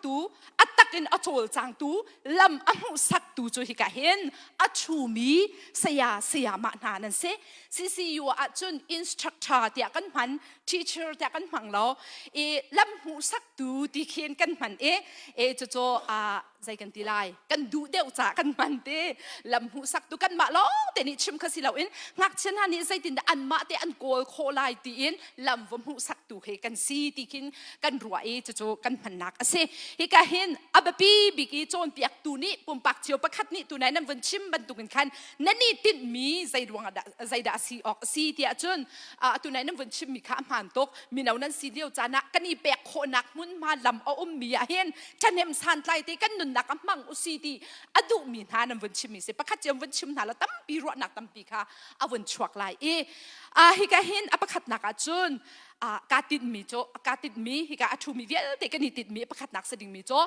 khotu, a tak in a cawlcangtu, lam a hmuhsaktu cu hika hin a ṭhumi saya sayamah hna nan si. CCU ahcun instructor tiah kan hman, teacher tiah kan hmang lo. I lam hmuhsaktu ti khin kan hman i, e cucu zei kan ti lai kan duh deuh ca kan hman te lam hmuhsak tu kanmah lawng te nih chim kha si loin ngakchia hna nih zeitindah anmah te an kawl khawh lai tiin lam va hmuhsak tu he kan si ti khin kan ruah i cucu kan hmannak a si hika hin a biapi bik i cawnpiaktu nih pumpak cio pakhat nih tunai nan vun chim bantukin khan nan i tinhmi zei ruangah dah zeidah a si awk a si tiah cun atu nai nan vun chimmi kha a hmaan tuk mino nan si lio caan ah kan i pek khawhnak hmunhma lam a ummi ah hin ṭhahnem santlai te kan nunnak a hmang usi ti a duhmi hna nan vun chimmi si pakhat cio vun chim hna la tampi ruahnak tampi kha a vun chuak lai i hika hin a pakhatnak ah cun kaa tinhmi cu kaa tinhmi hika a ṭhumi vialte kan i tinhmi pakhatnak si dingmi cu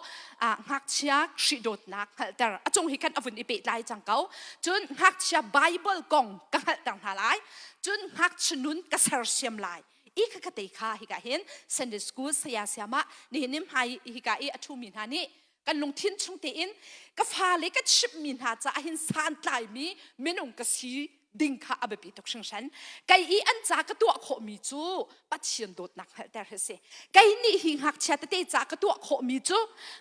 ngakchia Khrih dawtnak hngalhter a cung hi khan a vun i pehtlai cang ko cun ngakchia Bible kong ka hngalhter hna lai cun ngakchia nun ka sersiam lai i kha te kha hika hin Sunday school saya siama nihin ni hmai hika i a ṭhumi hna nih kan lungthin chung tein ka fale ka chimhmi hna caah hin santlaimi minung ka si ding kha a biapi tuk hringhran. Kei i an ca ka tuah khawhmi cu Pathian dawtnak hngalhter hi si. Kei nih hi ngakchia tete ca ka tuah khawhmi cu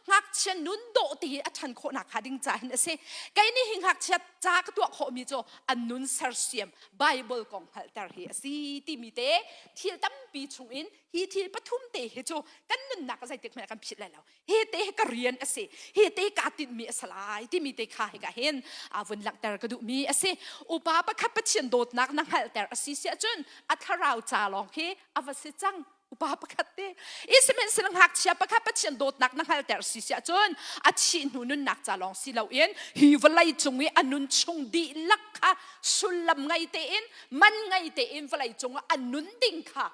ngakchia nun dawh te a ṭhan khawhnak hnga ding ca hin a si. Kei nih hi ngakchia ca ka tuah khawhmi cu an nun sersiam Bible kong hngalhter hi a si timi te thil tampi chungin hi thil pathum te hi cu kan nunnak zeitik hmanh kan philh lai lo. Hi te hi ka rian a si hi te kaa tinhmi a si lai timi te kha hika hin a vun langhter ka duhmi a si upa pakhat Pathian dawtnak na hngalhter a si siah cun a thlarau ca lawng khi a va si cang upa pakhat te i sihmanhsehlaw ngakchia pakhat Pathian dawtnak na hngalhter si siah cun a thih hnu nunnak ca lawng si loin hi vawlei cung i a nun chung dihlak kha sullam ngei tein man ngei tein vawlei cung ah a nun ding kha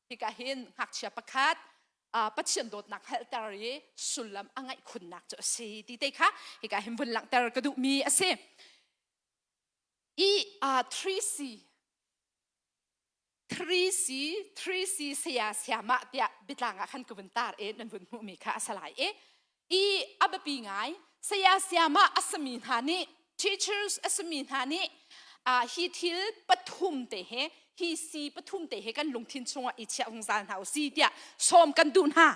hika hin ngakchia pakhat Pathian dawtnak hngalhter i sullam a ngeih khunnak cu a si ti te kha hika hin vun langhter ka duhmi a si. I 3C 3C 3C saya siamah tiah biatlang ah khan ka vun tar i nan vun hmuhmi kha a si lai i i a biapi ngai saya siamah a sami hna nih teachers a simi hna nih hi thil pathum te he hi si pathum te he kan lungthin chungah i chiah zungzal hna u si tiah sawm kan duh hna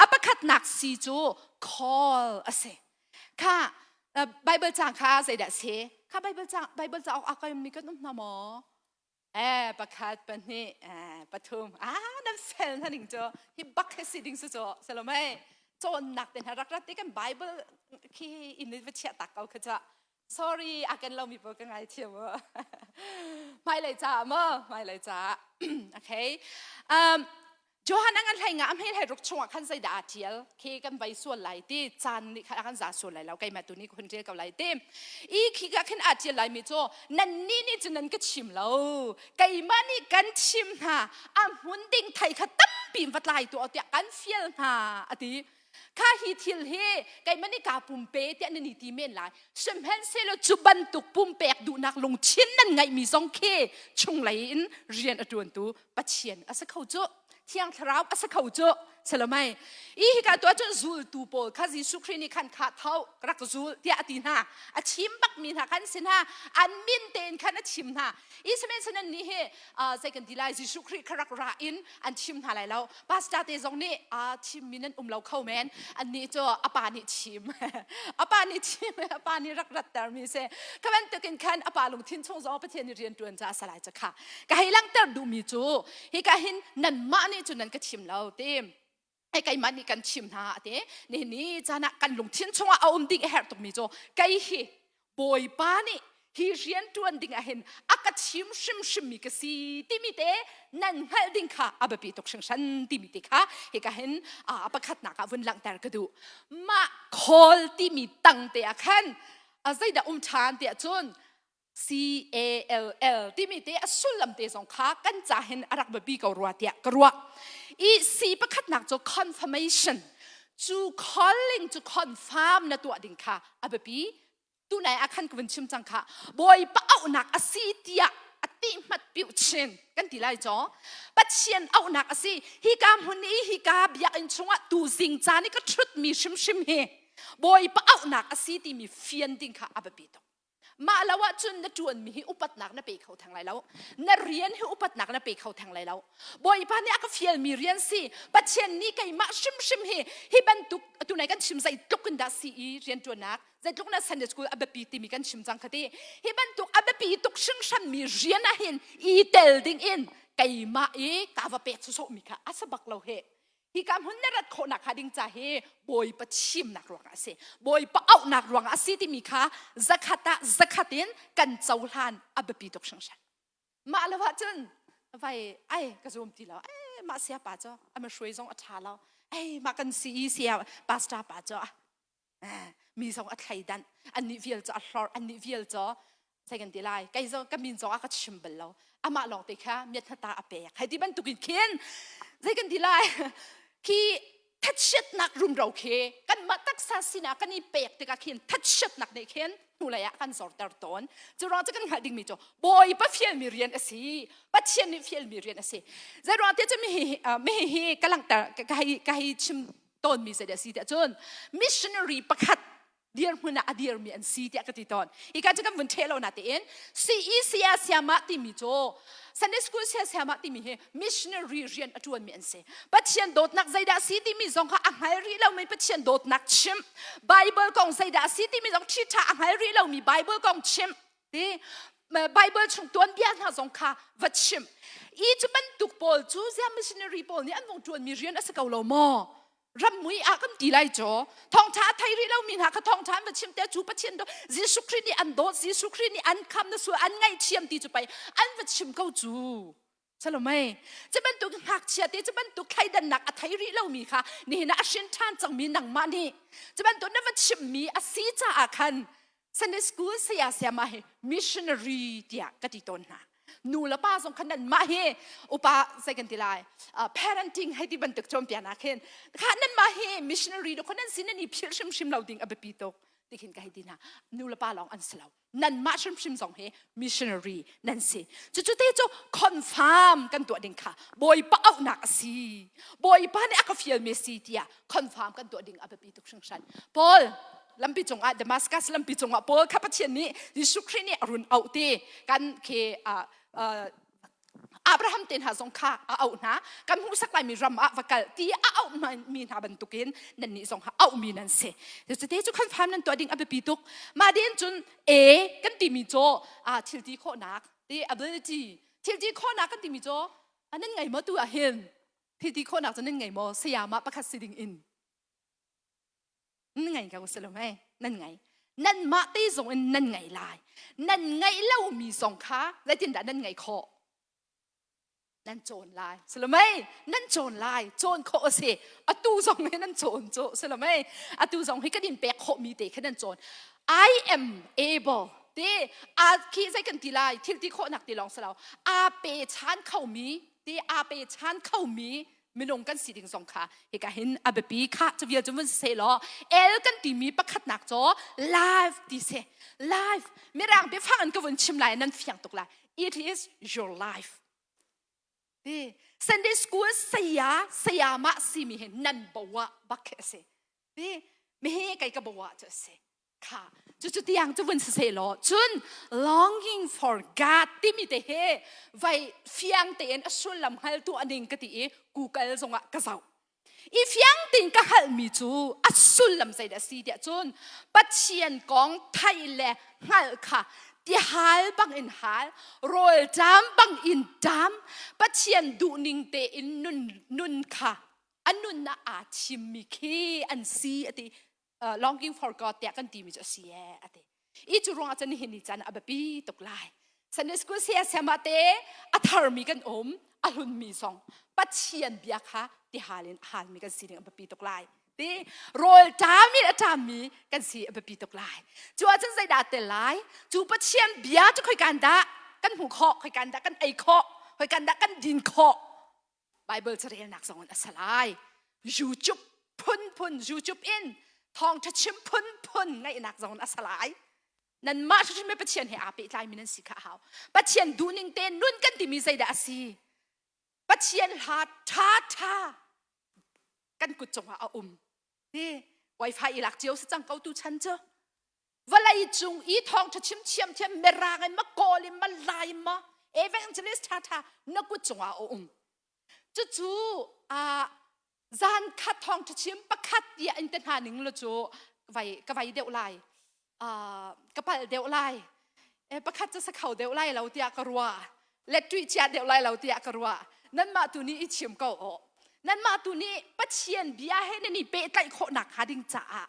a pakhatnak si cu call a si kha Bible cang kha zeidah si kha Bible cang Bible cauk a kai mi kan um hna maw eh pakhat pahnih eh pathum ah nan fel hna ning cu hi bak he si ding su cu salomei cawnnak te hna rak rat te kan Bible khi in va chiah tak ko kha cha sorry a kan lo mi pawl ka ngai thiam mu hmailei ca maw hmailei ca okay um Johan a ngan hlei nga a hmel he ruk chungah khan zeidah aa ṭial khi kan vai sual lai ti caan nih khan a kan za sual lai lo keimah tu nih ka hun ṭial ko lai ti i khi ka khin aa ṭial lai mi cu nannih nih cun nan ka chim lo keimah nih kan chim hna a hmun ding thei kha tampi va tlai tuah tiah kan fial hna a ti Kha hi thil hi keimah nih kaa pumpe tiah nan i ti men lai. Sihmanhsehlaw cu bantuk pumpek duhnak lungthin nan ngeihmi zong khi chunglei in rian a ṭuantu Pathian a si kho cu. Thiang Thlarau a si kho cu. Salomai. I hika tu ahcun zultu pawl kha Jesuh Khrih nih khan kha tho rak zul tiah a ti hna. A chim bakmi hna khan si hna. An min tein khan a chim hna. I sihmanhsehlaw nannih hi zei kan ti lai Jesuh Khrih kha rak ra in an chim hna lai lo pastor te zong nih chimmi nan um lo kho men annih cu a pa nih chim a pa nih chim a pa nih rak ratter mi si kha bantukin khan a pa lungthin chung zong Pathian nih rian tuan ca salai ca kha ka hei langhter duhmi cu hika hin nanmah nih cun nan ka chim lo ti hei keimah nih kan chim hna ati nihin ni caan ah kan lungthin chungah a um ding a herh tukmi cu kei hi Bawipa nih hi rian ṭuan ding ah hin a ka chim hrimhrim mi ka si timi te nan hngalh ding kha a biapi tuk hringhran timi te kha hika hin a pakhatnak ah vun langhter ka duh mah call timi tang te ah khan a zeidah um ṭhan tiah cun C A L L timi te a sullam te zong kha kan ca hin a rak biapi ko rua tiah ka ruah i C pakhatnak cu confirmation cu calling cu confirm na tuah ding kha a biapi tunai ah khan ka vun chim cang kha bawipa auhnak a si tiah. tihmat piuh chin kan ti lai caw. Pathian auhnak a si. Hika hmun i hika biakinn chungah tu zing caan i ka ṭhutmi hrimhrim hi Bawipa auhnak a si timi fian ding kha a biapi tuk. Mah lo ahcun na ṭuanmi hi upatnak na pe kho theng lai lo. Na rian hi upatnak na pe kho theng lai lo. Bawipa nih a ka fialmi rian si. Pathian nih keimah hrimhrim hi hi bantuk atu nai kan chim zeitluk in dah si i rianṭuannak zeitluk na Sunday school a biapi timi kan chim cang kha ti. Hi bantuk a biapi tuk hringhranmi rian ah hin i tel ding in keimah i ka va pek sawsawhmi kha a si bak lo he. Hika hmun na rat khawhnak hnga ding ca hi Bawipa thimnak ruangah a si. Bawipa auhnak ruangah a si timi kha zakhat ah zakhat in kan cohlan a biapi tuk hringhran. Mah lo ahcun vai ai ka zum ti lo. Ai mah sia pa cu a hruai zong a ṭha lo. Ai mah kan si i sia pastor pa cu mi zong a thleidan annih vial cu a hlorh annih vial cu zei kan ti lai kei zong ka min zong a ka chim bal lo amah lawng te kha miat hna a pek hei ti bantukin khin zei kan ti lai khi thachiatnak rumro khi kanmah taksa sinah kan i pek tikah khin thachiatnak nih khin hnulei ah kan zorter tawn cu ruang cu kan hngalh dingmi cu Bawipa fialmi rian a si Pathian nih fialmi rian a si zei ruang te cu mi hi mi hi ka langhter ka hei ka hei chim tawnmi zei a si tiah cun missionary pakhat dirhmun ah a dirmi an si tiah ka ti tawn. Hika cu kan vun ṭheh lo na tein CEC ah siamah timi cu Sunday school sia siamah timi hi missionary rian a ṭuanmi an si. Pathian dawtnak zeidah si timi zong kha a hngal rih lomi Pathian dawtnak chim. Bible kong zeidah si timi zong ṭhiṭha a hngal rih lomi Bible kong chim. Ti Bible chung tuanbia hna zong kha va chim. I cu bantuk pawl cu zia missionary pawl nih an vung ṭuanmi rian a si ko lo maw? Rammui ah kan ti lai cu. Thawngṭha a thei rih lomi hna kha thawngṭha an va chim te cu Pathian do Jesuh Khrih nih an dawt, Jesuh Khrih nih an khamh na sual an ngaihthiam ti cu pei an va chim ko cu. Salomei, cu bantuk ngakchia te cu bantuk thleidannak a thei rih lomi kha nihin ah a hrin ṭhan cangmi nangmah nih cu bantuk na va chimmi a si caah khan Sunday school saya sayama hi missionary tiah ka ti tawn hna. Nu le pa zong khan nanmah hi upa zei kan ti lai parenting hei ti bantuk cawnpiaknak hin kha nanmah hi missionary do nan sin nan i philh hrimhrim lo ding a biapi tuk ti khin ka hei ti hna. Nu le pa lawng an si lo. Nanmah hrimhrim zong hi missionary nan si. Cucu te cu confirm kan tuah ding kha Bawipa auhnak a si. Bawipa nih a ka fialmi a si tiah confirm kan tuah ding a biapi tuk hringhran. Paul lampi cungah Damascus lampi cungah Paul kha Pathian nih Jesuh Khrih nih a run auh ti kan khi Abraham te hna zong kha a auh hna kan hmuhsak laimi ram ah va kal ti a auh mi hna bantukin nannih zong kha auhmi nan si cute cu confirm nan tuah ding a biapi tuk mah din cun e kan timi cu thil ti khawhnak ti ability thil ti khawhnak kan timi cu nan ngei maw tu ah hin thil ti khawhnak cu nan ngei maw sayama pakhat si ding in nan ngei ko si lo mei nan ngei nanmah te zong in nan ngei lai nan ngeih lomi zong kha zeitindah nan ngeih khawh nan cawn lai si lo mei nan cawn lai cawn khawh a si atu zong hi nan cawn cu si lo mei atu zong hi kan in pek khawhmi te kha nan cawn I am able ti a khi zei kan ti lai thil ti khawhnak ti lawng si lo aa pe chan khomi ti aa pe chan khomi minung kan si ding zong kha hika hin a biapi kha cu vial cu vun si law el kan timi pakhatnak cu life ti si life mirang biafang in ka vun chim lai nan fiang tuk lai it is your life ti Sunday school saya sayama simi hi nan bawa bak khi a si ti mihi kei ka bawa cu a si kha cucu tiang cu vun si seh law cun longing for God timi te he vai fiang tein a sullam hngal tu aning ka ti i Google zongah ka zoh i fiang tein ka hngalhmi cu a sullam zeidah si tiah cun Pathian kong theih le hngalh kha tihal bang in hal rawlṭam bang in ṭam Pathian duhning tein nun nun kha a nunnak aa thimmi khi an si a ti longing for God tiah kan timi cu a si ee a ti. I cu ruangah cun nihin ni caan a biapi tuk lai. Sunday school saya sayama te a tharmi kan um, a hlunmi zong Pathian bia kha tihal in a halmi kan si ding a biapi tuk lai. Ti rawl ṭami a ṭammi kan si a biapi tuk lai. Cu ahcun zeidah tel lai? Cu Pathian bia cu khoikan dah kan hmuh khawh, khoikan dah kan ei khawh, khoikan dah kan din khawh? Bible carelnak zong in a si lai. YouTube phunphun YouTube in thawngṭha chim phunphun ngaihnak zong in a si lai. Nanmah hrimhrim he Pathian he aa pehtlaimi nan si kha a hau. Pathian duhning te nun kan timi zeidah a si? Pathian hla ṭha ṭha kan kut cungah a um. Ti wifi i lak cio si cang ko tu chan cu. Vawlei cung i thawngṭha chim thiamthiam mirang in ma kawl in ma lai in ma evangelist ṭha ṭha na kut cungah a um. Cucu a zan khat thawngṭha chim pakhat tiah in te hna ning lo cu vai ka vai deuh lai. Ka palh deuh lai. Pakhat cu sa kho deuh lai lo tiah ka ruah. Let ṭuih chia deuh lai lo tiah ka ruah. Nanmah tu nih i chim ko aw. Nanmah tu nih Pathian bia he nan i pehtlaih khawhnak hnga ding caah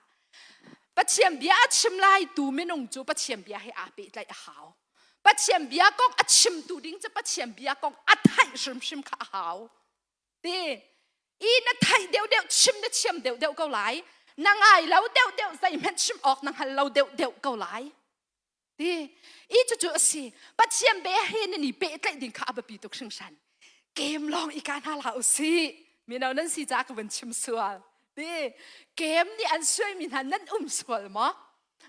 Pathian bia a chim lai tu minung cu Pathian bia he aa pehtlaih a hau. Pathian bia kong a chimtu ding cu Pathian bia kong a theih hrimhrim kha a hau. Ti i na theih deuhdeuh chim na thiam deuhdeuh ko lai. Na ngai lo deuhdeuh zeihmanh chim awk na hngal lo deuhdeuh ko lai. Ti i cucu a si. Pathian bia he nan i pehtlaih ding kha a biapi tuk hringhran. Kem lawng i ka hna hlah usih. Mino nan si caah ka vun chim sual. Ti kem nih an suaimi hna nan um sual maw?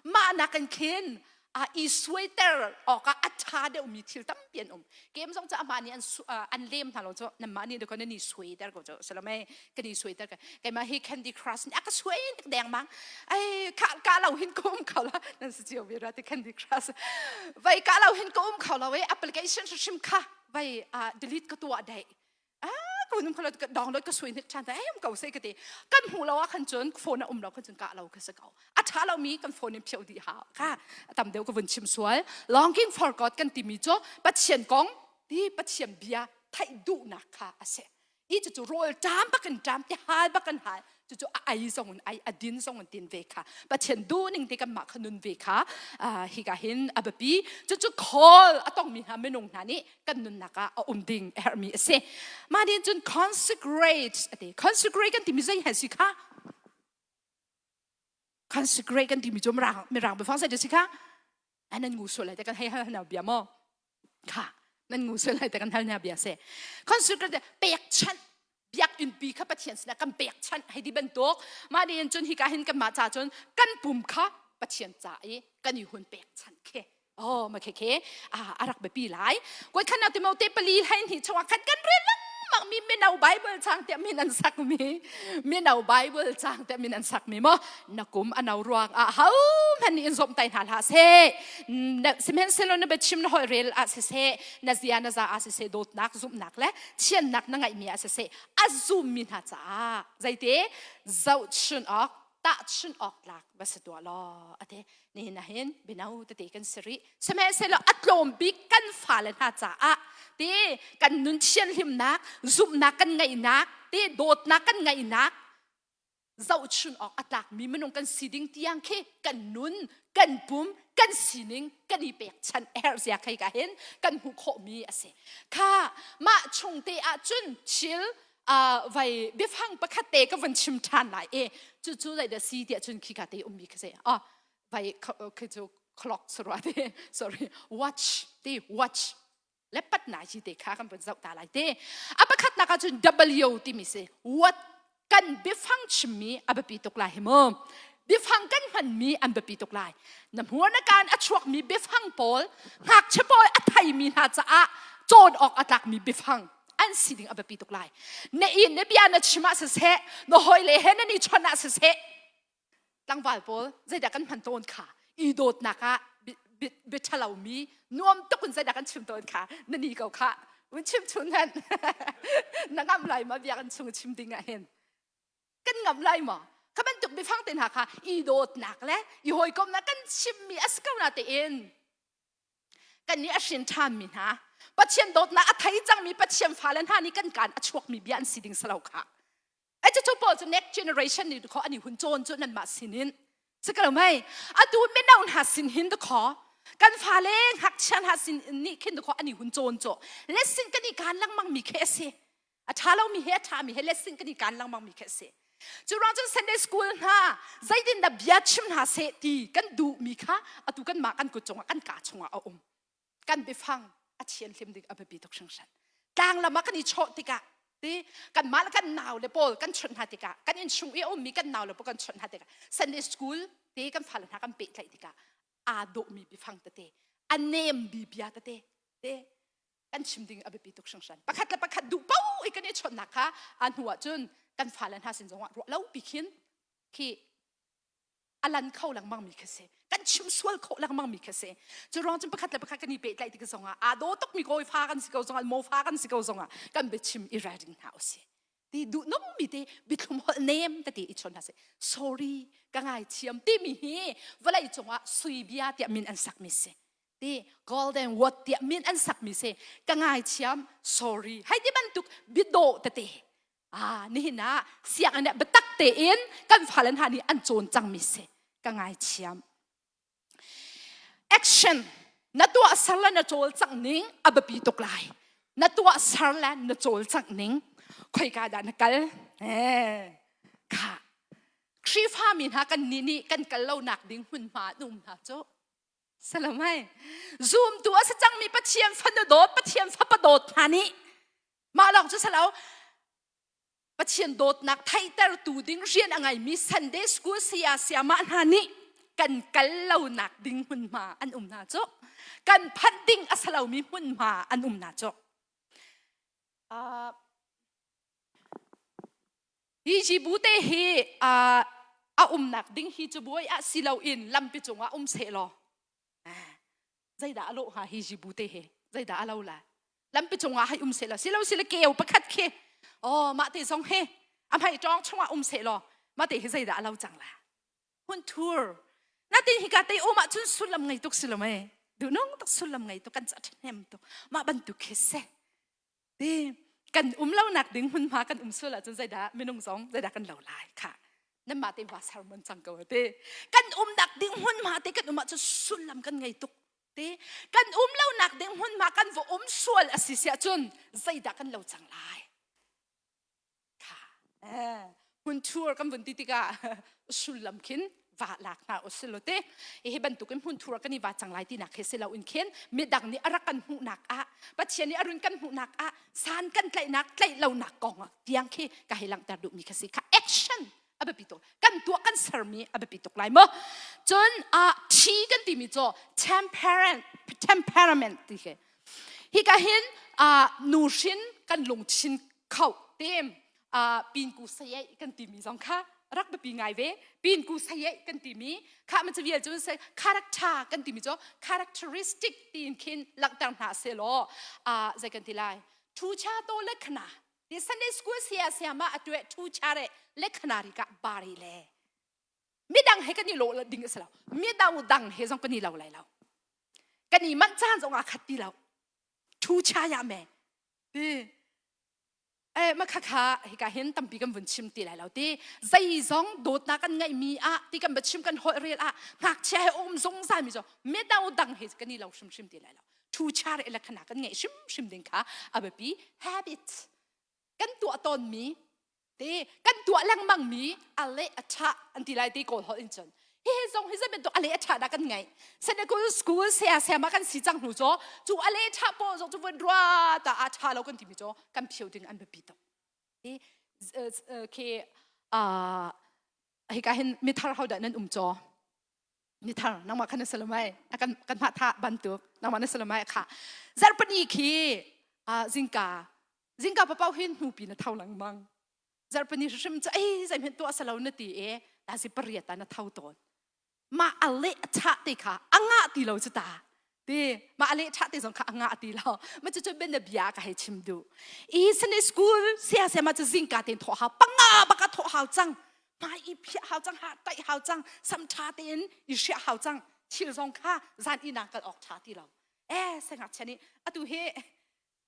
Mah nakin khin a i suaiter awkah a ṭha deuhmi thil tampi an um. Kem zong cu amah nih an an lem hna lo cu nanmah nih dakaw nan i suaiter ko cu salome kan i suaiter ka keimah hi Candy Crush nih a ka suai tuk dengmang ai ka ka lo hin ka um kho la nan si cio ve ra ti Candy Crush vai ka lo hin ka um kho lo e application hrim kha vai delete ka tuah dai ah ko num khalo ka download ka sui hnik than ta em ko se ka ti kan hmu lo ah khan cun phone a um lo khan cun ka lo ka se ko a tha lo mi kan phone in pheu di ha kha tam deuh ka vun chim sual longing for god kan timi cu pathian kong ti pathian bia theih duhnak kha a si i cucu rawl ṭam bakin ṭam ti hal bakin hal cucu a ei zong in ei a din zong in din ve kha pathian duhning te kanmah kha nun ve kha hika hin a biapi cucu call a tongmi hna minung hna nih kan nunnak ah a um ding a herhmi a si mah nih cun consecrate a ti consecrate kan timi zei he si kha consecrate kan timi cu mirang mirang biafang sai si kha nan ngu sual lai te kan hei hal hna bia maw kha nan ngu sual lai te kan hal hna bia se consecrate pekchanh biakinn pi kha Pathian sinah kan pekchanh hei ti bantuk mah nih cun hika hin kanmah ca cun kan pum kha Pathian ca i kan i hun pekchanh khi oh ma khe khe a rak biapi lai koi khan Timote pali hlei hnih chungah khan kan rel lengmang mi mino Bible chang tiah min an sak mi mino Bible chang tiah min an sak mi mo na kum ano ruang ah ho hmanh nih in zomh tai hna hlah seh sihmanhsehlaw na biachim na holh rel ah siseh na zia na za ah siseh dawtnak zumhnak le thiannak na ngeihmi ah siseh a zummi hna caah zeite zohchun awk tahchun awk tlak va si tuah law ate nihin ah hin bino tete kan si rih sihmanhsehlaw a tlawm bik kan fale hna caah ti kan nun thianhlimnak zumhnak kan ngeihnak ti dawtnak kan ngeihnak zohchun awk a tlakmi minung kan si ding tiang khi kan nun kan pum kan sining kan i pekchanh herh zia khei ka hin kan hmuh khawhmi a si kha mah chung te ah cun thil vai biafang pakhat te ka vun chim ṭhan lai i cu cu zei si tiah cun khi ka te ummi khi si ah vai khi cu clock sarua te sorry watch te watch le pat nai chi te kha kan vun zoh ta lai te a pakhatnak ah cun W timi si what kan biafang chimmi a biapi tuk lai hi mu biafang kan hmanmi an biapi tuk lai na hmur na kaan a chuakmi biafang pawl ngakchia pawl a theimi hna caah cawn awk a tlakmi biafang an si ding a biapi tuk lai na inn na bia na chim ah siseh na hawile he nan i chawnh ah siseh tlangval pawl zeidah kan hman tawn kha i dawtnak ah bia ṭhalomi nuam tuk in zeidah kan chim tawn kha na ni ko kha un chim chun hen na ngam lai ma biakinn chung chim ding ah hin kan ngam lai ma kha bantuk biafang te hna kha i dawtnak le i hawikomnak kan chimmi a si ko na tein kan nih a hrin ṭhanmi hna Pathian dawtnak a thei cangmi Pathian fale hna nih kan kaan a chuakmi bia an si ding si lo kha Ai cu pawl cu next generation nih kho ani hun cawn cu nanmah sinin si ko mei atu mino hna sin hin kho kan fale ngakchia hna sin nih khin kho ani hun cawn cu lesson kan i kan lengmang mi khi a si a ṭha lomi he a ṭha mi he lesson kan i kan lengmang mi khi a si cu ruang cun Sunday school hna zeitin dah bia chim hna seh ti kan duh mi kha atu kan mah kan kut cungah kan ka chungah a um kan biafang a thianhlim ding a biapi tuk hringhran tlang lam ah kan i chawh tikah ti kanmah le kan nau le pawl kan chawnh hna tikah kan innchung i a ummi kan nau le pawl kan chawnh hna tikah Sunday school te kan fale hna kan pehtlaih tikah. Aa dawhmi biafang tete, a nem bi bia tete te kan chim ding a biapi tuk hringhran. Pakhat le pakhat duh paoh i kan i chawnhnak kha a hnu ah cun kan fale hna sin zongah ruah lo pi khin khi a lan kho lengmang mi khi si. Kan chim sual khawh lengmang mi khi si. Cu ruang cun pakhat le pakhat kan i pehtlaih tik zongah aa daw tuk mi kawi fa kan si ko zongah mo fa kan si ko zongah kan biachim i ralring hna usih. Ti duh nung mi te bithlum holh nem tete i chawn hna seh. Sorry ka ngaithiam timi hi vawlei cungah sui bia tiah min an sak mi si. Ti golden word tiah min an sak mi si. Ka ngaithiam sorry hei ti bantuk biadawh tete ah nihin ah sianginn ah biatak tein kan fale hna nih an cawn cangmi si. Ka ngaithiam. Action na tuah ser le na cawlcangh ning a biapi tuk lai. Na tuah ser le na cawlcangh ning khoika dah na kal? Eh, kha. Khrihfa mi hna kan nih nih kan kal lonak ding hmunhma an um hna cu. Salam hai. Zumtu a si cangmi Pathian fanu dawt, Pathian fapa dawt hna nih mah lawng cu salo Pathian dawtnak theihtertu ding rian a ngeimi Sunday School saya sayamah hna nih kan kal lonak ding hmunhma an um hna cu. Kan phanh ding a si lomi hmunhma an um hna cu. Uh, hi jibu te hi uh, a umnak ding hi cabuai ah si loin lampi cungah um seh law zeidah a lawh hnga hi jibu te he zeidah a lo la lampi cungah hei um seh law silo sile keu pakhat khi oh mah te zong he a hmai tawng chungah um seh law mah te hi zeidah a lo cang la hun thur natin hika te um ah cun sullam ngei tuk si lo mei duhnung tak sullam ngei tuk kan ca ṭhahnem tuk mah bantuk khi se Ti kan um lonak ding hmunhma kan um sual ahcun zeidah minung zong zeidah kan lo lai kha nanmah te va sermon cang ko te kan umnak ding hmunhma te kan um ahcun sullam kan ngei tuk te kan um lonak ding hmunhma kan va um sual a si siah cun zeidah kan lo cang lai kha eh hmun thur kan vun ti tikah sullam khin va lak hna usilo te hi bantukin hmun thur kan i va cang lai tinak he si lo in khin midang nih a rak kan hmuhnak ah Pathian nih a run kan hmuhnak ah san kan tlaihnak tlaih lonak kong ah tiang khi ka hei langhter duhmi kha si kha action a biapi tuk kan tuah kan sermi a biapi tuk lai mu cun a thi kan timi cu temperament temperament ti khi hika hin nuhrin kan lungthin kho tem pinku sayai kan timi zong kha rak biapi ngai ve pinku sayai kan timi kha man vial cu character kan timi cu characteristic tiin khin langhter hna se law zei kan ti lai thu cha to le khana ti Sunday school sia sia ma atue thu cha re le khana ri ka bari le midang he kan i lo ding a si lo midang dang he zong kan i lo lai lo kan i manh caan zong ah khat ti lo thu cha ya me ti eh ma kha kha hika hin tampi kan vun chim ti lai lo ti zeizong dawtnak kan ngeihmi ah ti kan va chim kan holh rel ah ngakchia he um zungzal mi zo medau dang he kan i lo hrimhrim ti lai lo thu char ele khana kan ngeih hrimhrim ding kha a biapi habit kan tuah tawnmi Te kan tuah lengmang mi a le a ṭha an ti lai ti kawl holh in cun. Hi zong hi zei bantuk a le a ṭha dah kan ngeih. Senegal school saya sayama kan si cang hnu cu cu a le ṭha pawl zong cu vun rua ta a ṭha lo kan timi cu kan phio ding an biapi tuk. Hi khi hika hin mithar ho dah nan um caw? Mithar nangmah khan na si lo mai kan kan mah tha bantuk nangmah na si lo mai kha zarhpini khi zingka zingka papau hin hnupi na tho lengmang zarhpini hrim cu ei zeihmanh tuah salo na ti e ta si pariat ah na tho tawn mah a leh a chah te kha a ngah ti lo cu ta ti mah a leh chah te zong kha a ngah ti lo ma cu cu ben na bia ka hei chim duh i Sunday school sia sia ma cu zingka ten thawh hau panga baka thawh hau cang hmai i phiah hau cang ha taih hau cang sam tha tein i hriah hau cang thil zong kha zan i nang kal awk tha ti lo eh sengakchia nih atu hi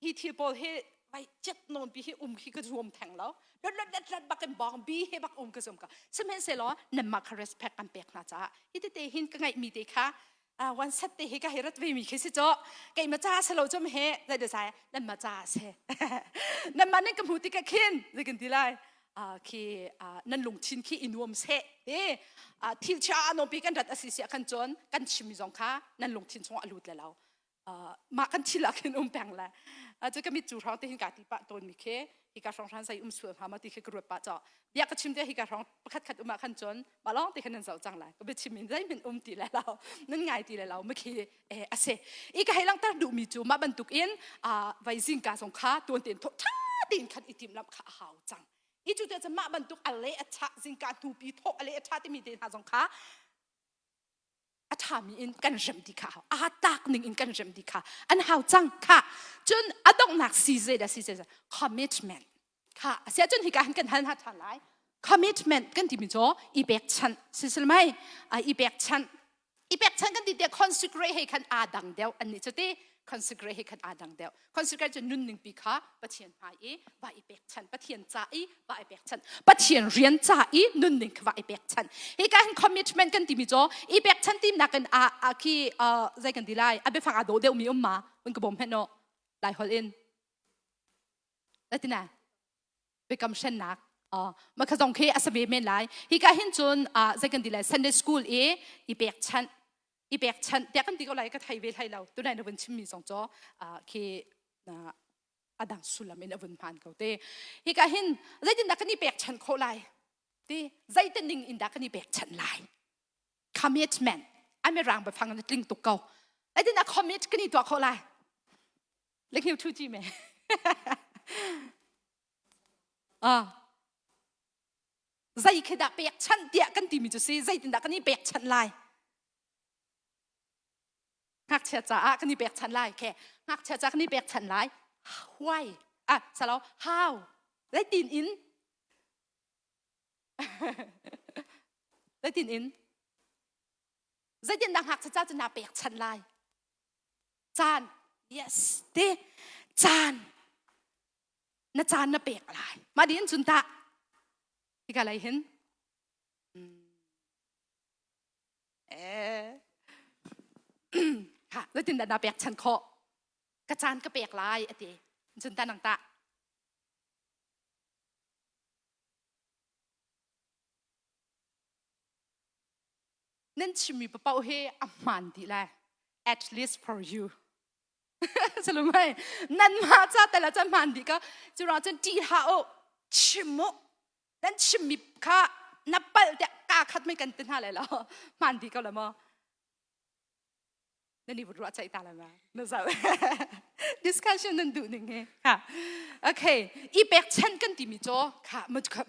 hi thil pawl hi vai cet nawn pi hi um khi ka zuam theng lo lot lot let let bak in bong bi he bak um ka zum ka sihmanhsehlaw nanmah kha respect kan pek hna caah hi tete hin ka ngaih mi te kha one set te hi ka hei rat ve mi khi si cho kei ma cha se lo chom he zai de sai nan ma cha se nan ma nan ka hmu ti ka khin zai kan ti lai khi nan lungthin khi i nuam se te thil chia anom pi kan rat asi sia kan chon kan chim mi zong kha nan lungthin chung a lut le lo mah kan thil ah khin um peng le cu ka mit cu hrang te hin ka ti pah tawn mi khi. Hika hrawng hran zei um sual hnga ma ti khi ka ruat pah cho. Bia ka chim te hika hrawng pakhat khat um ah khan cun mah lawng te khan nan zoh cang lai. Ka biachim in zeihmanh um ti le lo. Nan ngai ti le lo ma khi eh a si. I ka hei langhter duhmi cu mah bantuk in vai zingka zong kha tuan tein thawh ṭha tein khan i timhlamh kha a hau cang. I cu te mah bantuk a le a chah zingka hnupi thawh a le a ṭha timi te hna zong kha a ṭhami in kan rem ti kha aa tlak ning in kan rem ti kha an hau cang kha cun a donghnak si zei dah si zei commitment kha asiah cun hika hin kan hal hna ṭhan lai commitment kan timi cu i pekchanh sisilmai i pekchanh i pekchanh kan ti tiah consecrate he khan aa dang deuh an nih cu ti consecrate he khan aa dang deuh consecrate cu nunning pi kha Pathian hmai i va i pekchanh Pathian ca i va i pekchanh Pathian rian ca i nunning kha va i pekchanh hika hin commitment kan timi cu i pekchanh timnak in a a khi zei kan ti lai a biafang aa dawh deuhmi um ma un ka bawm hmenh lai holh in latina biakam hrennak ma kha zong khi a sa ve men lai hika hin cun zei kan ti lai Sunday school i i pekchanh i pekchanh tiah kan ti ko lai ka thei ve hlei lo tunai na vun chimmi zong cu khi a dang sullam in a vun hmaan ko te hika hin zeitindah kan i pekchanh khawh lai ti zeitin ning in dah kan i pekchanh lai commitment a mirang biafang na tling tuk ko zeitindah commit kan i tuah khawh lai le thu chi me ah zei khi dah pekchanh tiah kan timi cu si zeitindah kan i pekchanh lai ngakchia caah kan i pekchanh lai khe ngakchia caah kan i pekchanh lai why ah salo how zeitin in zeitin in zeitin dah ngakchia ca cu naa pekchanh lai caan yes te caan na caan na pek lai mah din cun tah hika lei hin eh ha zeitin dah na pek chan khawh ka caan ka pek lai ati cun ta nang tah nan chimmi paoh hi a hmaan dih lai at least for you Salumai nan mah ca tel ah cun hmaan dih ka cu cun ṭih hlah u chim u nan chimmi kha na palh tiah kaa khat mei kan ti hna lai lo hmaan dih ko la maw nan i ruah ceih ta lai ma na zoh discussion nan duh ning hi ha okay i pek chan kan timi cu kha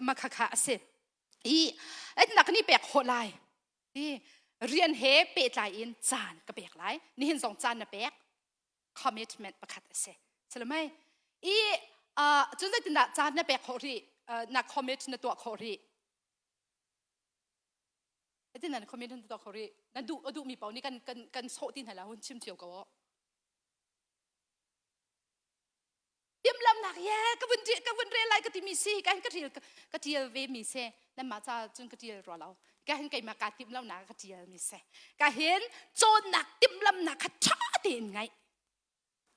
ma kha kha a si i nak ni pek khawh lai i rian he pehtlai in caan ka pek lai nihin zong caan na pek commitment pakhat a si salamai i cun zeitindah caan na pek khawh rih na commit na tuah khawh rih zeitindah na commit na tuah khawh rih na duh a duhmi paoh nih kan kan kan sawh ti hna la hun chim cio ko Timhlamhnak ye ka vun ka vun rel lai ka timi si ka hin ka tial ka tial ve mi si nanmah ca cun ka tial rua lo ka hin keimah kaa timhlamnak ka tial mi si ka hin cawnnak timhlamnak kha ṭha tein ngaih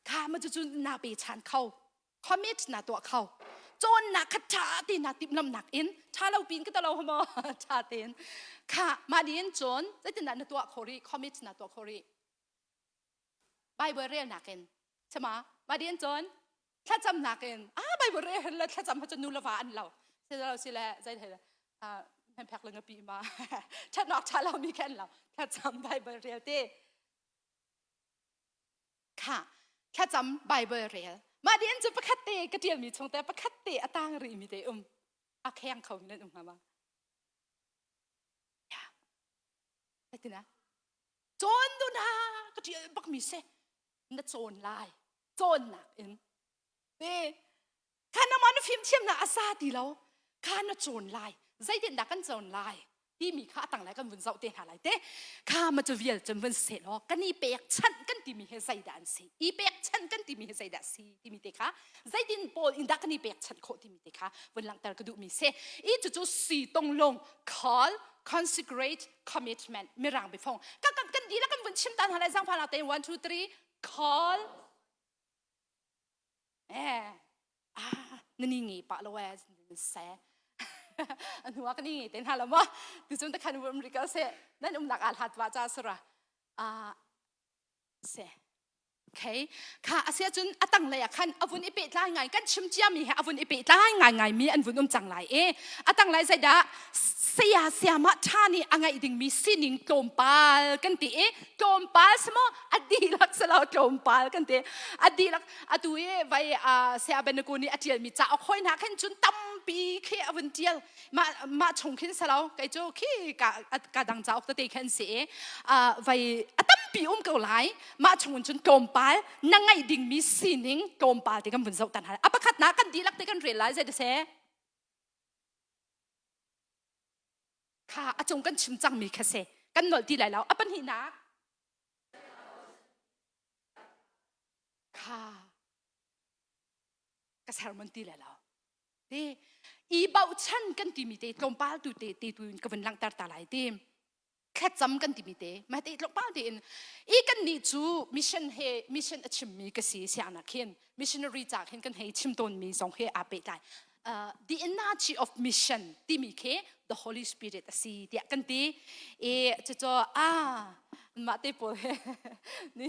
kha ma cu cu na pe chan kho commit na tuah kho cawnnak kha ṭha tein na timhlamnak in ṭha lo pin ka talo mo ṭha tein kha mah din cun zeitindah na tuah kho rih commit na tuah kho rih Bible relnak in chama ma din cun thlacamnak in ah Bible rel hen le thlacam ha cun nu le va an lo si lo si le zei thei ah hen phek le ngapi ma thatnak tha lo mi khen lo thlacam Bible rel te kha thlacam Bible rel mah din cu pakhat te ka tial mi chung te pakhat te a tang ri mi te um a kheng kho mi nan um hnga ma ya tina Cawn tu na ka ṭial bakmi si. Na cawn lai. Cawnnak in. Te kha na mah na fimthiamnak a sa ti lo. Kha na cawn lai. Zeitindah kan cawn lai timi kha a tanglei kan vun zoh te hna lai te. Kha ma cu vial cun vun seh law kan i pekchanh kan timi hi zeidah an si? I pekchanh kan timi hi zeidah si timi te kha zeitin pawl in dah kan i pekchanh khawh timi te kha vun langhter ka duhmi si. I cucu si tong lung call consecrate commitment mirang biafang kan kan kan dihlak kan vun chim tan halai zangfa nak tein 1 2 3 call eh ah nani ngi pa lo eh se anu ka ni ngi ten hala ma tu chun ta khan um ri ka se nan um nak al hat wa cha sura a se. Okay. Kha asia cun a tanglei ah khan a vun i pehtlai ngai kan chim ciami he a vun i pehtlai ngai ngai mi an vun um cang lai e. A tanglei zeidah saya siama tha nih a ngaih dingmi sining tlawmpal kan ti i tlawmpal simo a dihlak silo tlawmpal kan ti a dihlak atu i vai saya Benaku nih a tialmi cauk hoi hna khin cun tampi khi a vun tial mah mah chung khin salo kei cu khi ka ka dang cauk tete khan si i vai a tampi um ko lai mah chung cun tlawmpal na ngaih dingmi sining tlawmpal te kan vun zoh tan a pakhat na kan dihlak te kan rel lai zei se kha a cung kan chim cangmi kha se kan nolh ti lai lo a pahnihnak kha ka sermon ti lai lo te i bochan kan timi te tlawmpal tu te te tu in ka vun langhter ta lai ti thlacam kan timi te ma te tlawmpal te in i kan nih cu mission he mission a chimmi ka si siangnak khin missionary ca khin kan hei chim tawnmi zong he aa pehtlai the energy of mission timi khi the Holy Spirit a si tiah kan ti i cucu ah mah te pawl he ni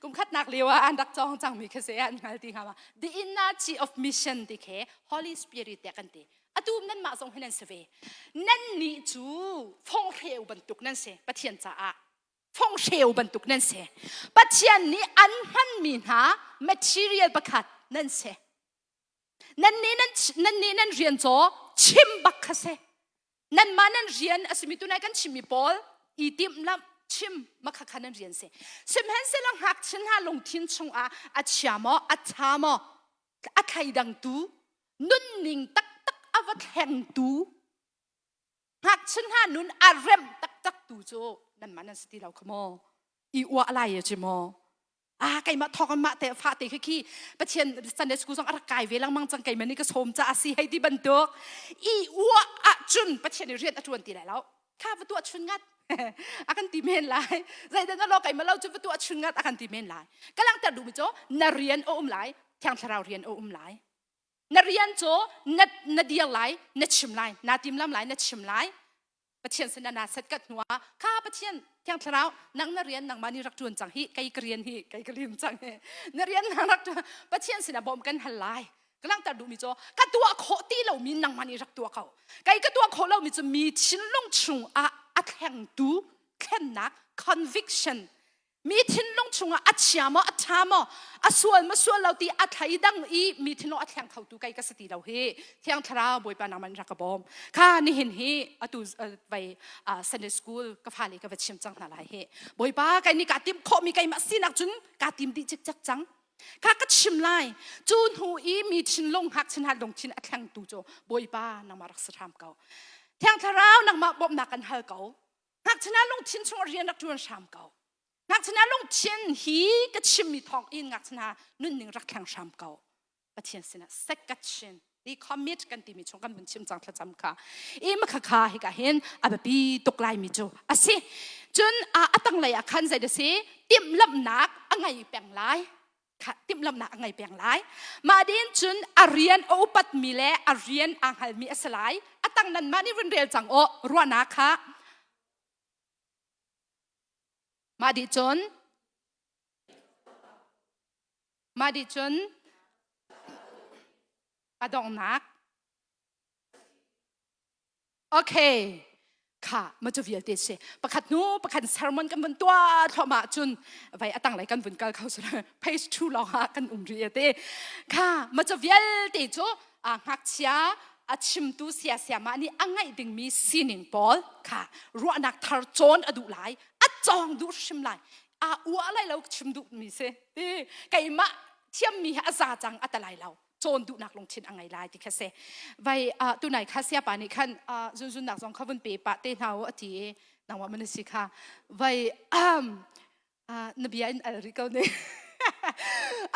kum khatnak lio ah an rak cawng cangmi khi si an hngal ti hnga ma the energy of mission ti khi Holy Spirit tiah kan ti atu nan mah zong hi nan si ve nan nih cu fonghreu bantuk nan si Pathian caah fonghreu bantuk nan si Pathian nih an hmanmi hna material pakhat nan si nan nih nan nan nih nan rian caw chim bak kha si nanmah nan rian a simi tunai kan chimmi pawl i timhlamh chim makha kha nan rian si sihmanhsehlaw ngakchia hna lungthin chungah a chia maw a tha maw a thleidangtu nunning taktak a va thlengtu ngakchia hna nun a remh taktak tu cu nanmah nan si ti lo kha maw i uah lai e ci maw ah keimah thawng mah te fa te khi khi Pathian Sunday school zong a rak kai ve lengmang cang keimah nih ka sawm ca a si hei ti bantuk i uah ahcun Pathian nih rian a ṭuan ti lai lo kha va tuah chun ngat a kan ti men lai zeidah na lo keimah lo cu va tuah chun ngat a kan ti men lai ka langhter duhmi cu na rian a um lai Thiang Thlarau rian a um lai na rian cu na na dir lai na chim lai na timlam lai na chim lai Pathian sinah naa set kat hnuah kha Pathian Thiang Thlarau nang na rian nangmah nih rak ṭuan cang hi kei ka rian hi kei ka lim cang hi na rian nang rak ṭuan Pathian sinah bawm kan hal lai ka langhter duhmi cu ka tuah khawh ti lomi nangmah nih rak tuah ko kei ka tuah khawh lomi cu mi thinlung chungah a thlengtu thlennak conviction Mi thinlung chungah a chia maw a ṭha maw a sual maw sual lo ti a thleidang i mi thinlung a thleng khotu kei ka si ti lo hi Thiang Thlarau Bawipa nangmah in rak ka bawm kha nihin hi atu vai Sunday school ka fale ka va chim cang hna lai hi Bawipa kei nih kaa timh khawhmi keimah sinak cun kaa tim dih cikcek cang kha ka chim lai cu hnu i mi thinlung ngakchia hna lungthin a thlengtu cu Bawipa nangmah rak si hram ko Thiang Thlarau nangmah bawmhnak kan hal ko Ngakchia lungthin chung rian rak ṭuan hram ko. Ngakchia lungthin hi ka chimmi thawng in ngakchia nunning rak thleng hram ko. Pathian sinah sekachin i commit kan timi chung kan vun chim cang thlacam kha i makha kha hika hin a biapi tuk laimi cu a si cun a tanglei ah khan zei da si timhlamhnak a ngei peng lai timhlamhnak a ngei peng lai mah din cun a rian a upatmi le a rian aa hngalmi a si lai a tang nan mah nih vun rel cang aw ruahnak kha mah dih cun mah dih cun a donghnak Okay. Kha ma cu vialte si. Pakhat hnu pakhat sermon kan vun tuah thluahmah cun vai atang lei kan vun kal kho su page 2 lawng ah kan um rih te. Kha ma cu vialte cu a ngakchia a chimtu sia siama nih a ngaih dingmi sining pawl kha ruahnak thar cawn a duh lai a cawng duh hrim lai a uah lai lo chim duh mi si ti keimah thiammi hi a za cang a ta lai lo cawn duhnak lungthin a ngei lai ti kha si vai tunai kha siapa nih khan zunzunnak zong kha vun pe pah te hna u a ti i nangmah man si kha vai na bia in al rih ko ne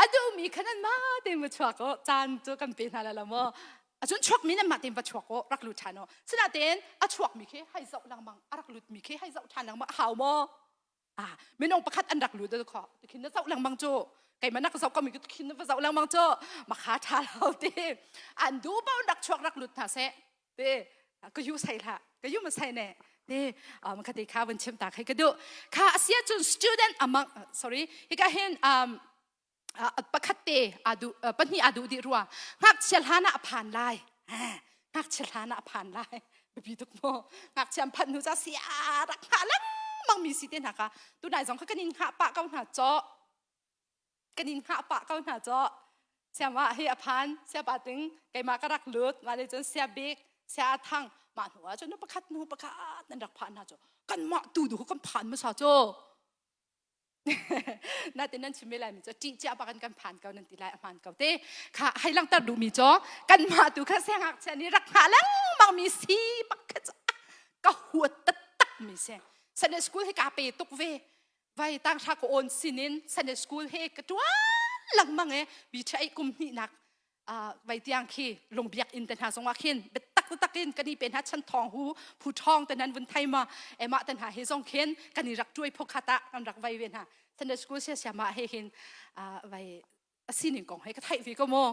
a duhmi khan an mah tein va chuak o caan cu kan pe hna la maw acun chuakmi nan mah tein va chuak o rak lut ṭhan o sinatein a chuakmi khi hei zoh lengmang a rak lutmi khi hei zoh ṭhan lengmang a hau maw Ah, minung pakhat an rak lut kho tikhin na zoh lengmang cu keimah na ka zoh komi tikhin na va zoh lengmang cu makha tha lo ti an duh paoh rak chuak rak lut hna seh ti ka yu sai hlah ka yu ma sai ne ti um kha ti kha vun chim ta khai ka duh kha asia cun student among sorry hika hin um. Pakhat te aa duh pahnih aa duh dih rua. Ngakchia hlan ah a phan lai. Ngakchia hlan ah a phan lai. Biapi tuk maw? Ngakchia an phanh hnu ca sia rak hngah lengmang mi si te hna kha tunai zong kha kan in hngah pah ko hna caw. Kan in hngah pah ko hna caw. Siama hi a phan, siapa ting keimah ka rak lut, mah le cun sia bik, sia a thang, mah hnu ah cun nu pakhat hnu pakhat nan rak phan hna cu. Kanmah tu du kan phan hmasa cu. Natin nan chim lai mi cu ṭih cia bak in kan phan ko nan ti lai a hmaan ko te. Kha hei langhter duhmi cu kanmah tu kha siangngakchia nih rak hngah lengmang mi si bak kha cu ka huat taktak mi si. Sunday school hi ka pe tuk ve. Vai tang hra ka on sinin Sunday school he ka ṭuan lengmang e bi ṭha kum hnihnak vai tiang khi lungbiak inn te hna zongah khin biatak tak in kan i pe hna chan thawng hu phu thawng te nan vun thai ma ema te hna he zong khin kan i rak tuai phokhat ah kan rak vai ve hna Sunday school sia sia ma he hin vai a sining kong he ka theih ve ko mu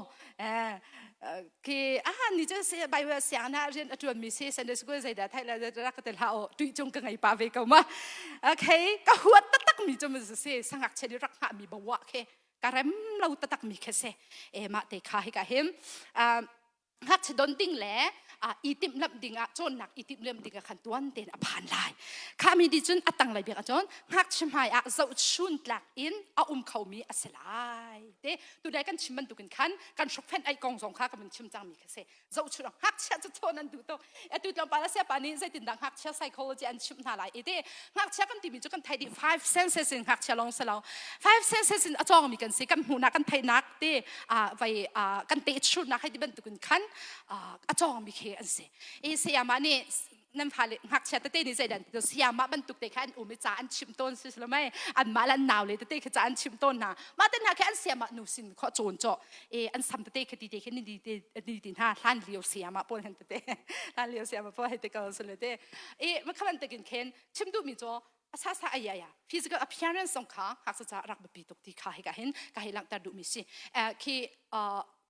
khi aha ni cu se Bible siang na rian a tuan mi si Sunday school zeidah theih la rak ka tel ha o tui cung ka ngei pa ve ko ma okay ka huat taktak mi cu si sangak chedi rak hngah mi bawa khe ka rem lo taktak mi khe se e mah te kha hi ka him ngakchia don ding le i timhlamh ding ah cawnnak i timhlamh ding ah khan tuan tein a phan lai kha mi di cun a tang lai bik ahcun ngakchia hmai ah zohchun tlak in a um khomi a si lai te tunai kan chim bantukin khan kan hrukfen ai kong zong kha ka vun chim cangmi kha si zohchun ngakchia cu chawn an duh tuk atu tlawmpal a siapa nih zeitindah ngakchia psychology an chimh hna lai i te ngakchia kan timi cu kan theih dih five senses in ngakchia lawng si lo five senses in a cawngmi kan si kan hmuhnak kan theihnak te vai kan tehchunnak hei ti bantukin khan a cawngmi khi an si i sayama nih nan fale ngakchia tete nih zeidah an ti sayama bantuk te kha an um i ca an chimh tawn si lo mei anmah le an nau le tete kha ca an chimh tawn hna mah te hna khi an sayama nu sin khawh cawn cawh e an sam tete khi ti te khi ni ti ni ti hna hlan lio sayama pawl han tete hlan lio sayama pawl hei te ko sule te e makhalan takin khen chim duh mi cu asa sa ai ya physical appearance zong kha ngaksa ca rak biapi tuk ti kha hi ka hin ka hei langhter duh mi si khi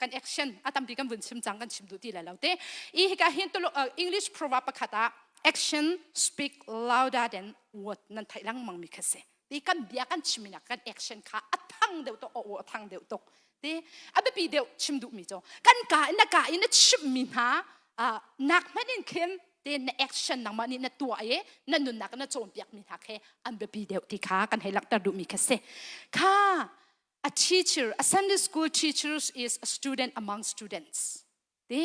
kan action a tampi kan vun chim cang kan chim duh ti lai lo te i hika hin English proverb pakhat ah action speak louder than word nan theih lengmang mi kha si ti kan bia kan chim nak kan action kha a thang deuh tuk o a thang deuh tuk ti a biapi deuh chim duh mi cu kan ka in na ka in na chim mi hna nak hmanh in khin te na action nangmah nih na tuah i na nunnak na cawnpiak mi hna khi an biapi deuh ti kha kan hei langhter duh mi kha si kha a teacher a Sunday school teacher is a student among students ti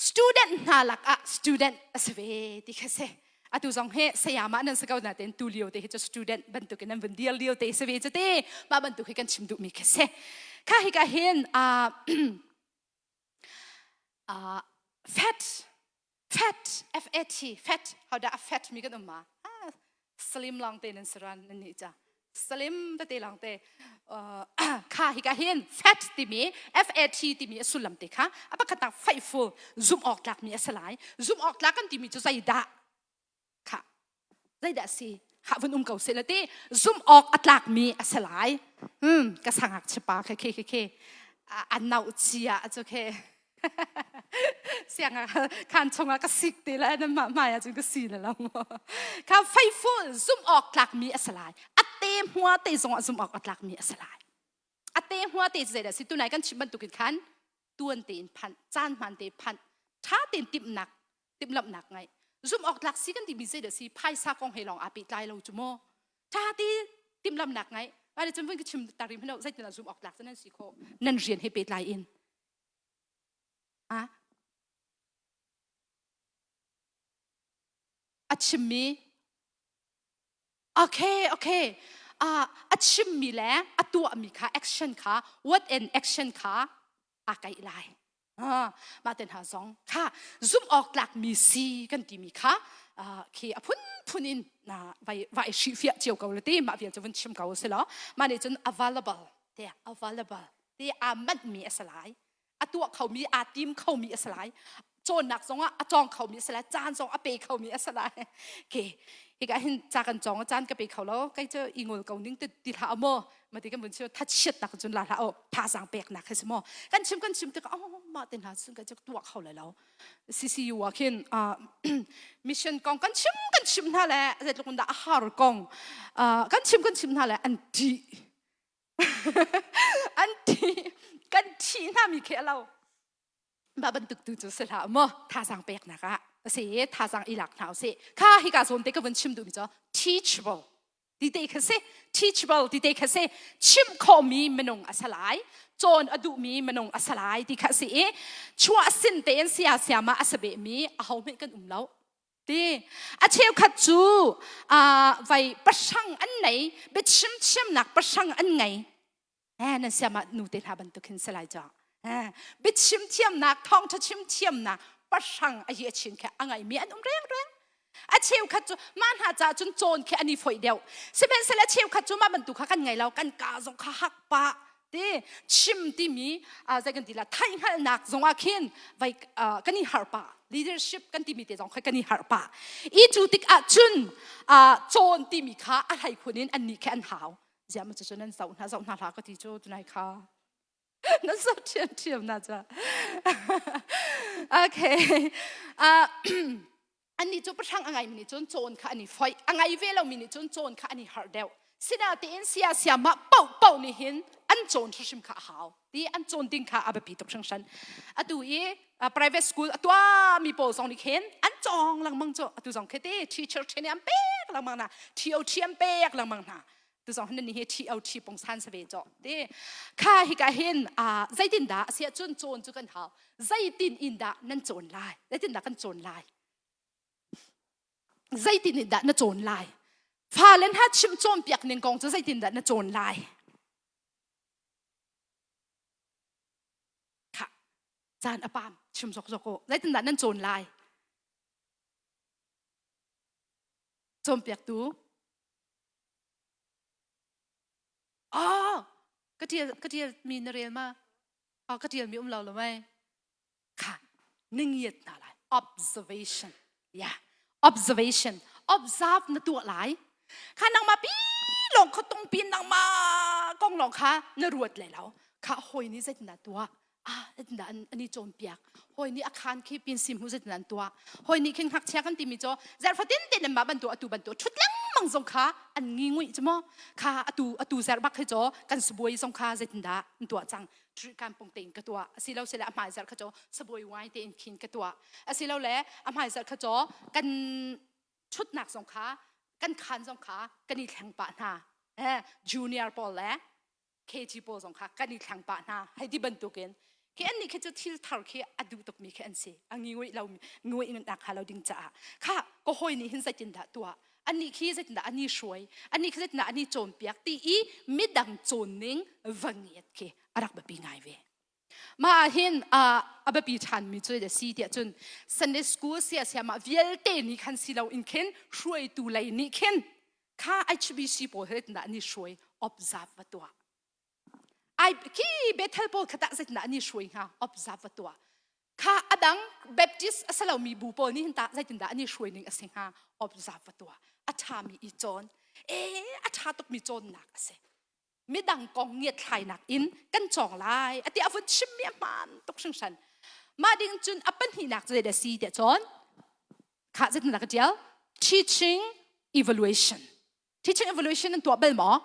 student hna lakah student a si ve ti kha si atu zong hi sayama nan si ko na ten tu lio te hi cu student bantuk in nan vun dir lio te si ve cu te mah bantuk hi kan chim duh mi kha si kha hi ka hin uh, fat fat F A T fat how dah a fat mi kan um ma ah, slim long te nan saran nan ni cha slim tete lang te kha hi ka hin fat timi FAT timi a sullam te kha a pakhat tak faithful zum awk tlak mi a si lai zum awk tlak kan timi cu zeidah kha zeidah si kha vun um ko se la ti zum awk a tlak mi a si lai hmm ka sangak chipa khe khe khe khe an nau chia chu khe siang khan chungah ka sik te la na mah hmai ahcun ka si na lo kha faithful zumh awk tlakmi a si lai a te hmua te zongah zumh awk a tlakmi a si lai a te hmua te zeidah si tunai kan chim bantukin khan tuan tein phanh caan hmaan te phanh ṭha tein timhnak timhlamhnak ngai zumh awk tlak si kan timi zeidah si phaisa kong he lawng aa pehtlai lo cu maw ṭha te timhlamhnak ngai Mah cun vun ka chim tarim hno zeitin zumh awk tlak cu nan si khawh nan rian he pehtlai in A a chimmi okay okay uh, a chimmi le a tuahmi kha action kha what and action kha aa kaih lai ah mah te hna zong kha zumh awk tlakmi si kan timi kha khi a phunphun in vai vai hrilhfiah cio ko le ti mah vial cu vun chim ko si law mah nih cun available te available ti aa manhmi a si lai a tuah khomi aa tim khomi a si lai cawnnak zongah a cawng khomi a si lai caan zong a pe khomi a si lai ke hika hin ca kan cawng caan ka pe kho lo kai cu i ngol ko ning ti ti hlah maw mati kan vun chim thachiatnak cun la hlah o thazang peknak khi si maw kan chim kan chim tikah oh mah te hna cun ka cu tuah kho lai lo CCU ah khin mission kong kan chim kan chim hna le zeitluk in dah a har kong kan chim kan chim hna le an ṭih. An thi kan thi hna mi khi a lo. Mah bantuk tu cu si hlah maw thazaang peknak ah a si i thazaang i lak hna usih. Kha hika zawn te ka vun chim duhmi cu teachable ti te kha si teachable ti te kha si chimh khawhmi minung a si lai cawn a duhmi minung a si lai ti kha si i chuah sin tein sia siama a si behmi aho hmanh kan um lo ti a cheukhat cu vai pahrang an nei biachim thiamnak pahrang an ngei eh nan siama nu te hna bantuk hin si lai cang eh biachim thiamnak thawngtha chim thiamnak pahrang a hi a chin khe a ngaimi an um reng reng a cheukhat cu mah hna caah cun cawn khi an i foih deuh sihmanhsehlaw a cheukhat cu mah bantuk kha kan ngei lo kan ka zong kha hak pah ti chim timi zei kan ti la theihhngalhnak zong ah khin vai kan i harh pah leadership kan timi te zong kha kan i harh pah i cu tik ah cun cawn timi kha a hlei khun in annih khi an hau ziah ma cu nan zoh hna zoh hna hlah ka ti cu tunai kha nan zoh ṭhiam ṭhiam na ca okay annih cu pahrang a ngaimi nih cun cawn kha an i foih a ngai ve lomi nih cun cawn kha an i harh deuh sinatein sia sia mah paoh paoh nih hin an cawn hrimhrim kha a hau ti an cawn ding kha a biapi tuk hringhran atu i private school a tuahmi pawl zong nih khin an cawng lengmang cu atu zong khi te teacher training an pek lengmang hna TOT an pek lengmang hna tu zong hin hi TOT pongsan sa ve cho ti kha hi ka hin zeitin dah asiah cun cawn cu kan hau zeitin in dah nan cawn lai zeitin dah kan cawn lai zeitin in dah na cawn lai fale hna chim cawnpiak ning kong cu zeitin dah na cawn lai kha caan a pam chim zok zok u zeitin dah nan cawn lai cawnpiaktu Oh, ka tial ka tial mi na rel ma? Oh, ka tial mi um lo lo mai. Kha ningiat na lai. Observation. Yeah. Observation. Observe na tuah lai. Kha nangmah pi lawng kha tung pin nangmah kong lawng kha na ruat lai lo. Kha hawi nih zeitindah tuah? Ah, zeitindah an an i cawnpiak? Hawi nih a khan khi pin sim hu zeitindah an tuah? Hawi nih khin ngakchia kan timi cu zarhfatin te nan mah bantuk atu bantuk ṭhut lengmang zong kha an ngi nguih cu maw? Kha atu atu zarh bak hi cu kan sabuai zong kha zeitindah an tuah cang? Kan pung tein ka tuah. Asilo sile a hmai zarh kha cu sabuai wai tein khin ka tuah. Asilo le a hmai zarh kha cu kan ṭhutnak zong kha kan khaan zong kha kan i thleng pah hna. Eh, junior pawl le KG pawl zong kha kan i thleng pah hna hei ti bantukin khi an nih khi cu thil thar khi a duh tukmi khi an si a ngi nguih lo nguih nak ha lo ding caah kha ka hawi nih hin zeitin dah tuah annih khi zeitindah an i hruai annih khi zeitindah an i cawnpiak ti i midang cawn ning va ngiat khi a rak biapi ngai ve mah ah hin a biapi ṭhanmi cu a si tiah cun Sunday school sia siamah vialte nih khan si lo in khin hruaitu lei nih khin kha HBC pawl he zeitindah an i hruai observe va tuah ai khi Bethel pawl kha tah zeitindah an i hruai hnga observe va tuah kha adang Baptist a si lomi bu pawl nih hin tah zeitindah an i hruai ning a si hnga observe va tuah a ṭhami i cawn e a ṭha tukmi cawnnak a si midang kong ngiatthlainak in kan cawng lai ati a vun chimmi a hmaan tuk hringhran mah ding cun a pahnihnak cu zeidah si tiah cun kha zeitindah ka tial teaching evaluation teaching evaluation an tuah bal maw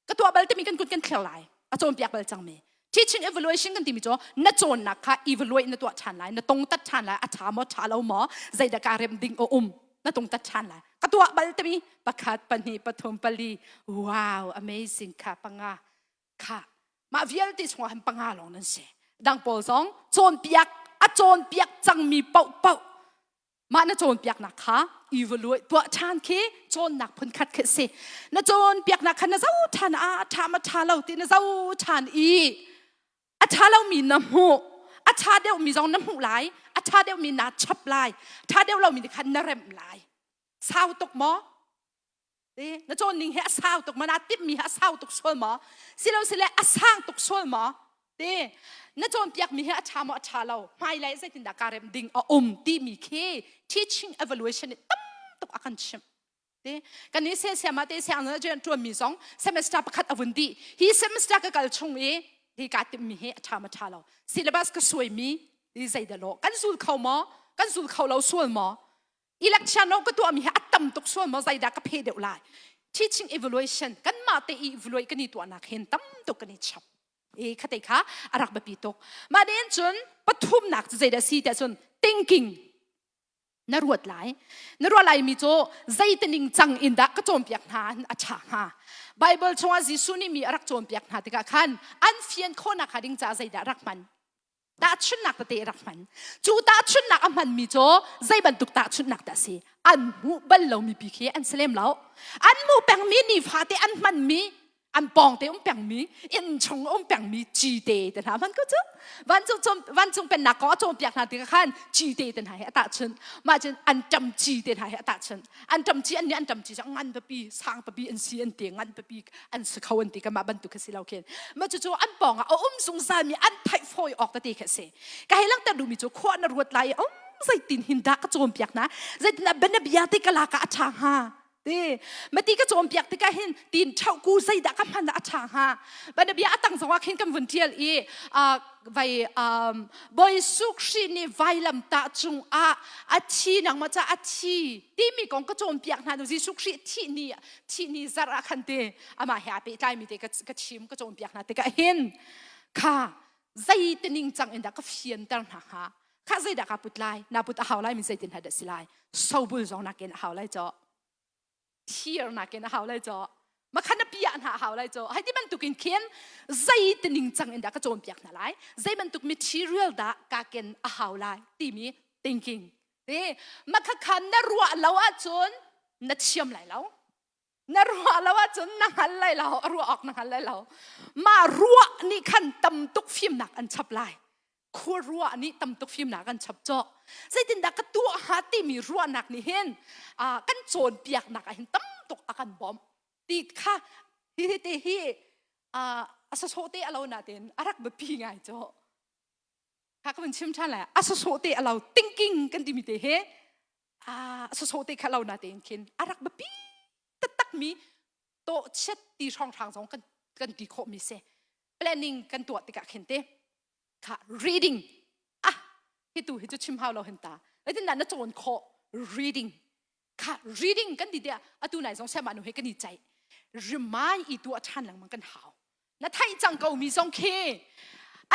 ka tuah bal timi kan kut kan thlir lai a cawnpiak bal cangmi teaching evaluation kan timi cu na cawnnak kha evaluate na tuah ṭhan lai na tongtat ṭhan lai a ṭha maw ṭha lo maw zeidah kaa rem ding a um na tongtat ṭhan lai ka tuah bal timi pakhat pahnih pathum pali wow amazing kha panga kha mah vialte chungah hin panga lawng nan si dang pawl zong cawnpiak a cawnpiak cangmi paohpaoh mah na cawnpiaknak kha evaluate tuah ṭhan khi cawnnak phunkhat khi si na cawnpiaknak kha na zo ṭhan a ṭha ma ṭha lo ti na zo ṭhan i a ṭha lomi na hmuh a ṭha deuhmi zong na hmuh lai a ṭha deuhmi naa chap lai ṭha deuh lomi nih khan na remh lai sau tuk maw na cawn ning hi a sau tuk maw naa timhmi hi a sau tuk sual maw silo sile a sang tuk sual maw te na cawnpiakmi hi a ṭha maw a ṭha lo hmailei zeitindah kaa rem ding a um timi khi teaching evaluation nih tam tuk a kan chimh te kan i siasiam ah te siang rian ṭuanmi zong semester pakhat a vun dih hi semester ka kal chung i hi kaa timhmi hi a ṭha maw ṭha lo syllabus ka suaimi hi zeidah lawh kan zul kho maw kan zul kho lo sual maw election ka tuahmi hi a tam tuk sual maw zeidah ka phe deuh lai teaching evaluation kanmah. mah te i vuluai kan i tuahnak hin tam tuk kan i chap. E khate kha a rak biapi tuk. Mah den cun pathumnak cu zeidah si tiah cun thinking na ruat lai. Na ruah lai mi cu zeitining cang in dah ka cawnpiak hna a ṭha hnga. Bible chungah Jesuh nih mi a rak cawnpiak hna tikah khan an fian khawhnak hnga ding caah zeidah rak hman? Tahchunhnak tete rak hman. Cu tahchunhnak a hmanmi cu zei bantuk tahchunhnak dah si? An hmuh bal lomi pi khi an si lem lo. An hmuh pengmi nifate an hmanmi an pawngte um pengmi inn chung um pengmi cite te hna hman ko cu vancung vancung pennak kong a cawnpiak hna tikah khan cite te hna he a tahchunh mah cun anṭam ci te hna he a tahchunh anṭam ci an nih anṭam ci cu ngan pipi sang pipi an si an ti ngan pipi an si kho an ti kanmah bantuk khi si lo khin mah cucu an pawng ah a um zungzal mi an theih fawi awk tete khi a si ka hei langhter duhmi cu khua na ruat lai um zeitin hin dah ka cawnpiak hna zeitin dah bianabia te ka lak ah a ṭha hnga ti mati ka cawnpiak tikah hin tin ṭhauh ku zeidah ka hman ah a ṭha hnga bianabia a tang zongah khin kan vun ṭial i vai Bawi Jesuh Khrih nih vailamtah cungah a thi nangmah ca a thi timi kong ka cawnpiak hna nu Jesuh Khrih thih ni thih ni zarh ah khan te amah he aa pehtlaimi te ka chim ka cawnpiak hna tikah hin kha zei ning cang in dah ka fianter hna hnga kha zeidah ka put lai na put a hau lai mi zeitin dah si lai sobul zong nakin a hau lai cho thir nakin a hau lai cho makhan na piah hna a hau lai cho hai ti bantukin khin zei ti ning cang in dah ka cawnpiak hna lai zei bantuk material dah ka ken a hau lai timi thinking te makha khan na ruah lo ahcun na thiam lai lo na ruah lo ahcun na hngal lai lo a ruah awk na hngal lai lo mah ruah nih khan tam tuk fimnak an chap lai khua ruah nih tam tuk fimnak an chap cawh zeitindah ka tuah hnga timi ruahnak nih hin kan cawnpiaknak ah hin tam tuk a kan bawmh ti kha hi te hi a sawsawh te a lo natin a rak biapi ngai cawh kha ka vun chim ṭhan lai a sawsawh te a lo thinking kan timi te hi a sawsawh te kha lo natin khin a rak biapi taktak mi tawh chiat ti hrawnghrang zong kan kan ti khawh mi si planning kan tuah tikah khin te kha reading ah hi tu hi cu chim hau lo hin ta zeitin dah na cawn khawh reading kha reading kan ti tiah atu nai zong siamah nu he kan i ceih rimai i tuah ṭhan lengmang kan hau na theih cang ko mi zong khi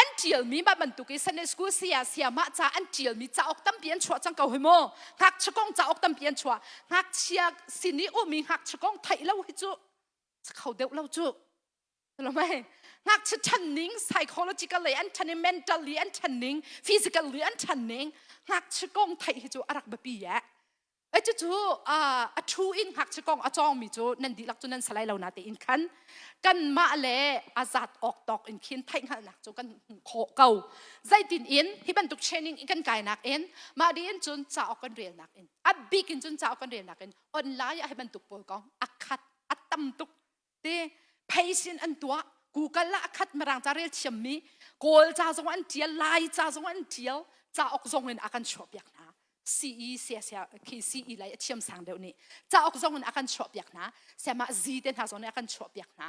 an ṭialmi mah bantuk i Sunday school saya sayamah ca an ṭialmi cauk tampi an chuah cang ko hi mu ngakchia kong cauk tampi an chuah ngakchia sin i ummi ngakchia kong theih lo hi cu kho deuh lo cu Lomai ngakchia ṭhan ning psychological lei an ṭhan i mentally an ṭhan ning physically an ṭhan ning ngakchia kong theih hi cu a rak biapi eh E cucu a thu in ngakchia kong a cawngmi cu nan dihlak cu nan salai lo na tein khan kanmah le a zat awk tawk in khin theihhngalhnak cu kan hmuh khawh ko. Zeitin in hi bantuk training in kan kainak in mah di in cun cauk kan relnak in a bik in cun cauk kan relnak in online ah hi bantuk pawl kong a khat a tam tuk te pheisin an tuah Google ah a khat mirang ca rel thiammi Kawl ca zong an tial Lai ca zong an tial cauk zong in a kan chuahpiak hna CE sia khi CE lai a thiam sang deuh nih cauk zong in a kan chuahpiak hna siamah Z te hna zong nih a kan chuahpiak hna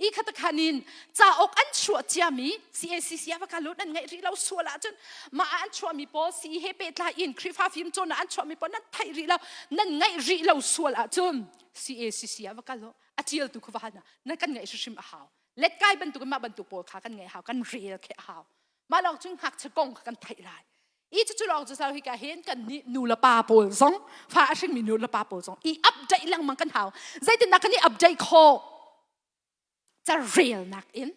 i khat khan in cauk an chuah ciami CACC ah va lut nan ngaih rih lo sual ahcun mah ah an chuahmi pawl CE he pehtlai in Khrihfa fim cawn ah an chuahmi pawl nan theih rih lo nan ngaih rih lo sual ahcun CACC ah va kal a tialtu kha va hal hna na kan ngaih hrimhrim a hau let kai bantuk in mah bantuk pawl kha kan ngaih hau kan rel khi a hau mah lawng cun ngakchia kong kha kan theih lai i cucu lawng cu hi ka hin kan nih nu le pa pawl zong fa a hringmi nu le pa pawl zong i update lengmang kan hau zeitindah kan i update khawh carelnak in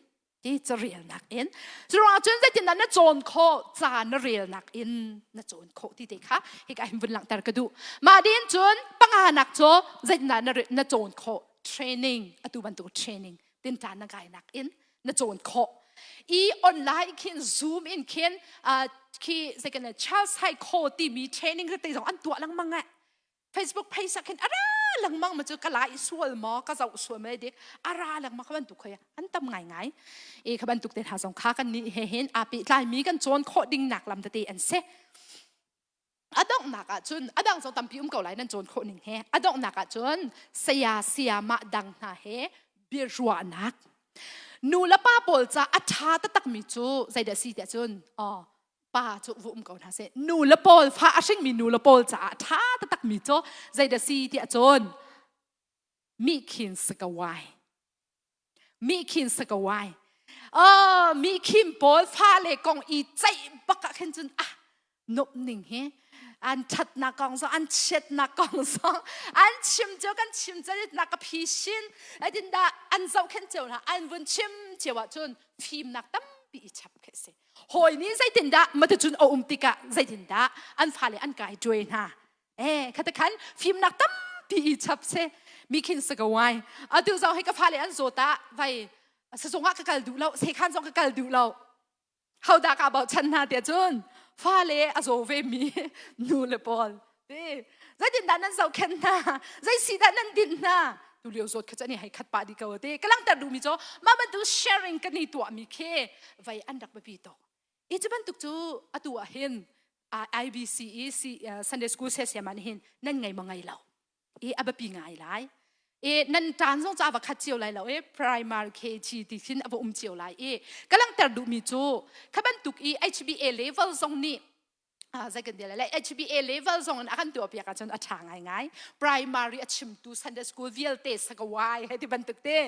ti carelnak in curuangah cun zeitindah na cawn khawh ca na relnak in na cawn khawh ti te kha hika hin vun langhter ka duh mah din cun panganak cu zeitindah na na cawn khawh training atu bantuk training tinṭan na kainak in na cawn khawh i online khin zoom in khin khi zeikan child psycho timi training te zong an tuah lengmang eh Facebook page ah khin ara lengmang ma cu ka lai sual maw ka zoh sual ma dik ara lengmang kha bantuk khoi an tam ngai ngai e kha bantuk te hna zong kha kan nih he hin aa pehtlai mi kan cawn khawh ding nak lam tete an si a donghnak ah cun a dang zong tampi um ko lai nan cawn khawh ning he a donghnak ah cun saya sayamah dang hna he biaruahnak nu le pa pawl ca a ṭha taktak mi cu zeidah si tiah cun oh pa cu vu um ko hna seh nu le pawl fa a hringmi nu le pawl caah ṭha taktak mi cu zeidah si tiah cun mi khin sakawai. Mi khin sakawai. Oh, mi khin pawl fale kong i ceih bak ah khin cun ah nup ning hi an ṭhatnak kong zong an chiatnak kong zong an chim cio kan chim nak ka phi shin adin dah an zohkhenh cio hna an vun chim cio ahcun fimnak tampi i chap khi si hawi nih zeitindah matucun a um tikah zeitindah an fale an kai ṭuai hna eh khata khan fimnak tampi i chap se mi khin sakawai atu zong hi ka fale an zawta vai sazong ah ka kal duh lo sekhan zong ka kal duh lo Hodah kaa bochan hna tiah cun fale a zaw ve mi nu le pawl ti zeitindah nan zohkhenh hna zei si dah nan dinh hna tu lio zawt kha cu ani hei khat pah dih ko ti ka langhter duhmi cu mah bantuk sharing kan i tuahmi khi vei an rak biapi tuk i cu bantuk cu atu ah hin IBC i Sunday School siasiam ah hin nan ngei ma ngei lo i a biapi ngai lai i nan ṭan zong ca va khat cio lai lo i primary KG ti khin a va um cio lai i ka langhter duhmi cu kha bantuk i HBA level zong nih zei kan ti lai HBA level zong in a kan tuah piak ahcun a ṭha ngaingai primary a chimtu Sunday school vialte sakawai hei ti bantuk te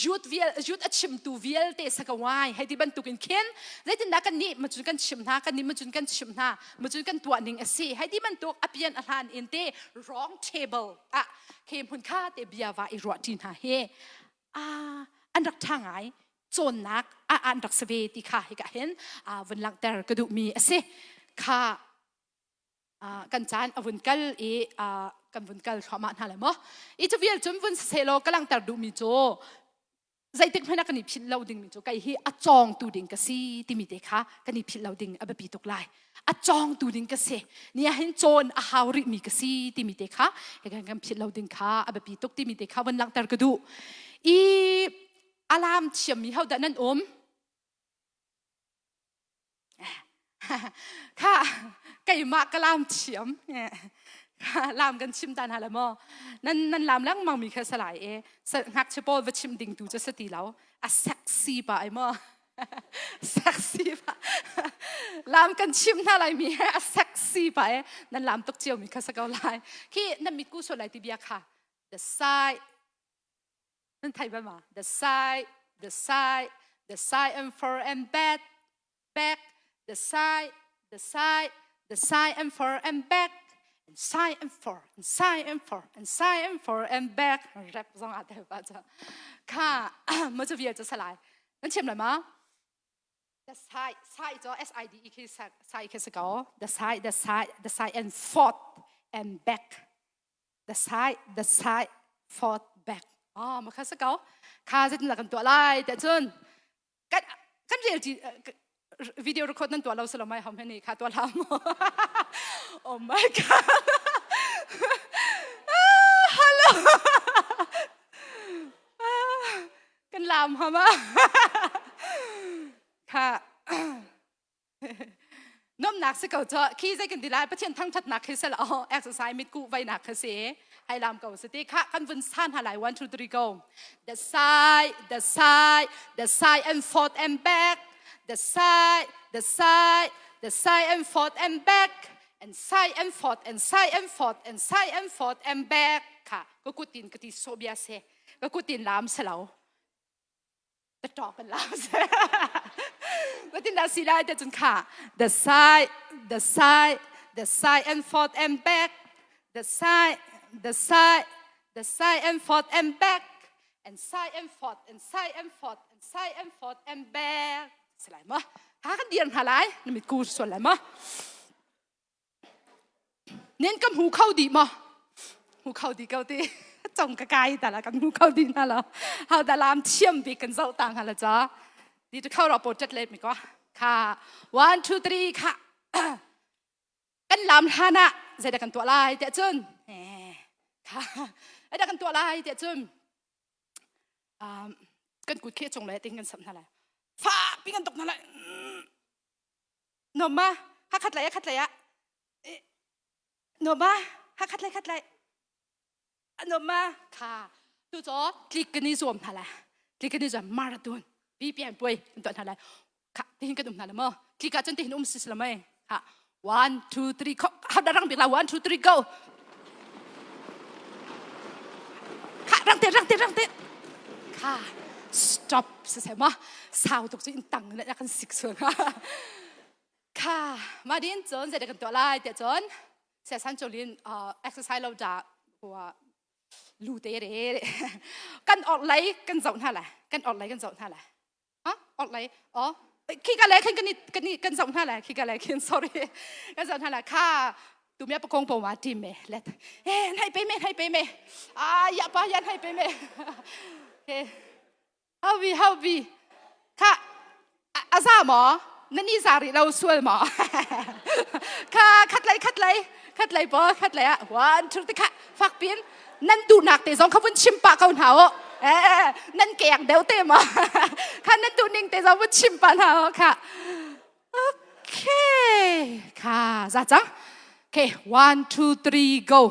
youth vial youth a chimtu vialte sakawai hei ti bantuk in khin zeitindah kan nih macun kan chim hna kan nih macun kan chim hna macun kan tuah ning a si hei ti bantuk a pian a hlan in te wrong table ah khi hmun kha te bia va i ruah ṭi hna hi a an rak ṭha ngai cawnnak a an rak si ve ti kha hika hin vun langhter ka duhmi a si kha kan caan a vun kal i kan vun kal thluahmah hna le maw i cu vial cun vun siseh ka langhter duhmi cu zeitik hmanh ah kan i philh lo dingmi cu kei hi a cawngtu ding ka si timi te kha kan i philh lo ding a biapi tuk lai a cawngtu ding ka si ni ah hin cawn a hau rihmi ka si timi te kha kan kan philh lo ding kha a biapi tuk timi te kha von langhter ka duh i alam thiammi ho dah nan um Kha keimah ka lam thiam. Lam kan chim ta hna le maw? Nan nan lam lengmang mi kha salai e. Ngakchia pawl va chim ding tu cu sa ti lo. A sexy pa ai maw? Sexy pa. Lam kan chim hna lai mi he a sexy pa e. Nan lam tuk cio mi kha sa ko lai. Khi nan mit ku sual lai ti bia kha. The side nan thei bal ma? The side, the side, the side and for and back back, the side, the side, the side and for and back, and side and for, and side and for, and side and for and back. Rap zong ah te pa cha. Kha ma chu vial chu salai. Nan chim lai ma? The side, side cho S I D E khi side khi sa ko. The side, the side, the side and forth and back. The side, the side, forth, back. Oh, ma kha sa ko. Kha zet la kan tuah lai te chun. Kan kan rel ti video record nan tuah lo silo mai how many kha tuah hlah mu oh my god hello kan lam hama kha Nomnak si ko cho khi zei kan ti lai Pathian thangthatnak khi sel oh exercise mit ku vainak kha si hai lam ko si ti kha kan vun san ha lai 1 2 3 go the side the side the side and forth and back the side the side the side and forth and back and side and forth and side and forth and side and forth and back kha ka kutin ka ti so bia se ka kutin lam selo the talk and laugh. But na si lai te cun kha the side the side the side and forth and back the side the side the side and forth and back and side and forth and side and forth and side and forth and back salai ma ha kan dir hna lai na mit ku sual lai ma Nen ka hmu kho dih maw? Hmu kho dih ko ti. Cong ka kai ta la kan hmu kho dih hna lo. Hau da lam thiam bik kan zoh ta hna la cha. Di tu kho ro po chat le mi ko. Kha 1 2 3 kha. Kan lam hlan ah zeidah kan tuah lai tiah cun. Kha zeidah kan tuah lai tiah cun. Kan kut khe cung le ting kan sam hna lai. Fak pi kan tuk hna lai. Nom ma ha khat lai khat lai ah nom ma ha khat lai khat lai nom ma kha tu cho tlik kan i zuam hna la tlik kan i zuam marathon pi pian puai kan tuah hna lai kha tihin kan um hna la mo tlik ah cun tihin um sis la mai ha one two three ha rang bik la one two three go kha rang te rang te rang te kha. Stop siseh ma sau tuk cu in tang le kan sik sual hnga. Kha ma din cun zei kan tuah lai tiah cun siasan cholin exercise lo da lu te re kan orh lei kan zoh hna lai kan orh lei kan zoh hna lai ha orh lei oh khi ka le khin kan kan kan zoh hna lai khi ka le khin sorry kan zoh hna lai kha tu mia pakong po ma tim me let eh nai pe me nai pe me ah ya pa ya nai pe me okay how bi how bi kha a za maw na ni za rih lo sual maw kha khat lei khat lei khat lei paw khat lei ah one two te kha fak pin nan duhnak te zong kha vun chim pah ko hna u eh nan kek deuh te maw kha nan duh ning te zong vun chim pah hna u kha okay kha za cang okay one two three go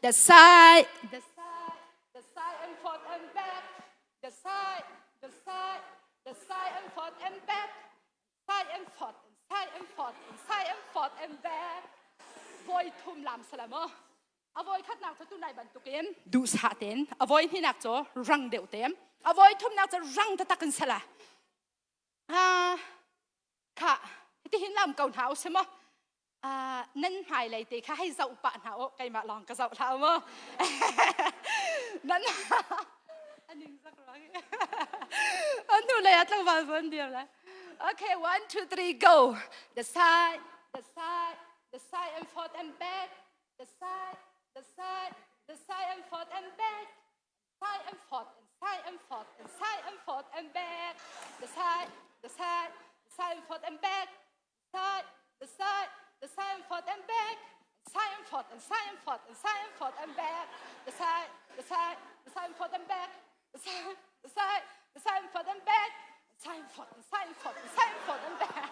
the side the side the side and forth and back the side, the side, the side and forth and back, side and forth and side and forth and side and forth and back. Voi thum lam salam o. A voi khatnak cu tunai bantukin duhsah ten, a voi hninak cu rang deuh tem, a voi thumnak cu rang taktak in sala. Ah, kha hitihin lam ko hna usih maw? Uh, nan hmailei te kha hei zoh pah hna u keimah lawng ka zoh hlah mu nan aning zak ruang anu lei ah tlangval von dir lai okay one two three go the side the side the side and forth and back the side the side the side and forth and back side and forth and side and forth and side and forth and back the side the side the side and forth and back side the side the side and forth and back side and forth and side and forth and side and forth and back the side the side the side and forth and back the side the side the side and forth and back side and forth and side and forth and side and forth and back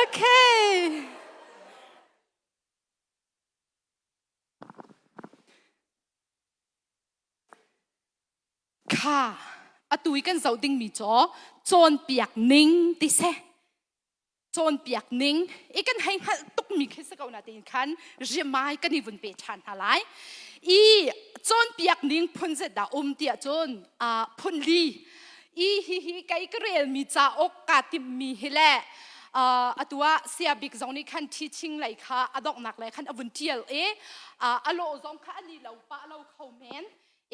okay Kha atu i kan zoh dingmi cu cawnpiak ning ti seh cawnpiak ning i kan hei hngalh tukmi khi si ko na tein khan riamai kan i vun pe ṭhan hna lai i cawnpiak ning phun zet dah um tiah cun phun li i hihi kei ka relmi cauk kaa timhmi hi le atu ah sia bik zong nih khan teaching lei kha a donghnak lei khan a vun ṭial i a lawh zong kha an i lo pah lo kho men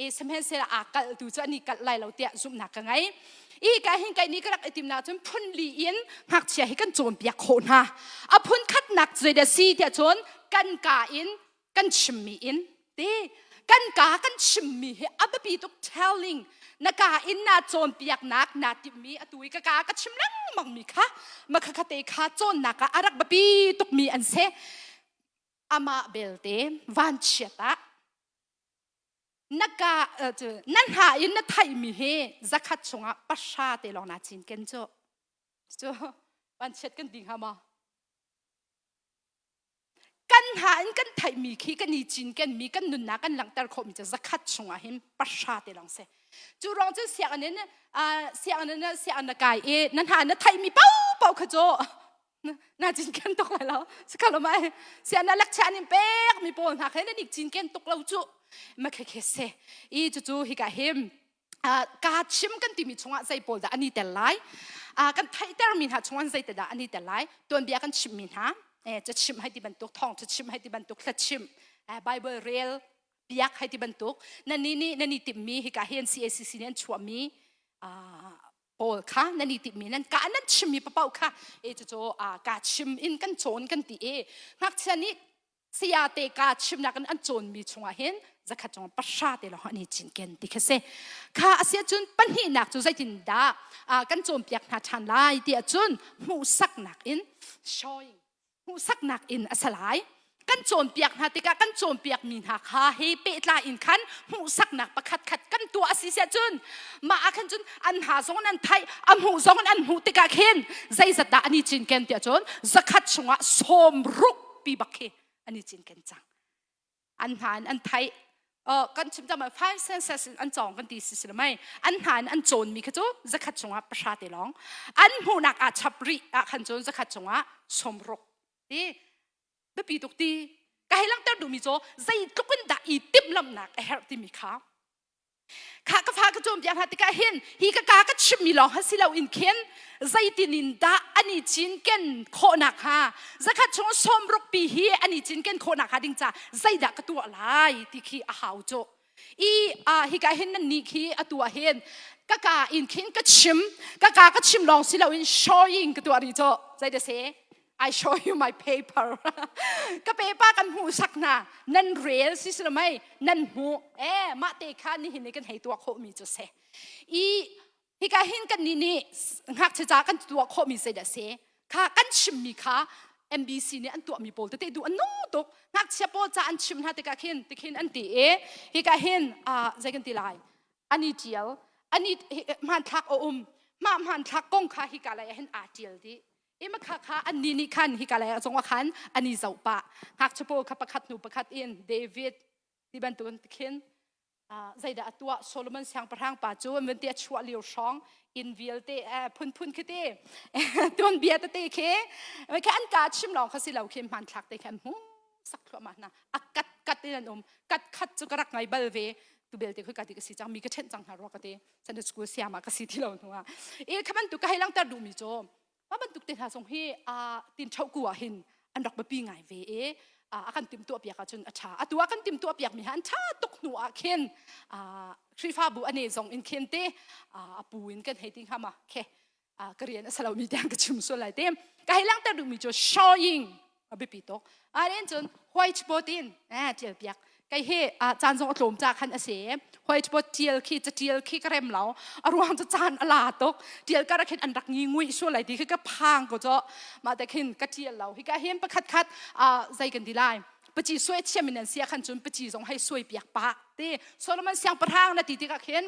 i sihmanhsehlaw aa kalh tu cu an i kalh lai lo tiah zumhnak ka ngei i ka hin kai ni ka rak i timnak cun phun li in ngakchia hi kan cawnpiak khawh hna a phun khatnak zei si tiah cun kan ka in kan chimmi in ti kan ka kan chimmi hi a biapi tuk telling na ka in na cawnpiaknak na timhmi atu i ka ka ka chim lengmang mi kha makhakha te kha cawnnak ah a rak biapi tukmi an si amah belte vanchiat ah na ka na hna in na theihmi hi zakhat chungah pahra te lawng naa cinken cu cu vanchiat kan ti hnga maw Kan hna in kan theihmi khi kan i cinkenmi kan nunnak kan langhter khawhmi cu zakhat chungah hin pahra te lawng si. Cu ruang cun sianginn in sianginn in sianginn na kai i na hna na theihmi paohpaoh kha cu na cinken tuk lai lo. Sikha lo mai. Sianginn ah lecture an in pek mi pawl hna kha nan i cinken tuk lo cu. Ma khe khe se. I cucu hika him kaa chim kan timi chungah zei pawl dah an i tel lai kan theihtermi hna chungah zei te dah an i tel lai tuanbia kan chimmi hna ca chim hai ti bantuk thawng ca chim hai ti bantuk hla chim bible rel biak hai ti bantuk nan ni nih nan i timmi hika hi NCACC nih an chuahmi pawl kha nan i timmi nan ka nan chimmi papau kha e cucu ka chim in kan cawn kan ti e ngakchia nih saya te ka chimnak in an cawnmi chungah hin zakhat chung pahra te lawng an i cinken ti kha si kha a si ahcun pahnihnak cu zeitindah kan cawnpiak hna ṭhan lai ti ahcun hmuhsaknak in showing hmuhsaknak in a si lai kan cawnpiak hna tikah kan cawnpiakmi hna kha he pehtlai in khan hmuhsaknak pakhat khat kan tuah a si siah cun mah ah khan cun an ha zong in an theih a hmuh zong in an hmuh tikah khin zeizat dah an i cinken tiah cun zakhat chungah sawm ruk pi bak khi an i cinken cang an hna in an theih kan chim cang five senses in an cawng kan ti si si mai an hna in an cawn mi kha cu zakhat chungah pahra te lawng an hmuhnak ah chap rih ah khan cun zakhat chungah sawmruk ti biapi tuk ti ka hei langhter duhmi cu zeitluk in dah i timhlamhnak a herh timi kha. Kha ka fa ka cawnpiak hna tikah hin hi ka ka ka chimmi lawng ha si loin khin zeitin in dah an i cinken khawhnak hnga zakhat chung sawmruk pi hi an i cinken khawhnak hnga ding ca zeidah ka tuah lai ti khi a hau cu. I uh, hika hin nan nih khi atu ah hin ka ka in khin ka chim ka ka ka chim lawng si loin showing ka tuah rih cu zei da se I show you my paper. ka paper kan hmuh sak hna. Nan rel si si mei nan hmuh. Eh mah te kha nihin ni kan hei tuah khawh mi cu se. I hika hin kan nih nih ngakchia ca kan tuah khawh mi zeidah se. Kha kan chim mi kha MBC nih an tuah mi pawl tete duh an nung tuk. Ngakchia pawl ca an chim hna tikah khin tikhin an ti i hika hin ah zei kan ti lai. Ani tial ani hmanthlak a um. Mah hmanthlak kong kha hika lei ah hin aa tial dih. Ima kha kha annih nih khan hika lei zong ah khan an i zoh pah. Ngakchia pawl kha pakhat hnu pakhat in David ti bantukin khin zeidah a tuah Solomon siangpahrang pa cu an van ti a chuah lio hrawng inn vialte phunphun khi ti tuanbia tete khi khi an ka chim lawng kha si lo khi hmanthlak te khi an hmu sak thluahmah hna a kat kat in an um kat khat cu ka rak ngai bal ve tu belte khoi ka ti ka si cang mi ka ṭhenh cang hna rua ka ti Sunday school siam ah ka si ti lo hnu ah i kha bantuk ka hei langter duhmi cu mah bantuk te hna zong hi a tin ṭho ku ah hin an rak biapi ngai ve i a kan timhtuah piak ahcun a ṭha atu ah kan timhtuah piak mi ha an ṭha tuk hnu ah khin Khrihfabu ane zong in khin te a pu in kan hei ti hnga ma khe ka rian a si lomi tiang ka chim sual lai te ka hei langhter duhmi cu showing a biapi tuk a cun whiteboard in eh tial piak kei hi caan zong a tlawm ca khan a si whiteboard tial khi catial khi ka rem lo a ruang cu caan a la tuk tial kar khin an rak ngi ngui sual lai ti khi ka phang ko cho mah te khin ka tial lo hi ka hin pakhat khat zei kan ti lai paci suai thiam in an sia khan cun paci zong hei suai piak pa ti Solomon siangpahrang na ti tikah khin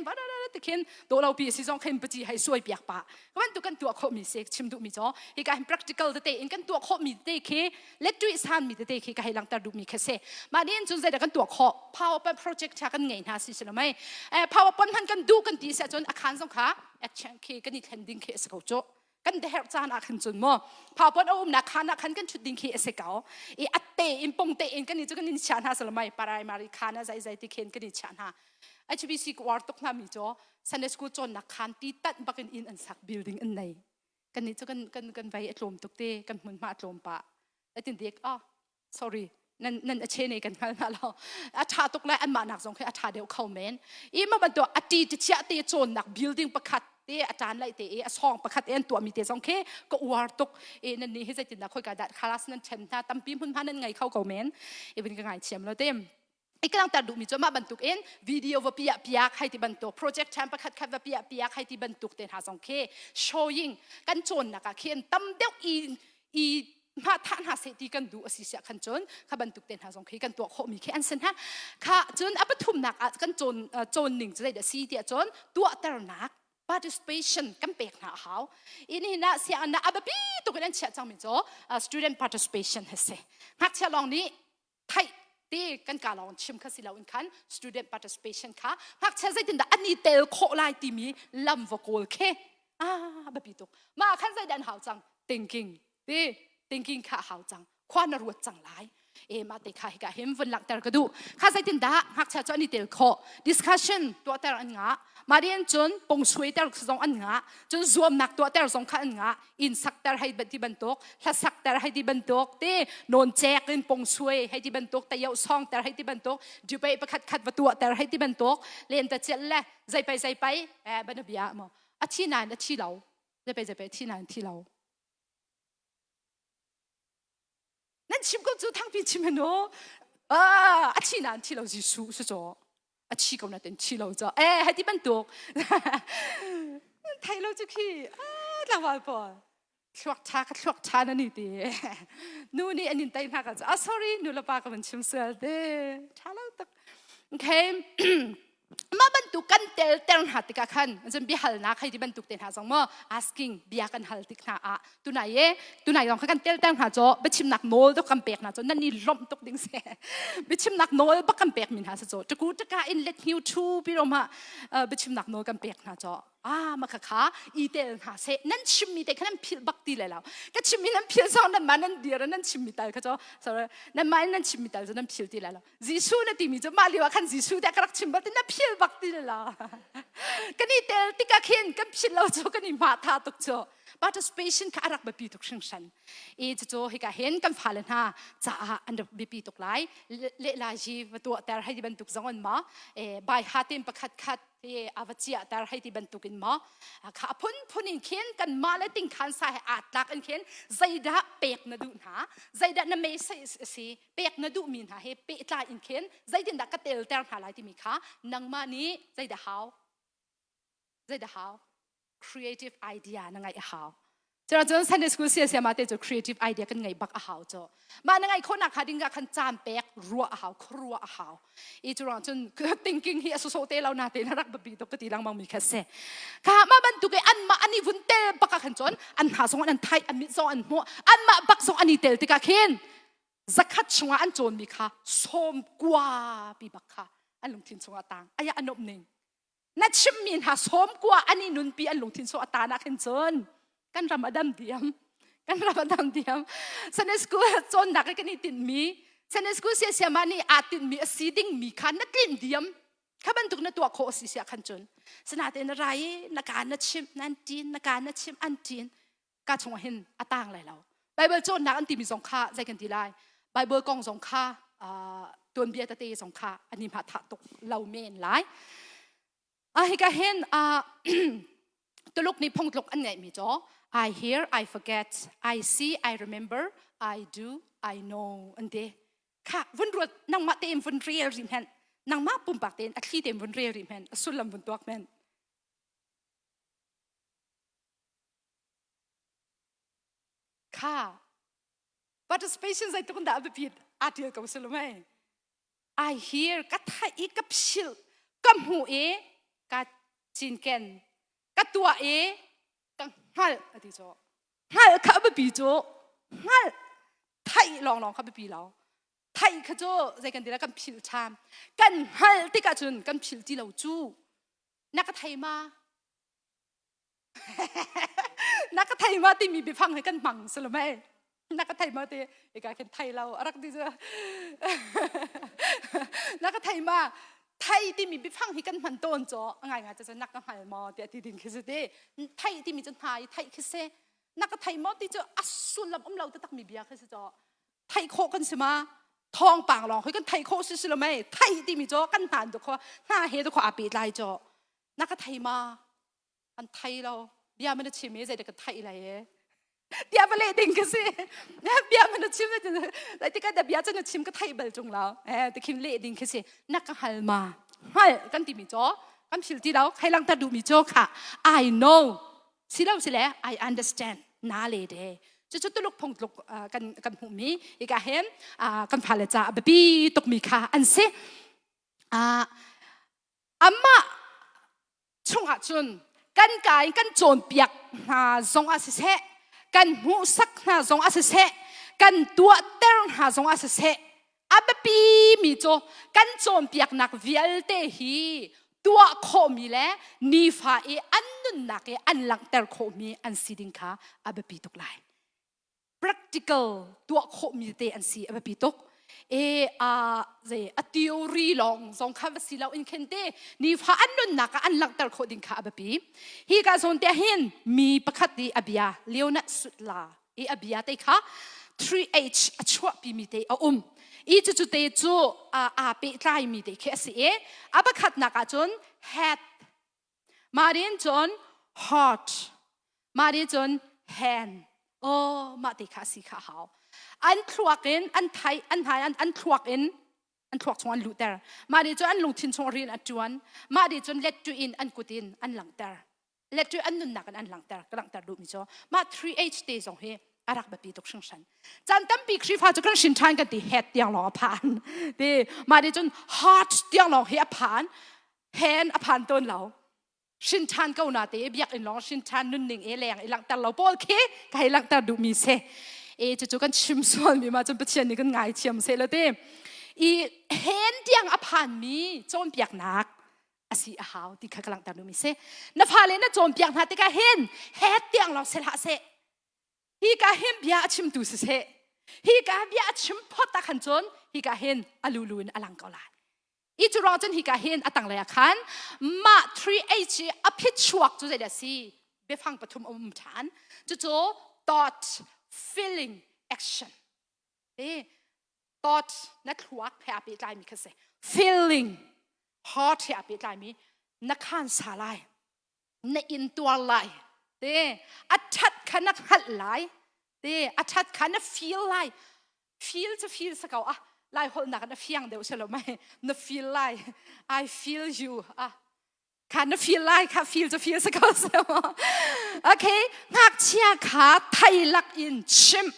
ti khin do lo pi si zong khin paci hei suai piak pa ka bantuk kan tuah khawh mi se chim duh mi cho hi ka hin practical tete in kan tuah khawh mi tete khi let tui san mi tete khi ka hei langter duh mi kha se mah ni in cun zeidah kan tuah khawh powerpoint project tha kan ngei hna si si lo mei powerpoint hman kan duh kan ti se cun a khan zong kha action khi kan i thlen ding khi a si ko cu kan herh caan ah khan cun maw phapon a umnak khan ah khan kan thut ding khi a si ko i atte in pong te in kan i cu kan in chia hna salamai primary khan a zai zai ti khen kan i chia hna HBC ko war tuk hna mi cho Sunday school cawnnak khan ti tan bakin in an sak building an nei kan ni cu kan kan kan vai a tlawm tuk te kan hmun hma a tlawm pa atin dek ah sorry nan nan a che ne kan hngal hna lo a tha tuk lai anmah nak zong khi a tha deuh kho men i ma bantuk a ti ti chia te cawnnak building pakhat te a tan lai te i a song pakhat en tuah mi te zong khi ka uar tuk i nan ni hi zeitin dah khoi ka dat khalas nan chen hna tampi hmun hma nan ngai kho ko men even ka ngai thiam lo te i ka langter duhmi cu mah bantuk in video va piah piak hei ti bantuk project time pakhat khat va piah piak hei ti bantuk te hna zong khi showing kan cawnnak ah khin tam deuh i i hma thah hna seh ti kan duh a si siah khan cun kha bantuk te hna zong khi kan tuah khawhmi khi an si hna kha cun a pathumnak ah kan cawn cawn ning cu zeidah si tiah cun tuahternak participation kan pek hna a hau in hin ah sianginn ah a biapi tuk in an chiah cangmi cu student participation hi si ngakchia lawng nih theih ti kan ka lawng chim kha si lo in khan student participation kha ngakchia zeitindah an i tel khawh lai timi lam va kawl khi ah biapi tuk mah khan zeidah an hau cang thinking ti thinking kha hau cang khua na ruat cang lai e mah te kha hika him vun langhter ka duh kha zeitin dah ngakchia cu an i tel khawh discussion tuahter an ngah mah rian cun pong suaiter zong an ngah cun zuamnak tuahter zong kha an ngah inn sakter hei ti bantuk hla sakter hei ti bantuk te nawn cek in pong suai hei ti bantuk tayo songter hei ti bantuk debate pakhat khat va tuahter hei ti bantuk len ta chial le zeipai zeipai eh bana bia mo a thi nain a thi lo zeipai zeipai thi nain thi lo nan chim ko cu thangpi chim hanu ah a thi nain thi lo Jesuh su cho a thi ko na ten thi lo cho eh hei ti bantuk thei lo cu khi ah tlangval pawl thluak tha ka thluak tha na ni ti nu nih an in tei hna ka ah sorry nu le pa ka van chim sual te tha lo tak okay mah bantuk kan tel ter hna tikah khan cun biahalnak hei ti bantuk te hna zong maw asking bia kan hal tik hna ah tunai e tunai zong kha kan tel ter hna cho biachimnak nawl tuk kan pek hna cho nan i lawmh tuk ding se biachimnak nawl bak kan pek mi hna se cho taku taka in let hiu thu pi ro ma biachimnak nawl kan pek hna cho. Ah, ma kha kha i tel hna seh. Nan chimmi te kha nan philh bak ti lai lo. Ka chimmi nan philh zong nan mah nan dir nan chimmi tal kha cu sorry nan mah nan chimmi tal cu nan phil ti lai lo. Jesuh na timi cu mah lio ah khan Jesuh te ka rak chim bal ti na phil bak ti lai lo. Kan i tel tikah khin kan philh lo cu kan i hma tha tuk cu. Participation kha a rak biapi tuk hringhran. I cucu hika hin kan fale hna caah an rak biapi tuk lai. Lehla ji va tuahter hei ti bantuk zong an ma. Bai ha ten pakhat khat hi a va chiahter hei ti bantuk in maw kha phunphun in khin kan mah le tingkhan sa he aa tlak in khin zeidah pek na duh hna zeidah na message a si pek na duhmi hna he pehtlai in khin zeitindah ka telter hna lai timi kha nangmah nih zeidah hau zeidah hau creative idea na ngeih a hau. Cun Sunday school sia siama te cu creative idea kan ngei bak a hau cu. Mah na ngeih khawhnak kha ding ah khan caan pek ruah a hau, khuaruah a hau. I cu ruang cun thinking hi a sawsawh te lo na te na rak biapi tuk ka ti lengmang mi kha si. Kha mah bantuk i anmah an i vun tel bak ah khan cun an hna zong an thai, an mit zong an hmuh, anmah bak zong an i tel tikah khin zakhat chungah an cawnmi kha sawm kua pi bak kha an lungthin chungah tang aya a nuamh ning na chimmi hna sawmkua an i nunpi an lungthin so a tan ah khin cun kan ram a dam diam kan ram a dam diam Sunday school cawnnak kan i tinhmi Sunday school sia siama nih aa tinhmi a si dingmi kha na tlinh diam kha bantuk na tuah khawh a si sia khan cun sinain na rai i na ka na chimh nan ṭin na ka na chimh an ṭin ka chungah hin a tang lai lo Bible cawnnak an timi zong kha zei kan ti lai Bible kong zong kha tuanbia tete zong kha an i hma thah tuk lo men lai a hika hin Tuluk nih phungtluk an ngeihmi cu I hear I forget I see I remember I do I know an ti kha vun ruat nangmah tein vun rel rih hmenh nangmah pumpak tein a thli tein vun rel rih hmenh a sullam vun tuak hmenh Kha participation zeitluk in dah a biapit aa ṭial ko si lo mei? I hear ka theih i ka philh ka hmuh i ka cinken ka tuah i ka hngalh a ti cu hngalh kha a biapi cu hngalh theih lawnglawng kha biapi lo theih kha cu zei kan ti la kan philh ṭhan kan hngalh tikah cun kan philh ti lo cu na ka thei ma Na ka thei ma timi biafang he kan hmang si lo mei. Na ka thei ma ti ika khin thei lo a rak ti cu. Na ka thei ma thei timi biafang hi kan hman tawn caw a ngai ngai cu na ka hngal maw tiah ti ding khi si ti. Thei timi cu hna i theih khi si. Na ka thei maw ti cu a sullam um lo taktak mi bia khi si caw. Theih khawh kan si ma? Thawngpang lawng khi kan theih khawh si si lo mei. Theih timi cu kan hnan tu kho hna he tu kho aa pehtlai caw. Na ka thei ma? An thei lo bia man a chim i zeidah ka theih lai e bia va leh ding ka si bia man a chim lai tikah da bia cu na chim ka theih bal tung lo eh tikhin leh ding khi si na ka hal ma hngal kan timi caw kan phil ti lo khai langter duhmi caw kha I know si lo si le I understand na le de cucu tuluk phungtluk kan kan hmuhmi ika hin kan fale ca a biapi tukmi kha an si amah chungah cun kan ka in kan cawnpiak hna zong ah siseh kan hmuhsak hna zong ah siseh kan tuahter hna zong ah siseh a biapi mi cu kan cawnpiaknak vialte hi tuah khawhmi le nifa i an nunnak i an langhter khawhmi an si ding kha a biapi tuk lai. Practical tuah khawhmi te an si a biapi tuk e a zei a theory lawng zong kha va si lo in khin te nifa an nunnak ah an langhter khawh ding kha a biapi hi ka zawn te hin mi pakhat i a bia Leonard Sutla i a bia te kha 3H a chuahpi mi te a um i cucu te cu aa pehtlai mi te khi a si i a pakhatnak ah cun head Mah rin cun heart, mah rin cun hand. Oh, mah te kha si kha hau. An thluak in an thai an thai an, an thluak in an thluak chung an luhter. Mah nih cun an lungthin chung rian a tuan. Mah nih cun let tu in an kut in an langhter. Let tu an nunnak in an langhter. Ka langhter duhmi cu mah 3H te zong hi a rak biapi tuk hringhran. Caan tampi Khrihfa cu kan hrin ṭhan kan ti head tiang lawng a phan. Ti mah nih cun heart tiang lawng hi a phan. Hen a phan tawn lo. Hrin ṭhan ko na te biakinn lawng hrin ṭhan nunning e leng i langhter lo pawl khi ka hei langhter duhmi si. E cucu kan chim sualmi ma cun Pathian nih kan ngaithiam seh lo te. I hen tiang a phanmi cawnpiaknak. Asi a hau ti kha ka langhter duhmi si. Na fale na cawnpiak hna tikah hin het tiang lawng seh hlah seh. Hi ka hin bia a chimtu siseh. Hi ka bia a chim phot ah khan cun hi ka hin a lulu in a lang ko lai. I cu ruang cun hi ka hin a tanglei ah khan mah 3H i a phichuak cu zeidah si? Biafang pathum a um ṭhan. Cucu thought, feeling, action. Ti thought na thluak he aa pehtlaimi kha si. Feeling, heart he aa pehtlaimi na khan sa lai. Na intuar lai. Te a ṭhat kha na hngalh lai. Te a ṭhat kha na feel lai. Feel cu feel sa ko ah lai holh nak na fiang deuh si lo mai na feel lai I feel you ah kha na feel lai kha feel cu feel sa ko si okay ngakchia kha thai lak in chimh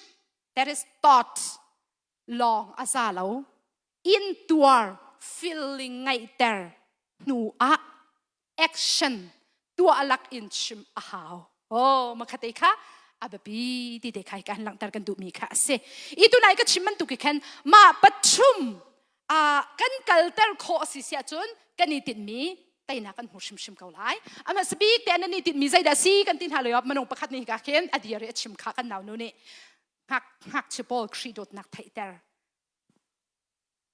that is thought lawng a za lo intuar feeling ngaihter hnu ah action tuah lak in chim a hau. Oh, makhate kha a biapi ti te kha kan langhter kan duhmi kha a si. I tunai ka chim bantuk khan mah pathum a kan kalter khawh a si siah cun kan i tinhmi teinak kan hmu hrimhrim ko lai. Amah sabik te nan i tinhmi zeidah si kan ti hna lo manung pakhat nih ka khin a dir i a chim kha kan nau nu nih ngak ngakchia pawl Khrih dawtnak theihter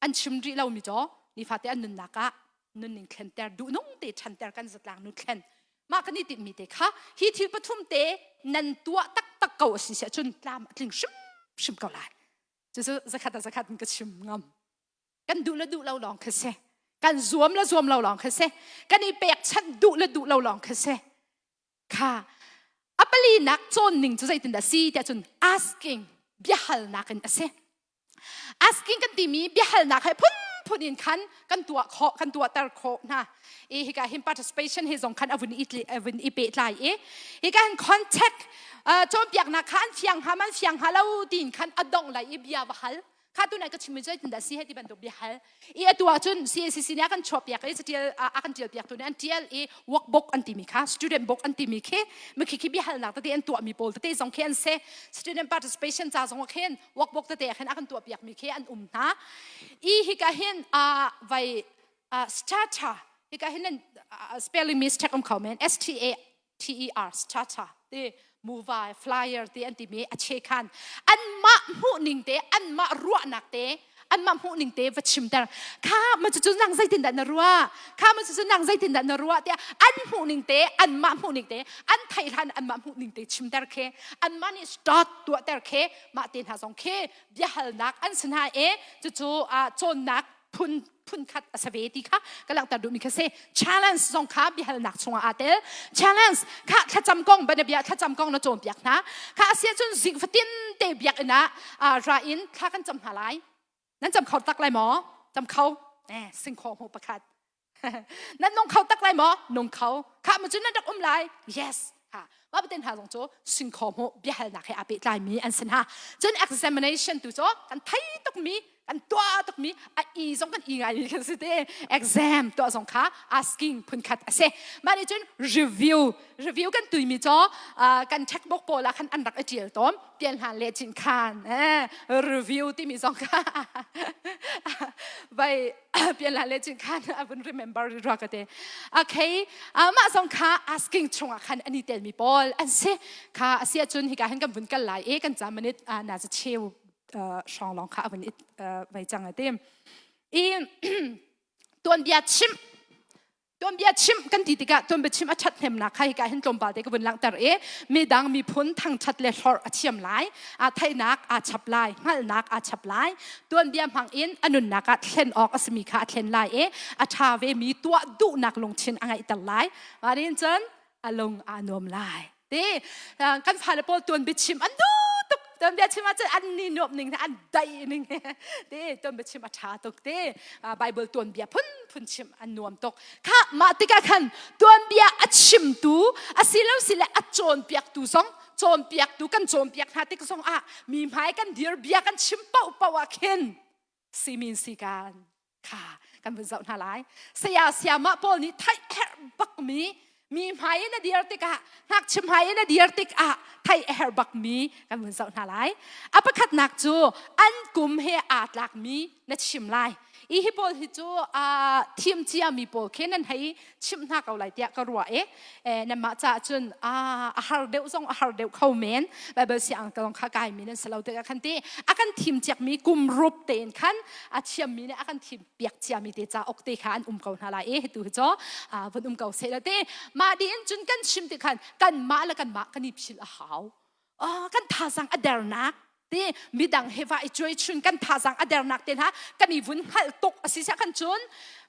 an chim rih lomi caw nifate an nunnak ah nunning thlenter duhnung te ṭhanter kan zatlang nu thlen mah kan i tinhmi te kha hi thil pathum te nan tuah taktak ko a si siah cun tlam a tling hrimhrim ko lai cucu zakhat a zakhat in ka chim ngam kan duh le duh lo lawng kha si kan zuam le zuam lo lawng kha si kan i pekchanh duh le duh lo lawng kha si kha a palinak cawn ning cu zeitindah si tiah cun asking biahalnak in a si Asking kan timi biahalnak he phunphun in khan kan tuah khawh kan tuahter khawh hna. I hika hin participation he zong khan a vun i a vun i pehtlai i hika hin contact cawnpiaknak kha an fiang hnga man fiang hnga lo tiin khan a dongh lai i bia va hal kha tu nai ka chimmi cu zeitindah si he ti bantuk bia hal i atu ahcun CACC nih a kan chuahpiak i catial a kan tialpiak tu nih an tial i workbook an timi kha student book an timi khi mikhi khi biahalnak tete an tuahmi pawl tete zong khi an si student participation ca zong ah khin workbook tete ah khin a kan tuahpiak mi khi an um hna i hika hin a vai starter hika hin spelling mistake um kho men S T A T E R starter ti muva flyer ti an timi a che khan anmah hmuh ning te anmah ruahnak te anmah hmuh ning te va chimter kha ma cu nang zeitin dah na ruah kha ma cu nang zeitin dah na ruah tiah an hmuh ning te anmah hmuh ning te an theih hlan anmah hmuh ning te chimter khe anmah nih start tuahter khe mah te hna zong khi biahalnak an si hna e cucu cawnnak phun phunkhat a si ve ti kha ka langhter duhmi kha si challenge zong kha biahalnak chungah aa tel challenge kha thlacam kong banabia thlacam kong na cawnpiak hna kha a si ahcun zing fatin te biakinn ah ra in thla kan cam hna lai nan cam kho tak lai maw cam kho eh singkhaw hmu pakhat nan nung kho tak lai maw nung kho kha ma cun nan rak um lai yes ha mah paten hna zong cu singkhaw hmuh biahalnak he aa pehtlai mi an si hna cun examination tu cu kan thei tuk mi kan tuah tuk mi a i zong kan i ngai mi kan si te exam tuah zong kha asking phunkhat a si mah nih cun review review kan tui mi cu kan textbook pawl ah khan an rak i tial tawn pian hlan le cin khan review timi zong kha vai pian hlan le cin khan a vun remember rua ka te okay mah zong kha asking chungah khan ani tel mi pawl an si kha asia cun hika hin kan vun kal lai e kan ca minute na za cheu hrawng lawng kha a vun i vai cang a ti i tuanbia chimh tuanbia chimh kan ti tikah tuanbia chimh a ṭhathnemnak kha hika hin tlawmpal te ka vun langhter i midang miphun thangṭhat le hlorh a thiam lai aa theihnak aa chap lai hngalhnak aa chap lai tuanbia hmang in a nunnak ah thlen awk a simi kha a thlen lai i a ṭha vemi tuah duhnak lungthin a ngeihter lai mah nih cun a lung aa nuam lai Ti kan fale pawl tuanbia chim an duh tuk tuanbia chim ahcun an ni nuamh ning an daih ning ti tuanbia chim a ṭha tuk ti Bible tuanbia phunphun chim an nuam tuk kha mah tikah khan tuanbia a chimtu asilo sile a cawnpiaktu zong cawnpiaktu kan cawnpiak hna tik zong ah mi hmai kan dir bia kan chim paohpaoh ah khin simin sikan kha kan vun zoh hna lai saya siamah pawl nih theih herh bakmi mi hmai in a dir tikah ngakchia hmai in a dir tikah theih a herh bakmi kan vun zoh hna lai a pakhatnak cu an kum he aa tlakmi na chim lai. I hi pawl hi cu a thim ciami pawl khi nan hei chimh hna ko lai tiah ka ruah i nanmah caah cun a har deuh zong a har deuh kho men. Bible siang ka kha kaimi nan si lo tikah khan ti a kan thim ciakmi kum rup tein khan a thiammi nih a kan thim piak ciami te cauk te kha an um ko hna lai i tu hi cu vun um ko seh la ti mah dih in cun kan chim ti khan kanmah le kanmah kan i philh a hau. Kan thazang a dernak ti midang he va i cuai chun kan thazang a dernak te hna kan i vun hngalh tuk a si sia kan cun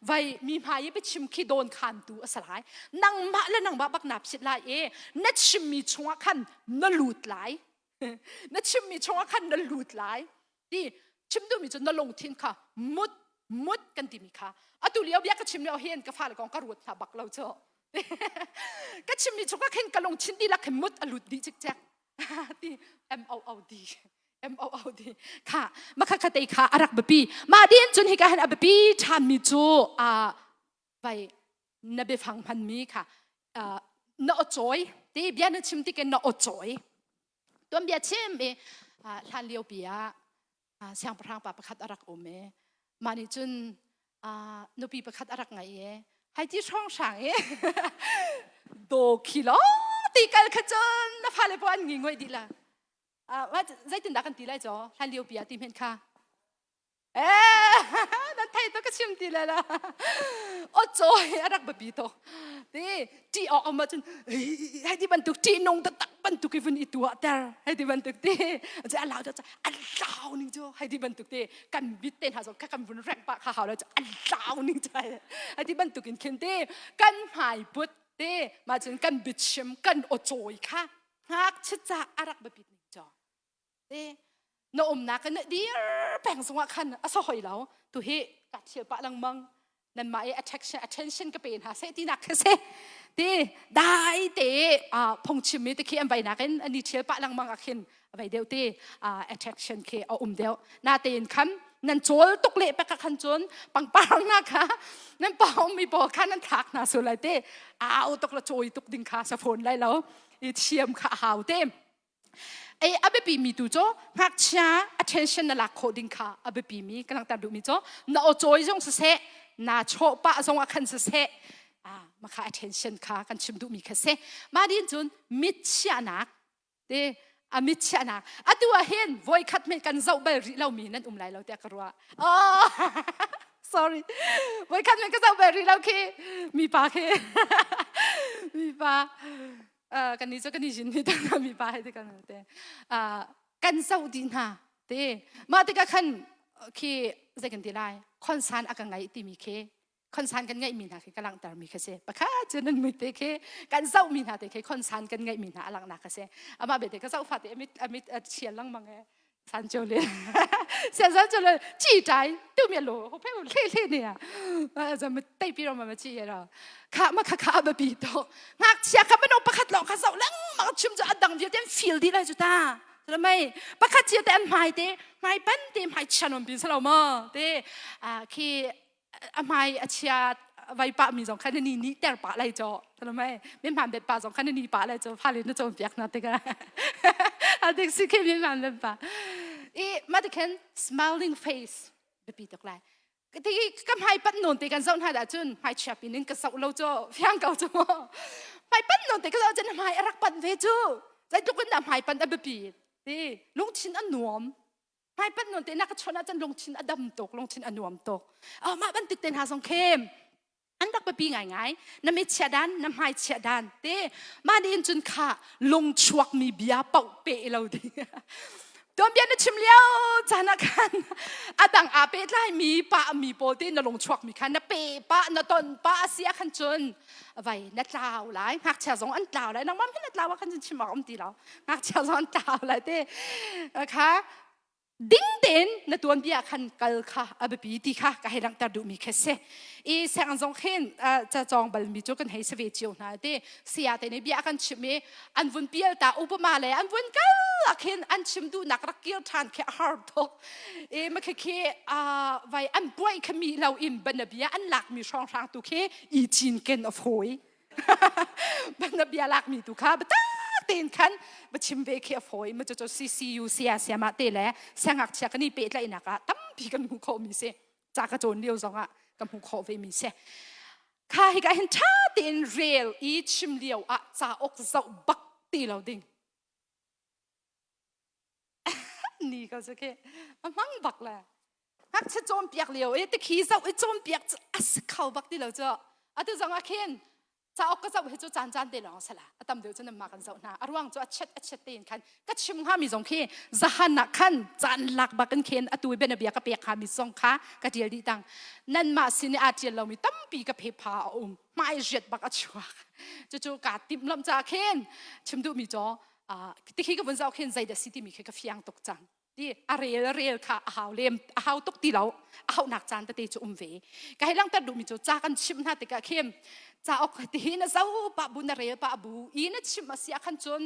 vai mi hmai i biachim khi dawn khan tu a si lai. Nangmah le nangmah bak na phit lai i na chimmi chungah khan na lut lai, na chimmi chungah khan na lut lai ti chim duhmi cu na lungthin kha mut mut kan timi kha. Atu lio bia ka chim lio hin ka fale kong ka ruat hna bak lo cu. Ka chimmi chungah khin ka lungthin dihlak khin mut a lut dih cikcek ti M O O D M O O D kha makha kha te kha a rak biapi. Mah din cun hika hin a biapi ṭhanmi cu a vai na biafang hmanmi kha na aw cawi ti bia na chim tik in na aw cawi tuanbia chim i hlan lio pi ah siangpahrang pa pakhat a rak um i mah nih cun nupi pakhat a rak ngei i hai ti hrawng hrang i do khi lo ti kal kha cun na fale po an ngi ngoi dih la. Zeitindah kan ti lai caw hlan lio pi ah ti hmen kha nan thei to ka chim ti le la o cawi a rak biapi to ti ṭih awk um ahcun hei ti bantuk ṭih nung taktak bantuk i vun i tuah ter hei ti bantuk ti a lau cu a lau ning cu hei ti bantuk ti kan mit te hna zong kha kan vun reng pah kha hau lo cu a lau ning cu hei ti bantuk in khin ti kan hmai put ti mah cun kan biachim kan aw cawi kha ngakchia ca a rak biapit ning cu te na umnak na dir peng zongah khan a sa hoi lo. Tu hi ka thial pah lengmang nan mah i attraction attention ka pe hna seh tinak kha si ti. Dai te phungchim mi te khi an vai nakin ani thial pah lengmang ah khin vai deuh ti attraction khi a um deuh na tein khan nan chawl tuk le pek khan cun pangpar na kha nan pawng mi pawl kha nan thlak hna su lai te au tuk la chawi tuk ding kha sa phone lai lo i thiam kha hau te. Ei a biapi mi tu cu ngakchia attention na lak khawh ding kha a biapi mi ka langhter duhmi cu na aw cawi zong siseh, na chawh pah zong ah khan siseh, makha attention kha kan chim duhmi kha si. Mah din cun mit chiahnak te a mit chiahnak atu ah hin voi khat men kan zoh bal rih lomi nan um lai lo tiah ka ruah. Oh, sorry, voi khat men ka zoh bal rih lo khi mi pa khi mi pa kan ni cu kan i jin mi tak mi pa he te kan te kan zoh dih hna te. Mah tikah khan khi zei kan ti lai, khonsan a ka ngai timi khi khonsan kan ngeih mi hna khi ka langhter mi kha si. Pakhat cu nan mit te khi kan zoh mi hna te khi khonsan kan ngeih mi hna a langhnak kha si. Amah bete ka zoh fa te amit amit a chial lengmang e san chiu le sian san chiu le chi tai tu mi lo ho phe hle hle ne a za ma tai pi ro ma ma chi ra kha ma kha kha ba pi to ngakchia kha mano pakhat lawng kha zoh lengmang chim cu adang vialte an feel dih lai cu ta la mei pakhat chia te an hmai te hmai pan te hmai chian on pin salo ma te khi a hmai a chia vai pa mi zong kha na ni ni ter pa lai cho tala mai min man bet pa zong kha na ni pa lai cho fale na cawn piak na tikah a dik si khi min man bet pa i ma ti khen smiling face biapi tuk lai. Ti ka hmai pat non te kan zoh hna dah cun hmai chia pin in ka zoh lo cho fiang ko chu hmai pat non te ka zoh cun hmai a rak pan ve chu zeitluk in dah hmai pan a biapi ti lungthin a nuam. Hmai panh nawn te na ka chawnh ahcun lungthin a dam tuk, lungthin a nuam tuk. Mah bantuk te hna zong khem an rak biapi ngaingai. Na mit chia dan, na hmai chia dan te mah nih in cun kha lung chuakmi bia paoh pe lo ding. Tuanbia na chim lio caan ah khan a dang aa pehtlaimi pa mi pawl te na lung chuakmi kha na pe pah na ton pah a si ah khan cun vai na tlau lai, ngakchia zong an tlau lai. Nangmah hin na tlau ah khan cun chim awk um ti lo. Ngakchia zong an tlau lai te kha ding tein na tuanbia khan kal kha a biapi ti kha ka hei langhter duhmi kha si. I sianginn zong khin ca cawng balmi cu kan hei si ve cio hna te. Saya te nih bia kan chim i an vun pial ta upama le an vun kal ah khin an chim duhnak rak kir ṭhan khi a har tuk i ma khi khi vai an buai kha mi lo in banabia an lakmi hrawnghrang tu khi i cinken a fawi. Bana bia lakmi tu kha biatak tein khan va chim ve khi a fawi. Ma cu CCU sia siama te le siangngakchia kan i pehtlaihnak ah tampi kan hmuh khawhmi si. Ca ka cawn lio zongah ka hmuh khawh ve mi si. Kha hika hin ṭha tein rel i chim lio ah cauk zoh bak ti lo ding. Ni ko cu khi a hmang bak le. Ngakchia cawnpiak lio i tikhi zoh i cawnpiak cu a si kho bak ti lo cu. Atu zong ah khin cauk ka zoh hi cu caan caan te lawng sala a tam deuh cu nanmah kan zoh hna a ruang cu a chet a chet tein khan ka chim hngami zong khi zahan ah khan caan lak bak in khin atu i bianabia ka pek hngami zong kha ka tial dih tang nanmah sin i aa tial lomi tampi ka phepha a um hmai riat bak a chuak cucu kaa timh lam ca khin chim duhmi cu tikhi ka vun zoh khin zeidah si timi khi ka fiang tuk cang ti a rel rel kha a hau lem a hau tuk ti lo a hauhnak caan tete cu um ve ka hei langhter duhmi cu ca kan chimh hna tikah khin cauk ti hi na zo pah bu na rel pah bu i na chimh a si ah khan cun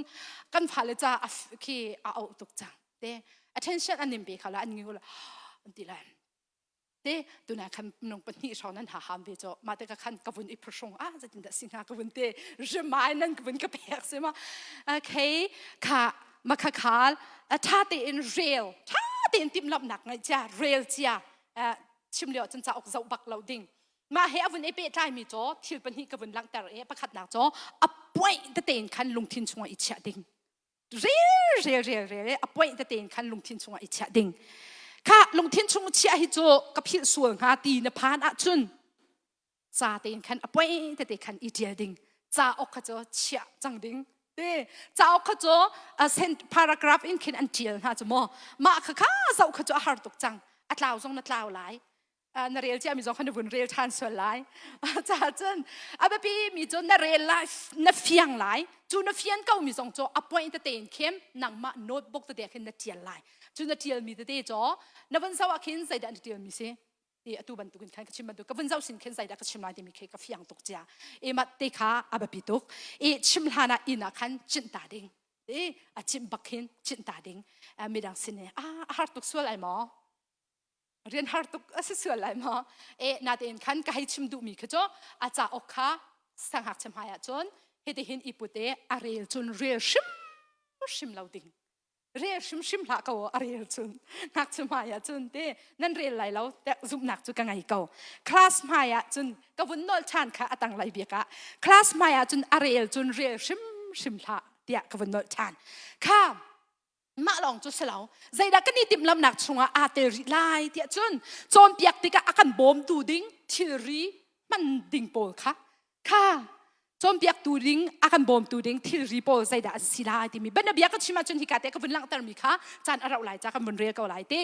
kan fale ca khi a auh tuk cang te attention an nim pe kha la an ngi la an ti lai te tuna khan nung pahnih hrawng nan ha ham ve cho ma te ka khan ka vun i phuhrung a zeitin dah si hnga ka vun te remind nan ka vun ka pek si ma okay kha ma kha khal tha tein rel tha tein timhlamhnak ngaih cia rel cia chim lio cun cauk zoh bak lo ding mah he avun i pehtlai mi chaw thil pahnih ka vun langhter i pakhatnak chaw a point tete in khan lungthin chungah i chiah ding rel rel rel rel a point tete in khan lungthin chungah i chiah ding kha lungthin chung chiah hi cu ka philh sual hnga ti na phan ahcun ca tein khan a point tete khan i tial ding cauk kha cu chiah cang ding te cauk kha cu a paragraph in khin an tial hna cu maw mah kha kha zoh kha cu a har tuk cang a tlau zong na tlau lai na rel ciami zong kha na vun rel ṭhan sual lai. Caah cun a biapi mi cu na rel lai, na fiang lai. Cu na fian ko mi zong cu a point tete in khin nangmah notebook tete khin na ṭial lai. Cu na ṭial mi tete cu na vun zoh ah khin zeidah na ṭial mi si? Ti atu bantukin khan ka chim bantuk ka vun zoh sin khin zeidah ka chim lai timi khi ka fiang tuk cia. E mat te kha a biapi tuk. I chim hlan ah inn ah khan chinh ta ding. I a chimh bak khin chinh ta ding. Midang sin i a har tuk sual ai maw? Rian har tuk a si sual lai maw? E natein khan ka hei chim duhmi kha cu a cauk kha sangngakchia hmai ah cun hitihin i put i a rel cun rel hrimhrim lo ding. Rel hrimhrim hlah ko a rel cun ngakchia hmai ah cun te nan rel lai lo zumhnak cu ka ngei ko. Class hmai ah cun ka vun nawl ṭhan kha a tang lai bik ah class hmai ah cun a rel cun rel hrimhrim hlah tiah ka vun nawl ṭhan. Kha Mah lawng cu si lo. Zeidah kan i timhlamhnak chungah aa tel rih lai tiah cun cawnpiak tikah a kan bawmtu ding thilri hman ding pawl kha kha cawnpiaktu ding a kan bawmtu ding thilri pawl zeidah an si lai timi bianabia ka chim ahcun hika te ka vun langhtermi kha caan a rauh lai ca kan vun rel ko lai te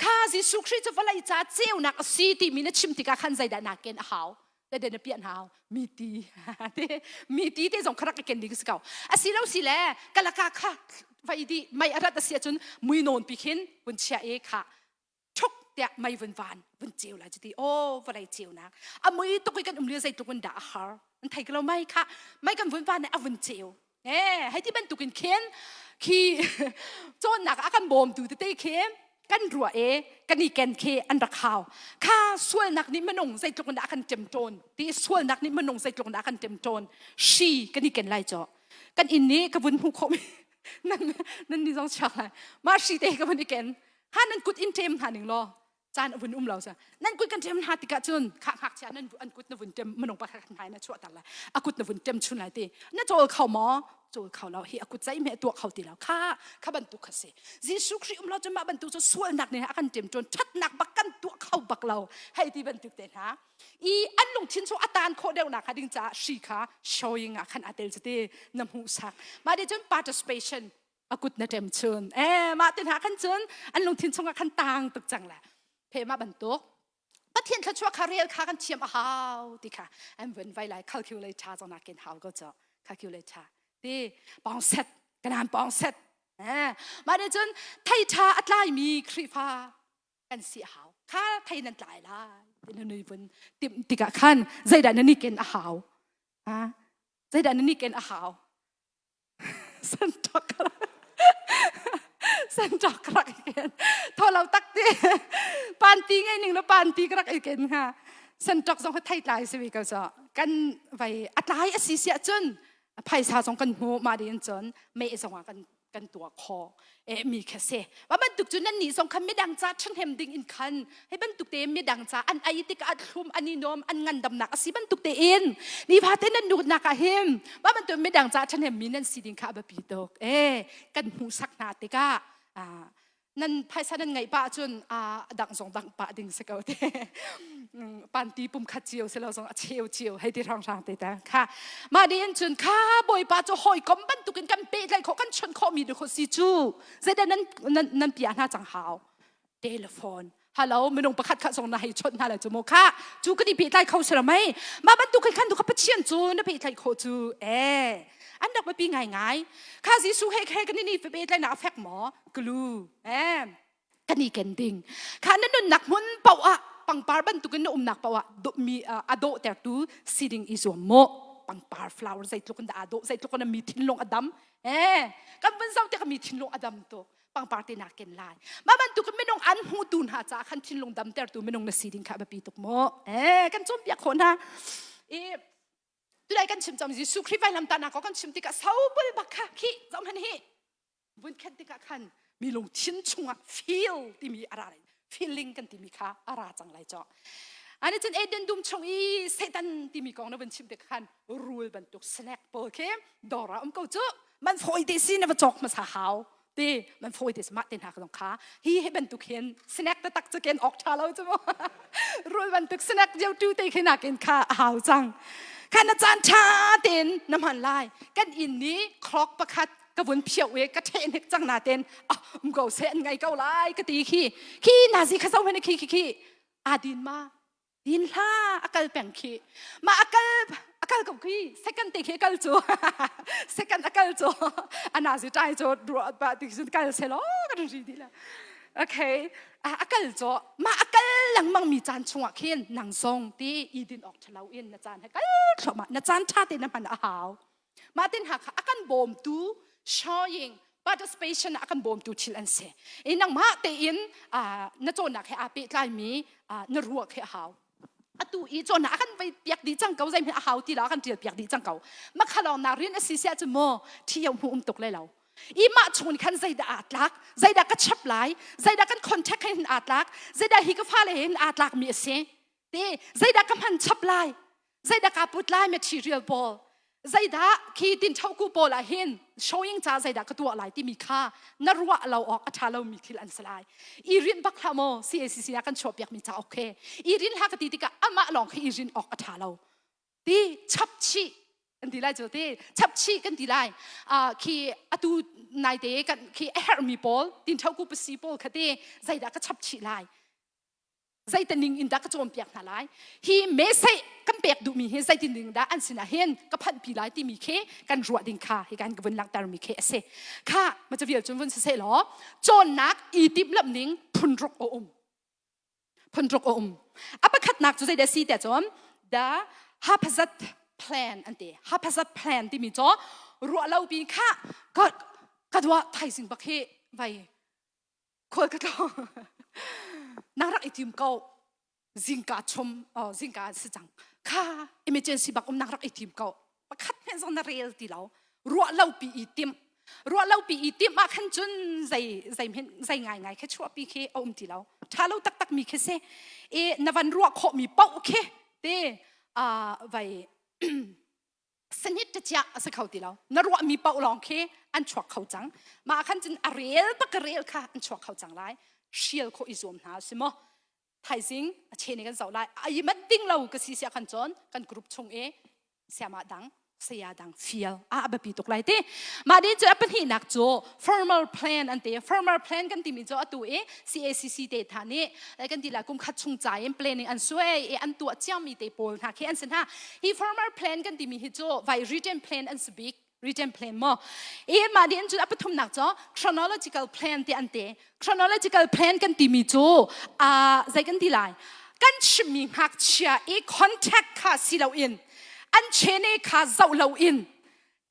kha Jesuh Khrih cu vawlei ca ceunak a si timi na chim tikah khan zeidah naa ken a hau te na piah hna mi ti te mi ti te zong kharak ken ding si ko asi lo si le kalaka kha vai di mai arat asi ahcun mui nawn pi khin vun chia e kha thuk tiah mei vun van vun ceu lai cuti o vawlei ceunak a mui tuk i kan um lio zeitluk in dah a har an thei ko mei kha mei kan vun van a vun ceu Eh, hei ti bantukin khin khi cawnnak a kan bawmtu tete khi kan ruah e kan i ken khi an rak hau. Kha sualnak nih minung zeitluk in dah a kan ṭemṭawn ti sualnak nih minung zeitluk in dah a kan ṭemṭawn hri kan i ken lai caw. Kan inn nih ka vun hmuh khawh mi nan nan ni zong chuak lai. Mah hri te ka vun i ken. Ha nan kut in ṭem hna ning law caan a vun um lo sa nan kut kan ṭem hna tikah cun kha ngakchia nan an kut na vun ṭem minung pakhat khat hmai na chuahter lai a kut na vun ṭem chun lai ti na cawl kho maw cawl kho lo hi a kut zei hme tuah kho ti lo kha kha bantuk kha si Jesuh Khrih um lo cun mah bantuk cu sualnak nih a kan ṭem ṭun ṭhatnak bak kan tuah kho bak lo hei ti bantuk te hna i an lungthin cu a tan khawh deuhnak kha ding caah hri kha showing ah khan aa tel cu ti na hmuhsak mah nih cun participation a kut na ṭem chun eh mah te hna khan cun an lungthin chungah khan tang tuk cang le phe mah bantuk Pathian thluachuah kha rel kha kan thiam a hau ti kha an vun vai lai calculate tha zong nakin hau ko cho calculate tha ti pong set kanan pong set eh mah nih cun thei tha a tlaimi Khrihfa kan si a hau kha thei nan tlai lai ti na nui vun tim tikah khan zeidah na ni ken a hau ha zeidah na ni ken a hau Santak santak rak i ken tho lo tak ti panti ngei ning lo panti ka rak i ken hnga santak zong kha thei tlai si ve ko so kan vai a tlai a si siah cun phaisa zong kan hmu mah din cun meh zong ah kan kan tuah kho e mi kha se ma bantuk. bantuk cu nan nih zong khan midang ca ṭhahnem ding in khan hei bantuk te midang ca an ei tikah a thlum an i nuam an ngandamnak a si bantuk tein nifate nan nunnak ah hin mah bantuk midang ca ṭhahnem mi nan si ding kha a biapi tuk e kan hmuhsak hna tikah nan phaisa nan ngeih pah cun a dang zong dang pah ding si ko te panti pum khat cio si lo zong a cheu cio hei ti rang rang te ta kha mah ding cun kha bawipa cu hawikom bantukin kan pehtlaih khawh kan chawnh khawh mi dukho si cu zeidah nan nan nan pia hna cang hau telephone hello minung pakhat kha zong na hei chawnh hna lai cu mu kha cu ka ni pehtlai kho si lo mei mah bantuk khan tu kha pathian cu na pehtlai khawh cu e an rak biapi ngaingai kha Jesuh he khe kan ni pehtlaihnak a fek maw glue eh kan i ken ding kha na nunnak hmun paoh ah pangpar bantukin na umnak paoh ah mi a dawhtertu si ding i zuam maw pangpar flower zeitluk in dah aa dawh zeitluk in mi thinlung a dam eh kan vun zoh tikah mi thinlung a dam tuk pangpar te na ken lai mah bantuk minung an hmutu hna caah khan thinlung damtertu minung na si ding kha a biapi tuk maw eh kan cawnpiak khawh hna i tulai kan chim cang Jesuh Khrih vailamtahnak ko kan chim tikah sobul bak kha khi zong han hi vun khen tikah khan mi lungthin chungah feel timi a ra lai feeling kan timi kha a ra cang lai cho ani cun Eden dum chung i Satan timi kong na vun chim tik khan rul bantuk snack pawl khi dawr ah um ko cu man fawi te si na va cawk hmasa hau ti man fawi te mah te hna ka kha hi he bantuk hin snack ta tak chu ken ok tha lo chu mu rul bantuk snack jeu tu te khi nakin kha a hau cang kha na caan tha ten na hman lai kan inn ni clock pakhat ka vun phiau e ka the nek cang na ten ah um ko se an ngai ko lai ka ti khi khi na zi kha zo hen khi khi khi a din ma din hla a kal peng khi ma a kal a kal ko khi second te khi kal cu second a kal cu ana zi tai cu ruah ba ti sun kal se lo ka ri di la okay a kal cu ma a kal lengmang mi caan chungah khin nang zong ti i din ok thalo in na caan he kal thluahmah na caan tha te na hman a hau Mah tin hna kha a kan bawmtu showing participation a kan bawmtu thil an si. I nangmah tein na cawnnak he aa pehtlaimi na ruah khi a hau. Atu i cawnnak a kan vei piak dih cang ko zeihmanh a hau ti lo a kan tial piak dih cang ko. Makhalawng na rian a si siah cun maw thi yo hmu um tuk lai lo. I mah chung khan zeidah aa tlak, zeidah ka chap lai, zeidah kan contact he hin aa tlak, zeidah hi ka fale he hin aa tlak mi a si. Te zeidah ka hman chap lai, zeidah kaa put lai material pawl zeidah khi tin ku pawl ah hin showing ca zeidah ka tuah lai timi kha na ruah lo awk a ṭha lomi thil an si lai i rinh bak hlah maw CACC ah kan chuah piakmi ca ok i rin hlah ka ti tikah amah lawng khi i rin awk a ṭha lo ti chap chih kan ti lai cu ti chap chih kan ti lai khi atu naite kan khi a herhmi pawl tin ku pasi pawl kha ti zeidah ka chap chih lai zeitaning in dah ka cawnpiak hna lai hi message kan pek duhmi hi zeitin ding dah an sinah hin ka phanhpi lai timi khi kan ruah ding kha hi kan ka vun langhtermi khi a si kha ma cavial cun vun siseh law cawnnak i timhlamh ning phunruk a um phunruk a um a pakhatnak cu zeidah si tiah cun the haphazard plan an ti haphazard plan timi cu ruah lo pi kha ka ka dua thaizing bak hi vai khual ka tlawng na rak i tim ko zingka chum oh zingka si cang kha emergency bak um nak rak i tim ko pakhat hmenh zong na rel ti lo ruah lo pi i tim ruah lo pi i tim ah khan cun zei zei hmenh zei ngai ngai khe chuah pi khi a um ti lo tha lo taktak mi khi si i na van ruah khawh mi paoh khi te a vai sanit cia a si kho ti lo na ruahmi paoh lawng khi an chuak kho cang mah khan cun a rel bak rel kha an chuak kho cang lai hrial khawh i zuam hna si maw thaizing a chen kan zoh lai ai mat ding lo ka si sia khan cun kan group chung i siama dang saya dang fial a biapi tuk lai ti mah din cu a pahnihnak cu formal plan an ti formal plan kan timi cu atu i CACC te tha nih kan ti la kum khat chung ca in planning an suai i an tuah ciami te pawl hna khi an si hna hi formal plan kan timi hi cu vai written plan an si bik written plan mo i mah din cu a pathumnak cu chronological plan ti an te chronological plan kan timi cu a zei kan ti lai kan chimmi ngakchia i contact kha si loin an chene kha zoh loin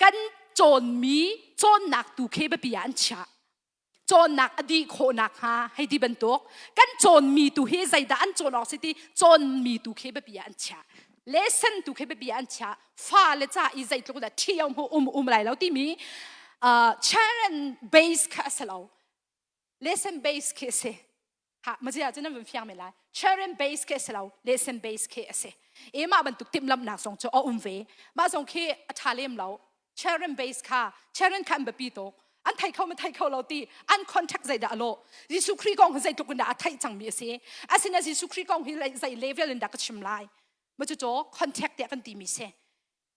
kan cawnmi cawnnak tu khi biapi ah an chiah cawnnak a dih khawh nakhnga hei ti bantuk kan cawnmi tu hi zeidah an cawn awk si ti cawnmi tu khi biapi ah an chiah lesson tu khi biapi ah an chiah fa le ca i zeitluk dah ṭhio um um lai lo timi uh, children base kha a si lo. Lesson base khi a si. Ha, mazia cu nan vun fiang men lai. Children base khi a si lo, lesson base khi a si. E mah bantuk timhlamhnak zong cu a um ve. Mah zong khi a ṭha lem lo. Children base kha, children kha an biapi tuk. An thei kho ma thei kho lo ti an contact zeidah a lawh. Jesuh Khrih kong hi zeitluk in dah a theih cangmi a si. Asina Jesuh Khrih kong hi zei level in dah ka chim lai. Ma cu contact tiah kan timi si.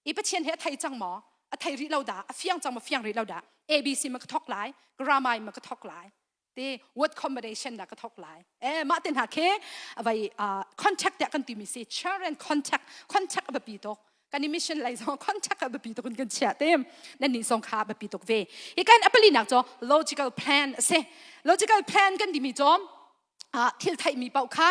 I Pathian hi a thei cang maw? A thei rih lo dah? A fiang cang maw fiang rih lo dah? ABC ma ka thok lai, grammar ma ka thok lai. Ti word combination dah ka thok lai. Eh mah te hna khi vai contact tiah kan timi si children contact contact a biapi tuk. Kan i mission lei zong contact a biapi tuk in kan chiah te. Nan nih zong kha a biapi tuk ve. Hi kan a palinak cu logical plan a si. Logical plan kan timi cu thil theihmi paoh kha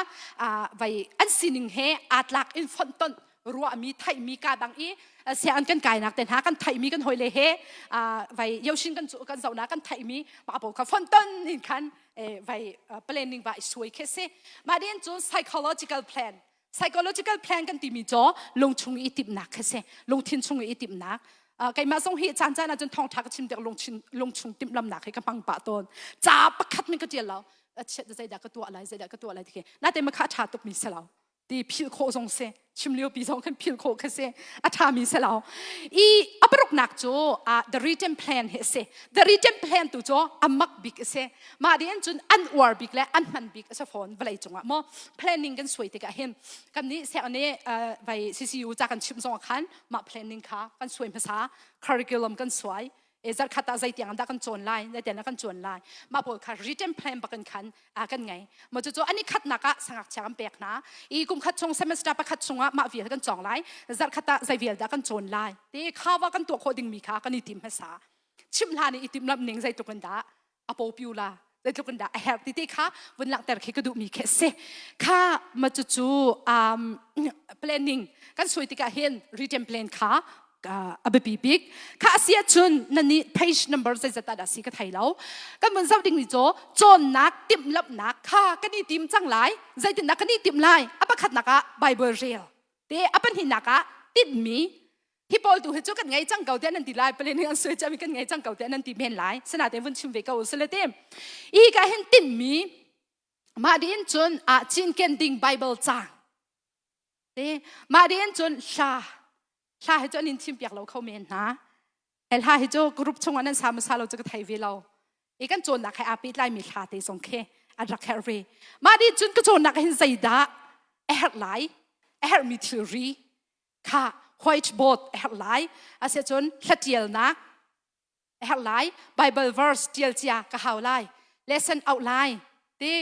vai an sining he aa tlak in fonhtonh ruahmi theihmi ka dang i sianginn kan kainak te hna kan theihmi kan hawile he vai yoshin kan kan zohnak kan theihmi mah paoh kha fonhton in khan vai planning va i suai khi si mah din cun psychological plan Psychological plan kan timi cu lungchung i timhnak khi si. Lungthin chung i timhnak. Keimah zong hi caan caan ahcun thawngṭha ka chim tik lungchin lungchung timhlamnak hi ka hmang pah tawn. Ca pakhat min ka ṭial lo. Chiat zeidah ka tuah lai, zeidah ka tuah lai ti khi. Natein ma kha a ṭha tukmi si lo. Ti philh khawh zong si. Chim lio pi zong khan philh khawh khi si. A ṭhami si lo. I a paruknak cu the written plan hi a si. The written plan tu cu a mak bik a si. Mah ding cun an uar bik le an hman bik a si fawn vawlei cungah maw planning kan suai tikah hin kan nih siang nih vai CCU ca kan chimh zong khan mah planning kha kan suai hmasa curriculum kan suai e zarkhat ah zeitiang dah kan cawn lai zeitiang dah kan cawn lai mah pawl kha written plan bakin khan a kan ngei mo cu cu ani khatnak ah sangakchia kan pek hna i kum khat chung semester pakhat chungah mah vial kan cawng lai zarkhat ah zei vial dah kan cawn lai ti kha wa kan tuah khawh dingmi kha kan i tim hmasa chimh hlan i timhlamh ning zeitluk in dah a popular zeitluk in dah a herh ti te kha vun langhter khi ka duhmi khi a si kha ma cucu um, planning kan suai tikah hin written plan kha a biapi bik kha a si ahcun nan nih page number zeizat dah si ka thei lo kan vun zoh ding ni cu cawnnak timhlamhnak kha kan i tim cang lai zeitindah kan i timh lai a pakhatnak ah Bible rel te a pahnihnak ah tinhmi Hi pawl tu hi cu kan ngei cang ko tiah nan ti lai palen hi an suai ciami kan ngei cang ko tiah nan ti men lai sinain vun chim ve ko sile te i ka hin tinhmi mah din cun ah cinken ding Bible cang te mah din cun hla hla hi cu an in thim piak lo kho men hna he hla hi cu group chungah nan sa masa lo cu ka thei ve lo i kan cawnnak he aa pehtlai mi hla te zong khi an rak herh ve mah din cun ka cawnnak hin zeidah a herh lai a herhmi thilri kha whiteboard a herh lai asiahcun hlatialnak a herh lai bible verse tial cia ka hau lai lesson auh lai ti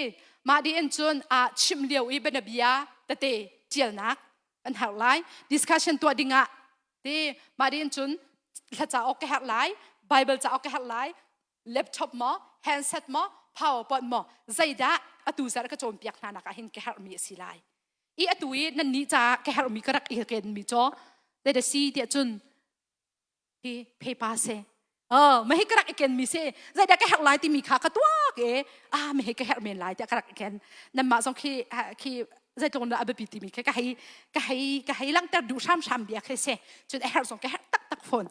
mah di in cun a chim lio i bianabia tete tialnak an herh lai discussion tuah dingah ti mah di in cun hla cauk ka herh lai bible cauk ka herh lai laptop maw handset maw powerpoint maw zeidah atu zar ka cawnpiak hna nak ah hin ka herhmi a si lai I atu i nan nih caah ka herhmi ka rak i kenmi caw zei dah si tiah cun hi phepa si. Oh, mah hi ka rak i kenmi si. Zeidah ka herh lai timi kha ka tuak i ah mah hi ka herh men lai tiah ka rak i ken. Nanmah zong khi khi zeitluk in dah a biapi timi khi ka hei ka hei ka hei langhter duh hramhram bia khi si. Cun a herh zong ka herh taktak fawn.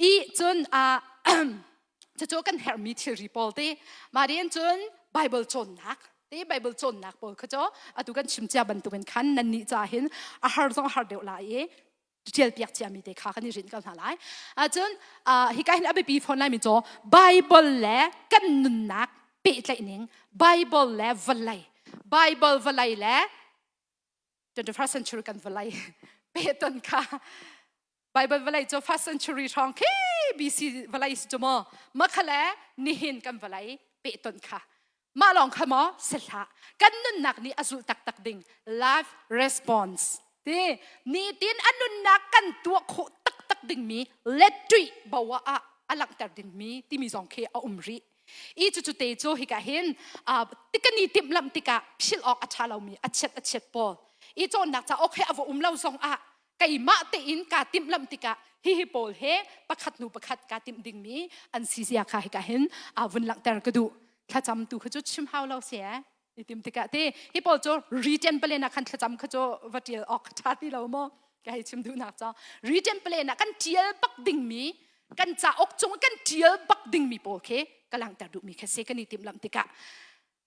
I cun ah cucu kan herhmi thilri pawl te mah rian cun Bible cawnnak te Bible cawnnak pawl kha cu atu kan chim cia bantukin khan nan nih ca hin a har zong a har deuh lai i tial piak ciami te kha kan i rinh ko hna lai ahcun hika hin a biapi fawn lai mi cu Bible le kan nunnak pehtlaih ning Bible le vawlei Bible vawlei le 21st century kan vawlei pehton kha Bible vawlei cu first century hrawng khi BC vawlei si cu maw makhale nihin kan vawlei pehtonh kha mah lawng kha maw si hlah kan nunnak nih a zulh taktak ding life response ti nitin a nunnak kan tuah khawh taktak dingmi let ṭuih bawa ah a langhter dingmi timi zong khi a um rih i cucu te cu hika hin tikani timhlamh tikah philh awk a ṭha lomi a chiat a chiat pawl i cawnnak ca ok he a va um lo zong ah keimah tein kaa timhlamh tikah hihi pawl he pakhat hnu pakhat kaa timh dingmi an si zia kha hika hin vun langhter ka duh thlacam tu kha cu chim hau lo si eh i tim tikah te hi pawl cu written plan ah khan thlacam kha cu va tial awk ṭha ti lo maw ka hei chim duhnak cu written plan ah kan tial bak dingmi kan cauk cung kan tial bak dingmi pawl khi Ka langhter duhmi kha si kan i timhlamh tikah.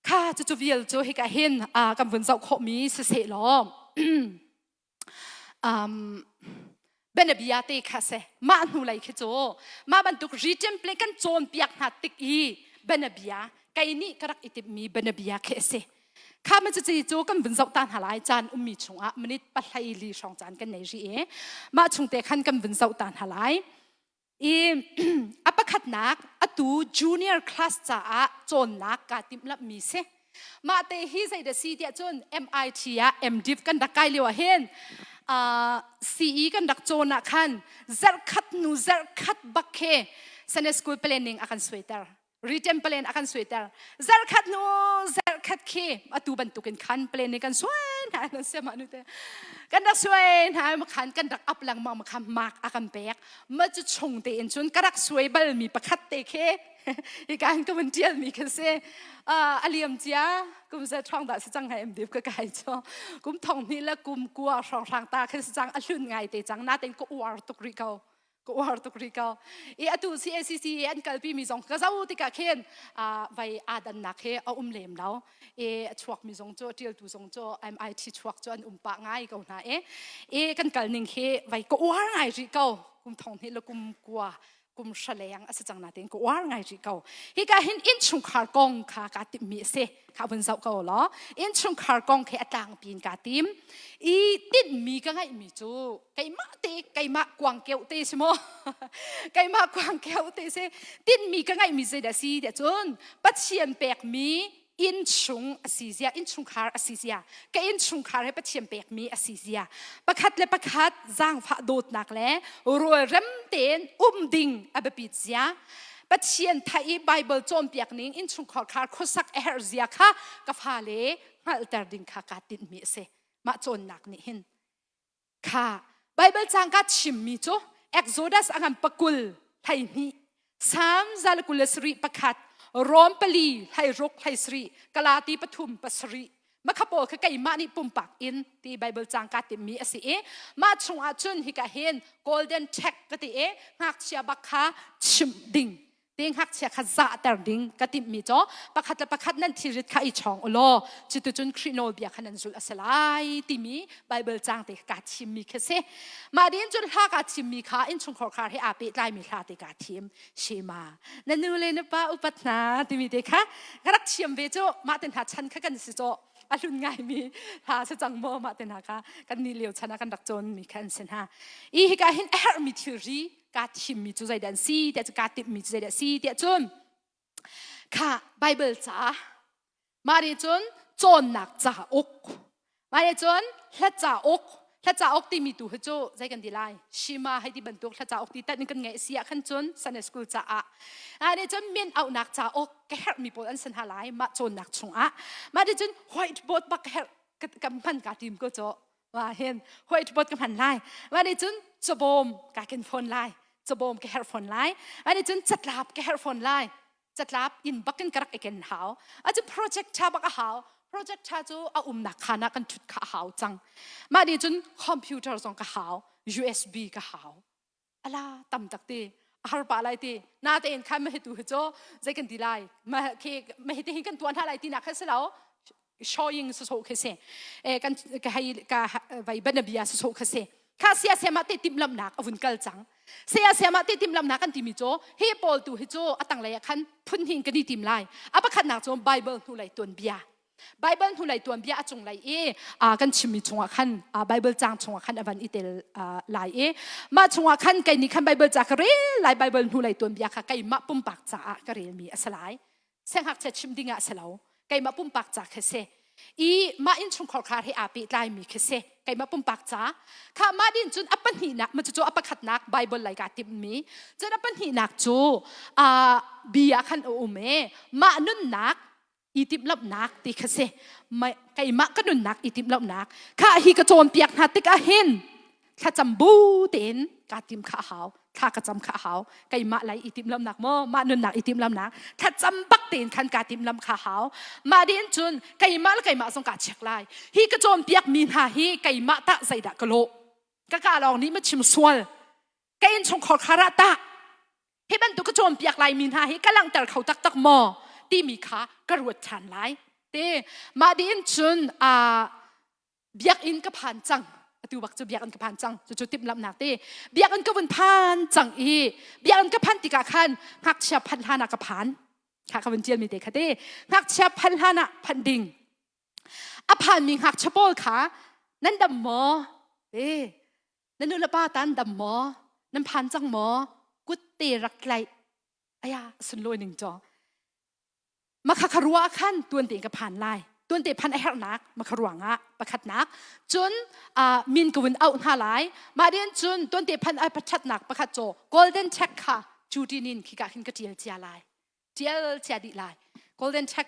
Kha cucu vial cu hika hin kan vun zoh khawhmi siseh law um, bianabia te kha se mah hnu lei khi cu mah bantuk written plan kan cawnpiak hna tik i bianabia kei nih ka rak i timhmi bianabia khi a si. Kha ma cuci cu kan vun zoh ta hna lai caan ummi chungah minute pahlei li hrawng caan kan nei rih i mah chung te khan kan vun zoh ta hna lai. I a pakhatnak atu junior class caah cawnnak kaa timhlamhmi si. Mah te hi zei dah si tiah cun MIT ah MDiv kan rak kai lio ah hin uh, CE kan rak cawn ah khan zarhkhat nu zarhkhat bak khi Sunday school planning a kan suaiter. Written plan a kan suaiter. Zarhkhat hnu zarhkhat khi atu bantukin khan plan nih kan suai hna nan siam anu te. Kan rak suai hna ma khan kan rak up lengmang ma khan mark a kan pek. Ma cu chung tein cun ka rak suai bal mi pakhat te khi hi kan ka vun tial mi kha si. A liam cia kum za thong dah si cang hai em dip ka kai cho. Kum thong hnih le kum kua hrawng hrang ta khan si cang a hlun ngai te cang na ten ka uar tuk rih ko. Ka uar tuk rih ko. I atu CACC an kalpi mi zong ka zo tikah khin vai aa dannak he a um lem lo. I a chuak mi zong cu tialtu zong cu MIT chuak cu an um pah ngai ko hna e. I kan kal ning hi vai ka uar ngai rih ko. Kum thong hnih le kum kua kum hra leng a si cang natein ka uar ngai rih ko. Hika hin innchungkhar kong kha kaa timhmi a si. Kha vun zoh ko law. Innchungkhar kong khi a tlangpi in kaa tim. I tinhmi ka ngeihmi cu keimah te keimah kuang keuh te si maw keimah kuang keuh te si tinhmi ka ngeihmi zeidah si tiah cun Pathian pekmi innchung a si zia innchungkhar a si zia ka innchungkhar he Pathian pekmi a si zia pakhat le pakhat zaangfah dawtnak le rualrem tein um ding a biapit zia Pathian thai i Bible cawnpiak ning innchungkhar khar khuasak a herh zia kha ka fale hngalhter ding kha kaa tinhmi a si mah cawnnak nih hin Kha Bible cang ka chimmi cu Exodus a ngan pakul 12 Psalm 121 Rom pali 16 hlei Galati pathum pasarih makha pawl kha keimah nih pumpak in ti Bible cang ka timmi a si i mah chungah cun hika hin golden check ka ti i ngakchia bak kha chimh ding te ngakchia kha zahter ding ka timhmi cu pakhat le pakhat nan thilrit kha i chawng u law cuticun Khrih nawlbia kha nan zulh a si lai timi Bible caang te kaa thimmi khi si. Mah din cun hla kaa thimmi kha innchungkhar khar he aa pehtlaimi hla te kaa thim. Shema na nu le na pa upat hna timi te kha ka rak thiam ve cu mah te hna chan kha kan si cawh a hlun ngaimi hla si cang maw mah te hna kha kan ni lio chan ah kan rak cawnmi kha an si hna. I hika hin a herhmi thilri kaa thimmi cu zeidah an si tiah cu kaa timhmi cu zeidah a si tiah cun kha Bible ca mah nih cun cawnnak cauk mah nih cun hla cauk hla cauk timi tu hi cu zei kan ti lai Shima hei ti bantuk hla cauk ti tan in kan ngeih si ah khan cun Sunday school caah ah nih cun min auhnak cauk ka herhmi pawl an san ha lai mah cawnnak chungah mah nih cun whiteboard bak ka herh ka hman ka tim ko cu Wa hin whiteboard ka hman lai. Wa nih cun cabawm ka ken fawn lai. Cabawm ka herh fawn lai. Wa nih cun catlap ka herh fawn lai. Catlap in bakin ka rak i ken hau. A cu project tha bak a hau. Project tha cu a umnak khan ah kan thut kha a hau cang. Mah nih cun computer zong ka hau. USB ka hau. Ala tam tak ti a har pa lai ti na tein khan ma hi tu hi cu zei kan ti lai ma khi ma hi te hin kan tuan hna lai ti nak kha si lo showing so so kha si e kan ka hei ka vai banabia so so kha si kha sia sia ma te tim lam nak avun kal cang sia sia ma te tim lam nak kan ti mi chu hi pawl tu hi chu atang lei khan phun hin kan i tim lai a pakhat nak chu bible hnu lei tuan bia Bible hnulei tuanbia a cunglei i kan chimmi chungah khan Bible caang chungah khan a van i tel lai i mah chungah khan kei nih khan Bible ca ka rel lai Bible hnulei tuanbia kha keimah pumpak caah ka relmi a si lai siangngakchia chim ding ah a si lo keimah pumpak ca khi si i mah innchungkhar khar he aa pehtlaimi khi si keimah pumpak ca kha mah din cun a pahnihnak ma cucu a pakhatnak Bible lai kaa timhmi cun a pahnihnak cu bia khan a um i mah nunnak i timhlamhnak ti kha si keimah ka nunnak i timhlamhnak kha hi ka cawnpiak hna tikah hin thlacam bu tein kaa tim kha a hau thla ka cam kha a hau keimah lai i timhlamhnak maw mah nunnak i timhlamhnak thlacam bak tein khan kaa timhlamh kha hau mah din cun keimah le keimah zong kaa check lai hi ka cawnpiak mi hna hi keimah tah zeidah ka lawh ka ka lawng nih ma chim sual ka innchungkhar khar ah tah. Hi bantuk ka cawnpiak lai mi hna hi ka langhter kho taktak maw timi kha ka ruat ṭhan lai. Te mah dih cun biakinn ka phan cang. Atu bak cu biakinn ka phan cang. Cucu timhlamhnak te. Biakinn ka vun phan cang i biakinn ka phan tikah khan ngakchia phanh hlan ah ka phan. Kha ka vun ṭialmi te kha te. Ngakchia phanh hlan ah phanh ding. A phanmi ngakchia pawl kha nan dam maw? Te na nu le pa tan dam maw nan phan cang maw kut te rak tlaih aya sunlawi ning caw makha kha rua khan tuan te ka phan lai tuan te phan a herhnak makha ruangah pakhatnak cun min ka vun auh hna lai mah din cun tuan te phan a pathatnak pakhat caw golden check kha cutin in khika khin ka tial cia lai tial cia dih lai golden check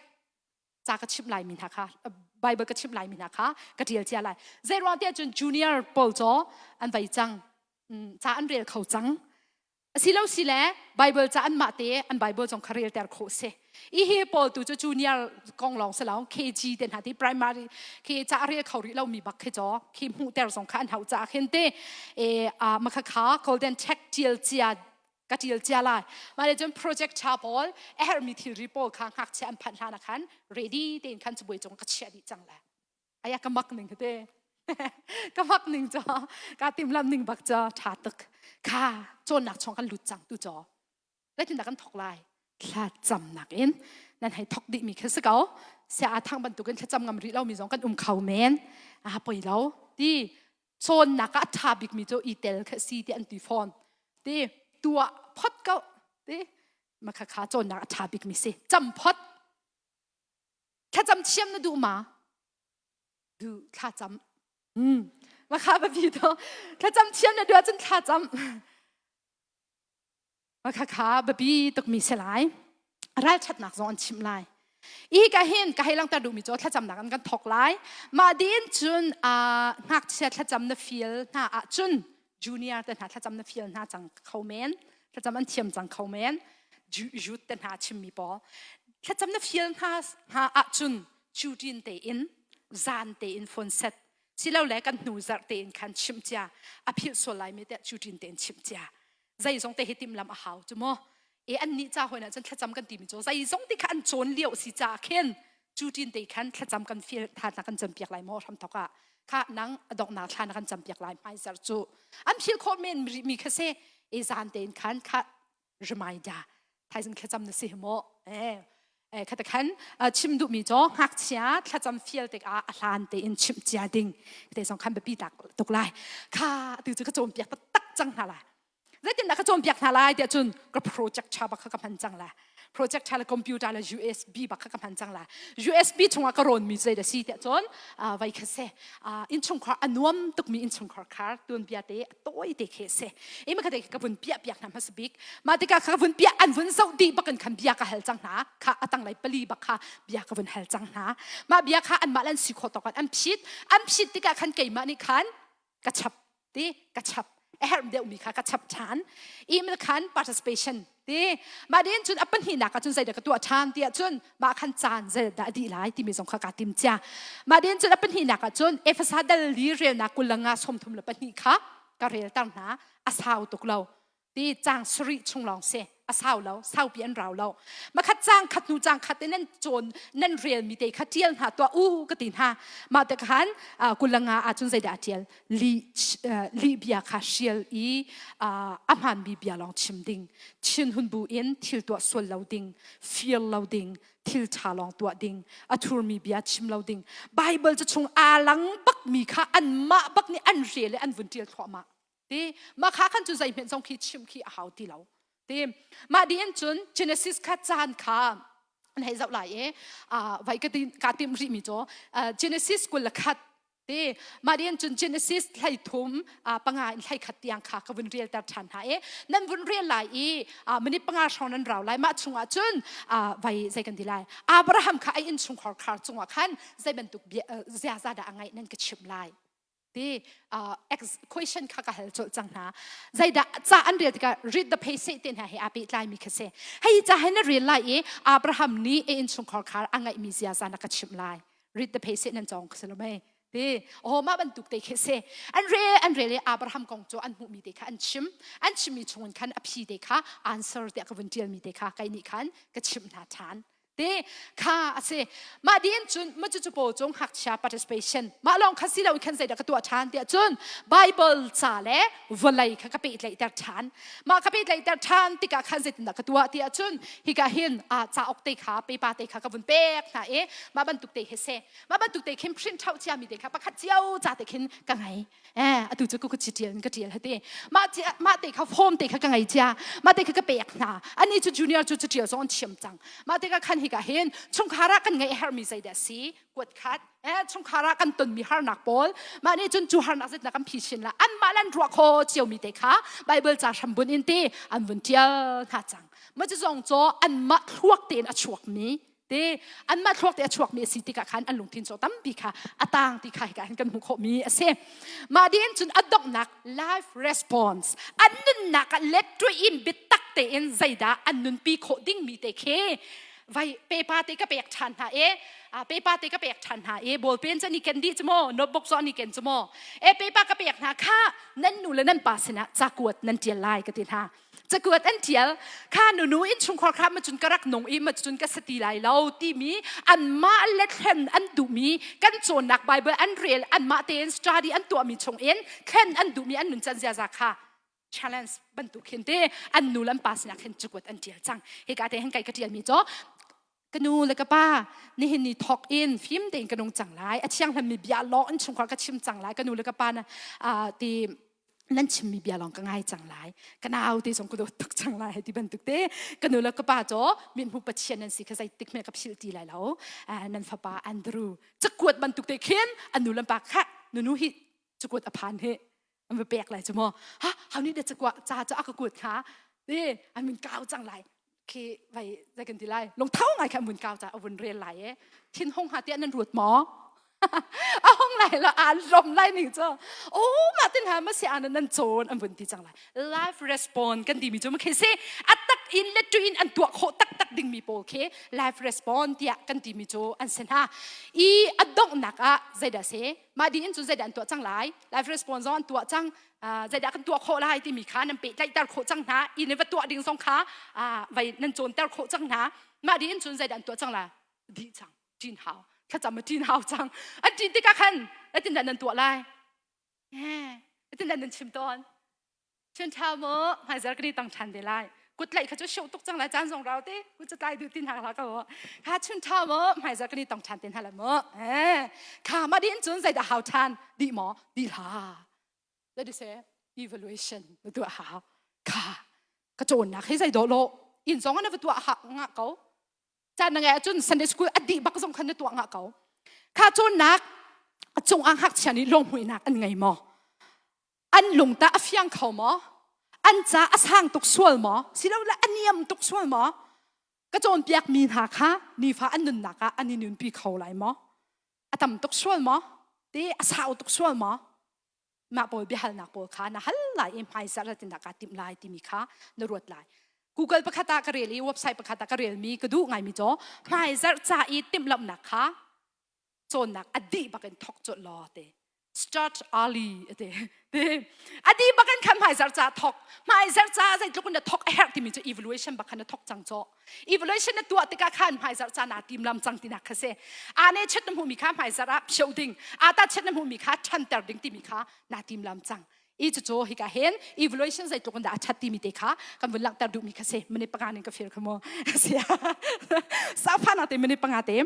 ca ka chimh lai mi hna kha Bible ka chimh lai mi hna kha ka ṭial cia lai zei ruang tiah cun junior pawl caw an vei cang ca an rel kho cang asilo si le Bible ca an mah te an Bible zong kha relter khawh si i hi pawl tu cu junior kong lawng si lo KG te hna ti primary khi ca rel kho rih lo mi bak khi caw khi hmuhter zong kha an hau ca khin te e makha kha golden check tial cia ka ṭial cia lai. Mah le cun project ṭha pawl a herhmi thilri pawl kha ngakchia an phanh hlan ah khan ready tein khan cabuai cung ka chiah dih cang lai. Aya ka mak ning te. ka mak ning cho ka timlam ning bak cho ṭha tuk. Kha cawnnak chung kan lut cang tu cho. Zeitindah kan thok lai? Thlacamnak in nan hei thok dih mi khi si ko. Sia a thang bantukin thlacam ngam rih lomi zong kan um kho men. A poi lo. Ti cawnnak ah a ṭha bikmi cu i tel kha si ti an ti fawn ti tuah phot ko ti makha kha cawnnak a ṭha bikmi si cam phot thlacam thiam na duh ma duh thlacam hmm makha biapi to thlacam thiam na duh ahcun thlacam Khakha biapi tukmi si lai. Ralṭhatnak zong an chimh lai. I ka hin ka hei langter duhmi cu thlacamnak an kan thawk lai. Mah din cun ngakchia thlacam na feel hna ahcun junior te hna thlacam na feel hna cang kho men. Thlacam an thiam cang kho men. Youth te hna chimmi pawl. Thlacam na feel hna hna ahcun cutin tein zan tein phone set silole kan hnu zarh tein khan chimh cia a philh sual lai mi te cutin tein chimh cia zeizong te hi timhlamh a hau cu mu e an nih ca hoina cun thlacam kan timi cu zeizong te kha an cawn lio si ca khin cu tin te khan thlacam kan feel tha kan cam piak lai maw hram thok ah kha nang adoknak thla na kan cam piak lai hmai zar cu an phil khawh men mi kha se e zan tein khan kha reminder thaizing thlacam na si maw eh khata khan chim duhmi cu ngakchia thlacam fial tikah a hlan tein chimh cia ding te zong khan biapi tak tuk lai kha tu cu ka cawnpiak taktak cang hna lai zeitindah ka cawnpiak hna lai tiah cun ka project tha bak kha ka hman cang lai project tha le computer le USB bak kha ka hman cang lai USB chungah ka rawnmi zei da si tiah cun vai kha se innchungkhar a nuam tukmi innchungkhar khar tuanbia te a tawi te khi se i ma kha te ka vun piah piak hna hmasa bik mah tikah ka vun piah an vun zoh dih bak in khan bia ka hal cang hna kha a tanglei pali bak kha bia ka vun hal cang hna mah bia kha anmah lan si khawh tawk an phit an phit tikah khan keimah nih khan ka chap ti ka chap a herh deuhmi kha ka chap ṭhan email khan participation ti mah din cun a pahnihnak ah cun zeidah ka tuah ṭhan ti ahcun mah khan caan zeidah a dih lai timi zong kha kaa tim cia mah din cun a pahnihnak ah cun Efesa dal li relnak kul le nga 32 kha ka relter hna a sau tuk lo ti cang sarih chung lawng si a sau lo saupi an rau lo makhat cang khat hnu cang khat in nan cawn nan rel mi te kha tial hna tuah u ka ti hna mah te khan kulanga ahcun zeidah a tial li li bia kha hrial i a hmaan mi bia lawng chim ding chin hun bu in thil tuah sual lo ding fir lo ding thil ṭha lawng tuah ding a thurmi bia chim lo ding bible cu chung aa lang bak mi kha anmah bak nih an rel i an vun ṭial thluahmah ti mah kha khan cu zeihmanh zong khi chim khi a hau ti lo ti mah dih in cun Genesis kha caan kha an hei zoh lai i vai ka ka tim rih mi cu Genesis 21 ti mah dih in cun Genesis hlei thum panga in hlei khat tiang kha ka vun rel ter ṭhan hna i nan vun rel lai i minute panga hrawng nan rau lai mah chungah cun vai zei kan ti lai Abraham kha ai innchungkhar khar cungah khan zei bantuk ziaza dah a ngeih nan ka chimh lai ti question kha ka hal colh cang hna zeidah ca an rel tikah read the passage te hna he aa pehtlai mi kha si hei ca he na rel lai i Abraham nih a innchungkhar khar a ngeihmi ziaza na ka chimh lai read the passage nan cawng si lo mei. Ti oh mah bantuk te khi si. An rel an rel i Abraham kong cu an hmuhmi te kha an chim. An chimmi chungin khan a phi te kha answer tiah ka vun ṭialmi te kha kei nih khan ka chimh hna ṭhan. Ti kha a si. Mah din cun ma cu pawl cung ngakchia participation mah lawng kha si lo khan zeidah ka tuah ṭhan tiah cun Bible ca le vawlei kha ka pehtlaihter ṭhan. Mah ka pehtlaihter ṭhan tikah khan zeitindah ka tuah tiah cun hika hin a cauk te kha paper te kha ka vun pek hna i mah bantuk te hi si. Mah bantuk te khin print out ciami te kha pakhat cio ca te khin ka ngei. Eh atu cu ka ṭial ka ṭial hati. Mah mah te kha form te kha ka ngei cia. Mah te kha ka pek hna. Ani cu junior cu ṭial zong an thiam cang. Mah te ka khan hika hin chungkhar ah kan ngeih herhmi zeidah si? Kuat khat. Eh chungkhar ah kan tonmi harnak pawl. Mah nih cun cu harnak zet na kan phi chin la. Anmah lan ruah kho ciomi te kha Bible ca hrambun in ti an vun ṭial hna cang. Mah cu zong cu anmah thluak tein a chuakmi te anmah thluak te a chuakmi a si tikah khan an lungthin chaw tampi kha a tang ti kha hika hin kan hmuh khawhmi a si. Mah ding cun a donghnak life response an nunnak ah let in biatak tein zeidah an nunpi khawh dingmi te khi vai pepa te ka pek ṭhan hna e pepa te ka pek ṭhan hna e ballpen cu an i ken dih cu maw notebook cu an i ken cu maw e pepa ka pek hna kha nan nu le nan pa sinah cakuat nan ṭial lai ka ti hna Cakuat an ṭial kha nunu innchungkhar kha macun ka rak nung i macun ka sati lai lo timi anmah le thlen an duhmi kan cawnnak Bible an rel anmah tein study an tuahmi chung in thlen an duhmi an nuncan ziaza kha challenge bantuk khin te an nu le an pa sinah khin cakuat an ṭial cang. Hika te hin kai ka ṭialmi cu ka nu le ka pa nihin ni thawk in fim tein ka nung cang lai a thianghlimmi bia lawng in chungkhar ka chim cang lai ka nu le ka pa na ti nan chimmi bia lawng ka ngai cang lai ka nau te zong ka dawt tuk cang lai ti bantuk te ka nu le ka pa cu mithmu pathian nan si kha zeitik hme ka philh ti lai lo nan fapa Andrew cakuat bantuk te khin an nu le pa kha nunu hi cakuat a phan hi an va pek lai cu maw ha how ni da cakua ca cu a ka kuat kha ti an min kau cang lai khi vai zai kan ti lai lungtho ngai kha mun kau ca a vun rel lai e thin hung ha tiah nan ruat maw a hung lai lo a lom lai ning cu o ma tin ha ma si an nan cawn an vun ti cang lai life response kan ti mi cu ma khi si a tak in le tu in an tuah khawh tak tak ding mi pawl khi life response tiah kan ti mi cu an si hna i a donghnak ah zeidah si mah ding in cun zeidah an tuah cang lai life response zong an tuah cang zeidah kan tuah khawh lai timi kha nan pehtlaihter khawh cang hna inn i va tuah ding zong kha vai nan cawnter khawh cang hna mah ding in cun zeidah an tuah cang lai dih cang ṭin hau thlacam a ṭin hau cang an ṭin tikah khan zeitindah nan tuah lai zeitindah nan chim tawn Chun ṭha maw hmaizar kan i tong ṭhan te lai. Kut tlaih kha cu sioh tuk cang lai caan zong rau te kut cu tlai duh tin hna hlah ko. Kha chun ṭha maw hmaizar kan i tong ṭhan te hna lai maw. Eh kha mah din cun zeidah hau ṭhan dih maw dih hlah. That is a evaluation na tuah hau. Kha ka cawnnak hi zei dawh lo inn zong na va tuah ha ngah ko. Caan na ngeih ahcun Sunday school a dih bak zong khan na tuah ngah ko. Kha cawnnak a cung ah ngakchia nih lunghmuihnak an ngei maw? An lung tah a fiang kho maw? An ca a sang tuk sual maw? Silole a niam tuk sual maw? Ka cawnpiakmi hna kha nifa an nunnak ah an i nunpi kho lai maw? A tam tuk sual maw? Ti a sau tuk sual maw? Mah pawl biahalnak pawl kha na hal lai i hmaizarh tin dah kaa timh lai timi kha na ruat lai. Google pakhat ah ka rel i website pakhat ah ka relmi ka duh ngaimi cu hmaizarh ca i timhlamhnak kha cawnnak a dih bak in thok colh law te start early ate te a dih bak in khan hmaizar ca thok hmaizar ca zeitluk in na thok a herh timi cu evaluation bak khan na thok cang chaw evaluation na tuah tikah khan hmaizar ca naa tim lam cang tinak kha si ane chet na hmuhmi kha hmaizar ah phio ding ata chet na hmuhmi kha ṭhanter ding timi kha naa tim lam cang i cucu hika hin evaluation zeitluk in dah a ṭhat timi te kha kan vun langhter duhmi kha si minute panga ning ka feel kha mu safa te minute panga te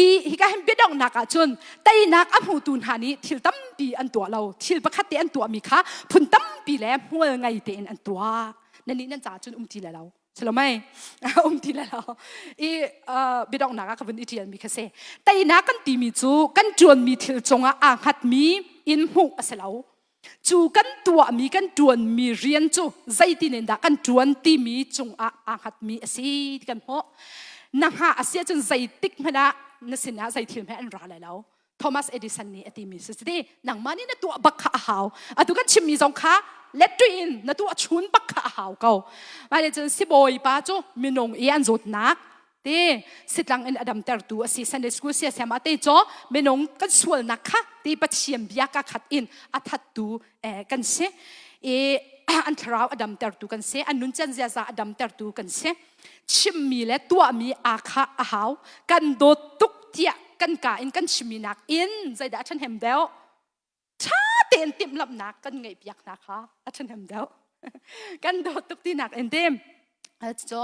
i hika hin biadonghnak ah cun teinak a hmutu hna nih thil tampi an tuah lo thil pakhat te an tuahmi kha phun tampi le hmual ngei tein an tuah nan nih nan caah cun um ti le lo Salomai um ti le lo i biadonghnak ah ka vun i ṭialmi kha si teinak kan timi cu kan ṭuanmi thil cungah aa hngatmi in hmuh a si lo Cu kan tuahmi kan ṭuanmi rian cu zeitin in dah kan ṭuan timi cungah aa hngatmi a si ti kan hmuh. Na hngah a si ahcun zeitik hmanh ah na sinah zei thil hmanh an ra lai lo. Thomas Edison nih a timi si ti nangmah nih na tuah bak kha a hau. Atu kan chimmi zong kha let in na tuah chun bak kha a hau ko. Mah cun sibawi pa cu minung i an zawtnak. Te sitlang in a damtertu a si. Sunday school sia siama te cho minung kan sualnak kha ti Pathian bia ka khat in a thattu eh, kan si. I an thlarau a damtertu kan si. An nuncan ziaza a damtertu kan si. Chimmi le tuahmi aa kha a hau. Kan dawt tuk tiah kan ka in kan chimmi nak in zeidah a ṭhahnem deuh? Ṭha tein timhlamhnak kan ngeihpiak hna kha a ṭhahnem deuh. Kan dawt tuk tinak in tim. Cu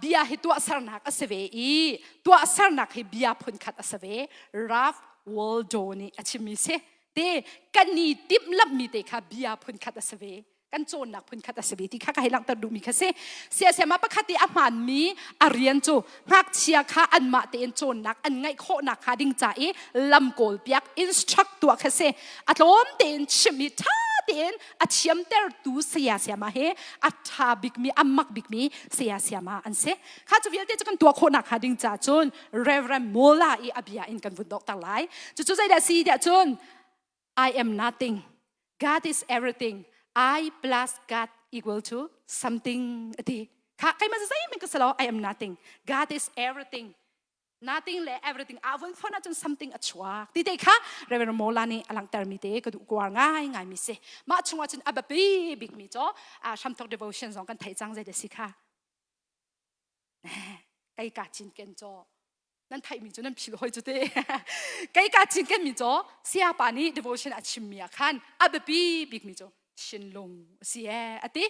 bia hi tuahsernak a si ve i tuahsernak hi bia phunkhat a si ve. Ralph Waldo nih a chimmi si. Te kan i timhlamhmi te kha bia phunkhat a si ve. Kan cawnnak phunkhat a si ve ti kha ka hei langhter duhmi kha si. Siasema pakhat i a hmaanmi a rian cu ngakchia kha anmah tein cawnnak an ngeih khawhnak hnga ding ca i lam kawlpiak instruct tuah kha si. A tlawm tein chimh i ṭha tein a thiamtertu saya sayama he a ṭha bikmi a mak bikmi saya sayama an si. Kha cu vialte cu kan tuah khawhnak hnga ding ca cun Reverend Mola i a bia in kan vun dokter lai. Cucu zeidah si tiah cun I am nothing. God is everything. I plus God equal to something ati. Kha keimah zeihmanh ka si lo. I am nothing. God is everything. Nothing le everything a vun phone ahcun something a chuak. Ti te kha Reverend Mola nih a langhtermi te ka duh kuar ngai ngai mi si. Mah chungah cun a biapi bikmi cu hramthok devotion zong kan theih cang zei da si kha. Kei ka cinken caw nan theihmi cu nan philh hoi cu te kei ka cinken mi caw sayapa nih devotion a chimmi ah khan a biapi bikmi cu thinlung a si ee a ti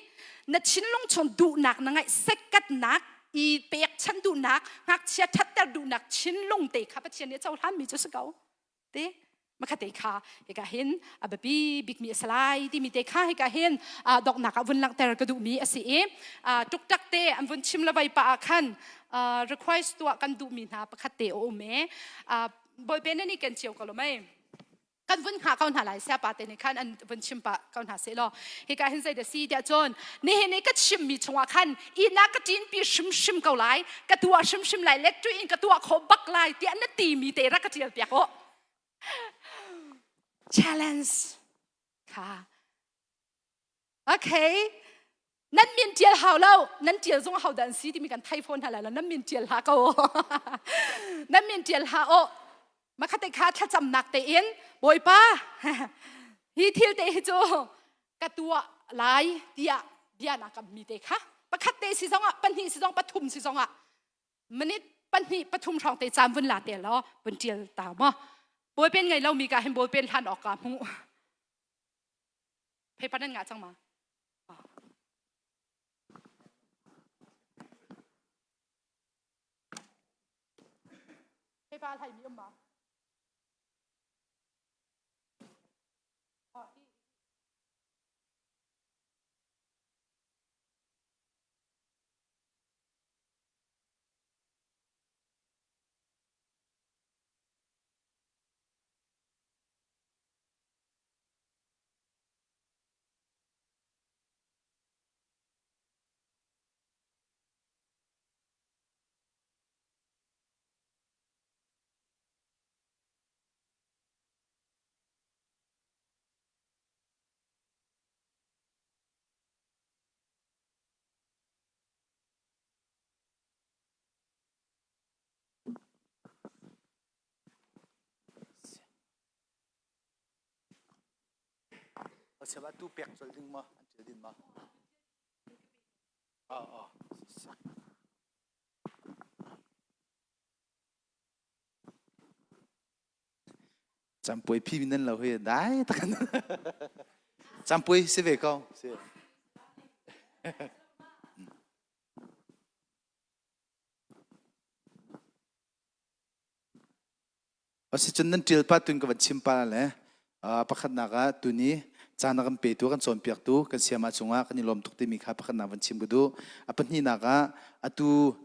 na thinlung chung duhnak na ngaih sekkatnak i pekchanh duhnak ngakchia thatter duhnak thinlung te kha Pathian nih a cohlanmi cu si ko te makhate kha hika hin a biapi bikmi a si lai timi te kha hika hin donghnak ah vun langhter ka duhmi a si i tuktak te an vun chim le vai pa ah khan request tuah kan duhmi hna pakhat te a um e bawipe na ni ken cio ko lo mei kan vun hngah ko hna lai siapa te nih khan an vun chim pah ko hna seh law hika hin zei da si tiah cun nihin i ka chimmi chungah khan ina ka ṭinpi hrimhrim ko lai ka tuah hrimhrim lai le in ka tuah khawh bak lai tiah na timi te rak ka ṭial piak aw challenge kha okay nan min ṭial hau lo nan ṭial zong hau dan si timi kan thai phone hna lai lo nan min ṭial hlah ko nan min ṭial hlah aw makhate kha thlacamnak tein bawipa hi thil te hi cu ka tuah lai tiah bia na kammi te kha pakhat te si zongah pahnih si zong pathum si zongah minute pahnih pathum hrawng te caan vun la te law vun tial ta maw ballpen ngei lomi ka hin ballpen hlan awk ka hmu paper nan ngah cang ma paper hlai mi um ma Cheu tu pek col ding ma an ṭial din ma? Ah ah. Campuai phi nan lo hi dai takan. Campuai si ve ko. Si. Asicun nan ṭial pa tun ka van chim pa le pakhatnak ah tuni caan a kan petu kan cawnpiaktu kan siama cungah kan i lawm tuk timi kha pakhatnak van chim ka duh. A pahnihnak ah atu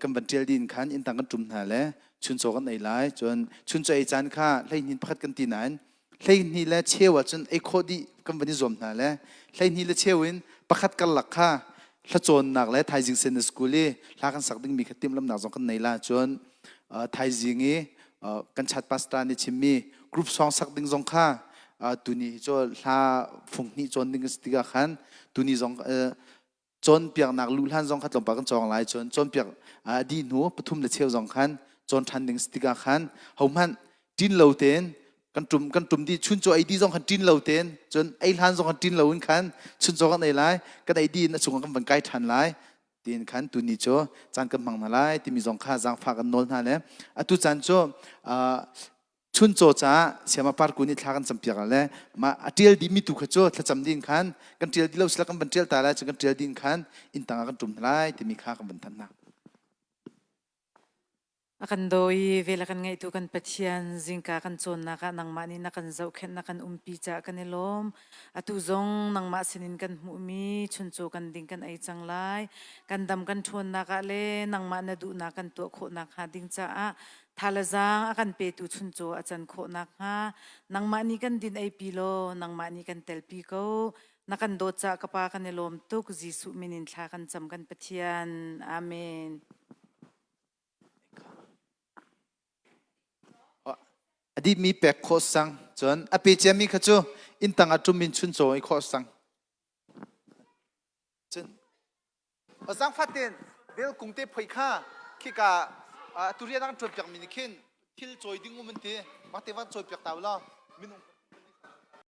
kan van ṭial dih in khan inntang kan ṭum hna le chuncaw kan ei lai. Cun chuncaw ei caan kha hleihnih pakhat kan ti nain 12 le cheu ahcun ei khawh dih kan van i zuam hna le 12 le cheu in pakhat karlak kha hlacawnnak le thaizing sen school i hla kan sak dingmi kha timhlamnak zong kan nei la cun thaizing i kan chat pastor nih chimmi group song sak ding zong kha tuni hi cu hla fung hnih cawn ding a si tikah khan tuni zong. Cawnpiaknak luh hlan zong kha tlawmpal kan cawng lai. Cun cawnpiak a dih hnu pathum le cheu zong khan cawn ṭhan ding si tikah khan hohmanh ṭin lo tein kan ṭum kan ṭum dih chuncaw ei dih zong khan ṭin lo tein cun ei hlan zong khan ṭin lo in khan chuncaw kan ei lai kan ei dih in a chungah kan van kai ṭhan lai tiin khan tuni cu caan kan hmang hna lai timi zong kha zaangfah kan nawl hna le atu caan cu chuncaw caah siama parku nih thla kan campiak le mah a ṭial dihmi tu kha cu thlacam ding khan kan ṭial dih lo sila kan van ṭial ta lai cu kan ṭial ding khan inn tang ah kan ṭum hna lai timi kha kan van thanh hna. A kan daw i vel a kan ngaihtu kan Pathian zingka kan cawnnak ah nangmah nih na kan zohkhenh na kan umpi caah kan i lawm. Atu zong nangmah sinin kan hmuhmi chuncaw kan ding kan ei cang lai. Kan dam kan ṭhawnnak ah le nangmah na duhnak kan tuah khawh nakhnga ding caah tha le zaang a kan petu chuncaw a can khawh nakhnga nangmah nih kan din eipi law nangmah nih kan telpi ko. Na kan dawt caah ka Pa kan i lawm tuk. Jesuh min in thla kan cam kan Pathian. Amen. A dihmi pek khawh sang. Cun a pe ciami kha cu inn tang ah ṭum in chuncaw i khawh sang. Cun zaangfah tein bel kung te phoi kha khika atu rian an ṭuan piakmi nih khin thil cawi ding um an ti. Mah te van cawi piak ta u law minung.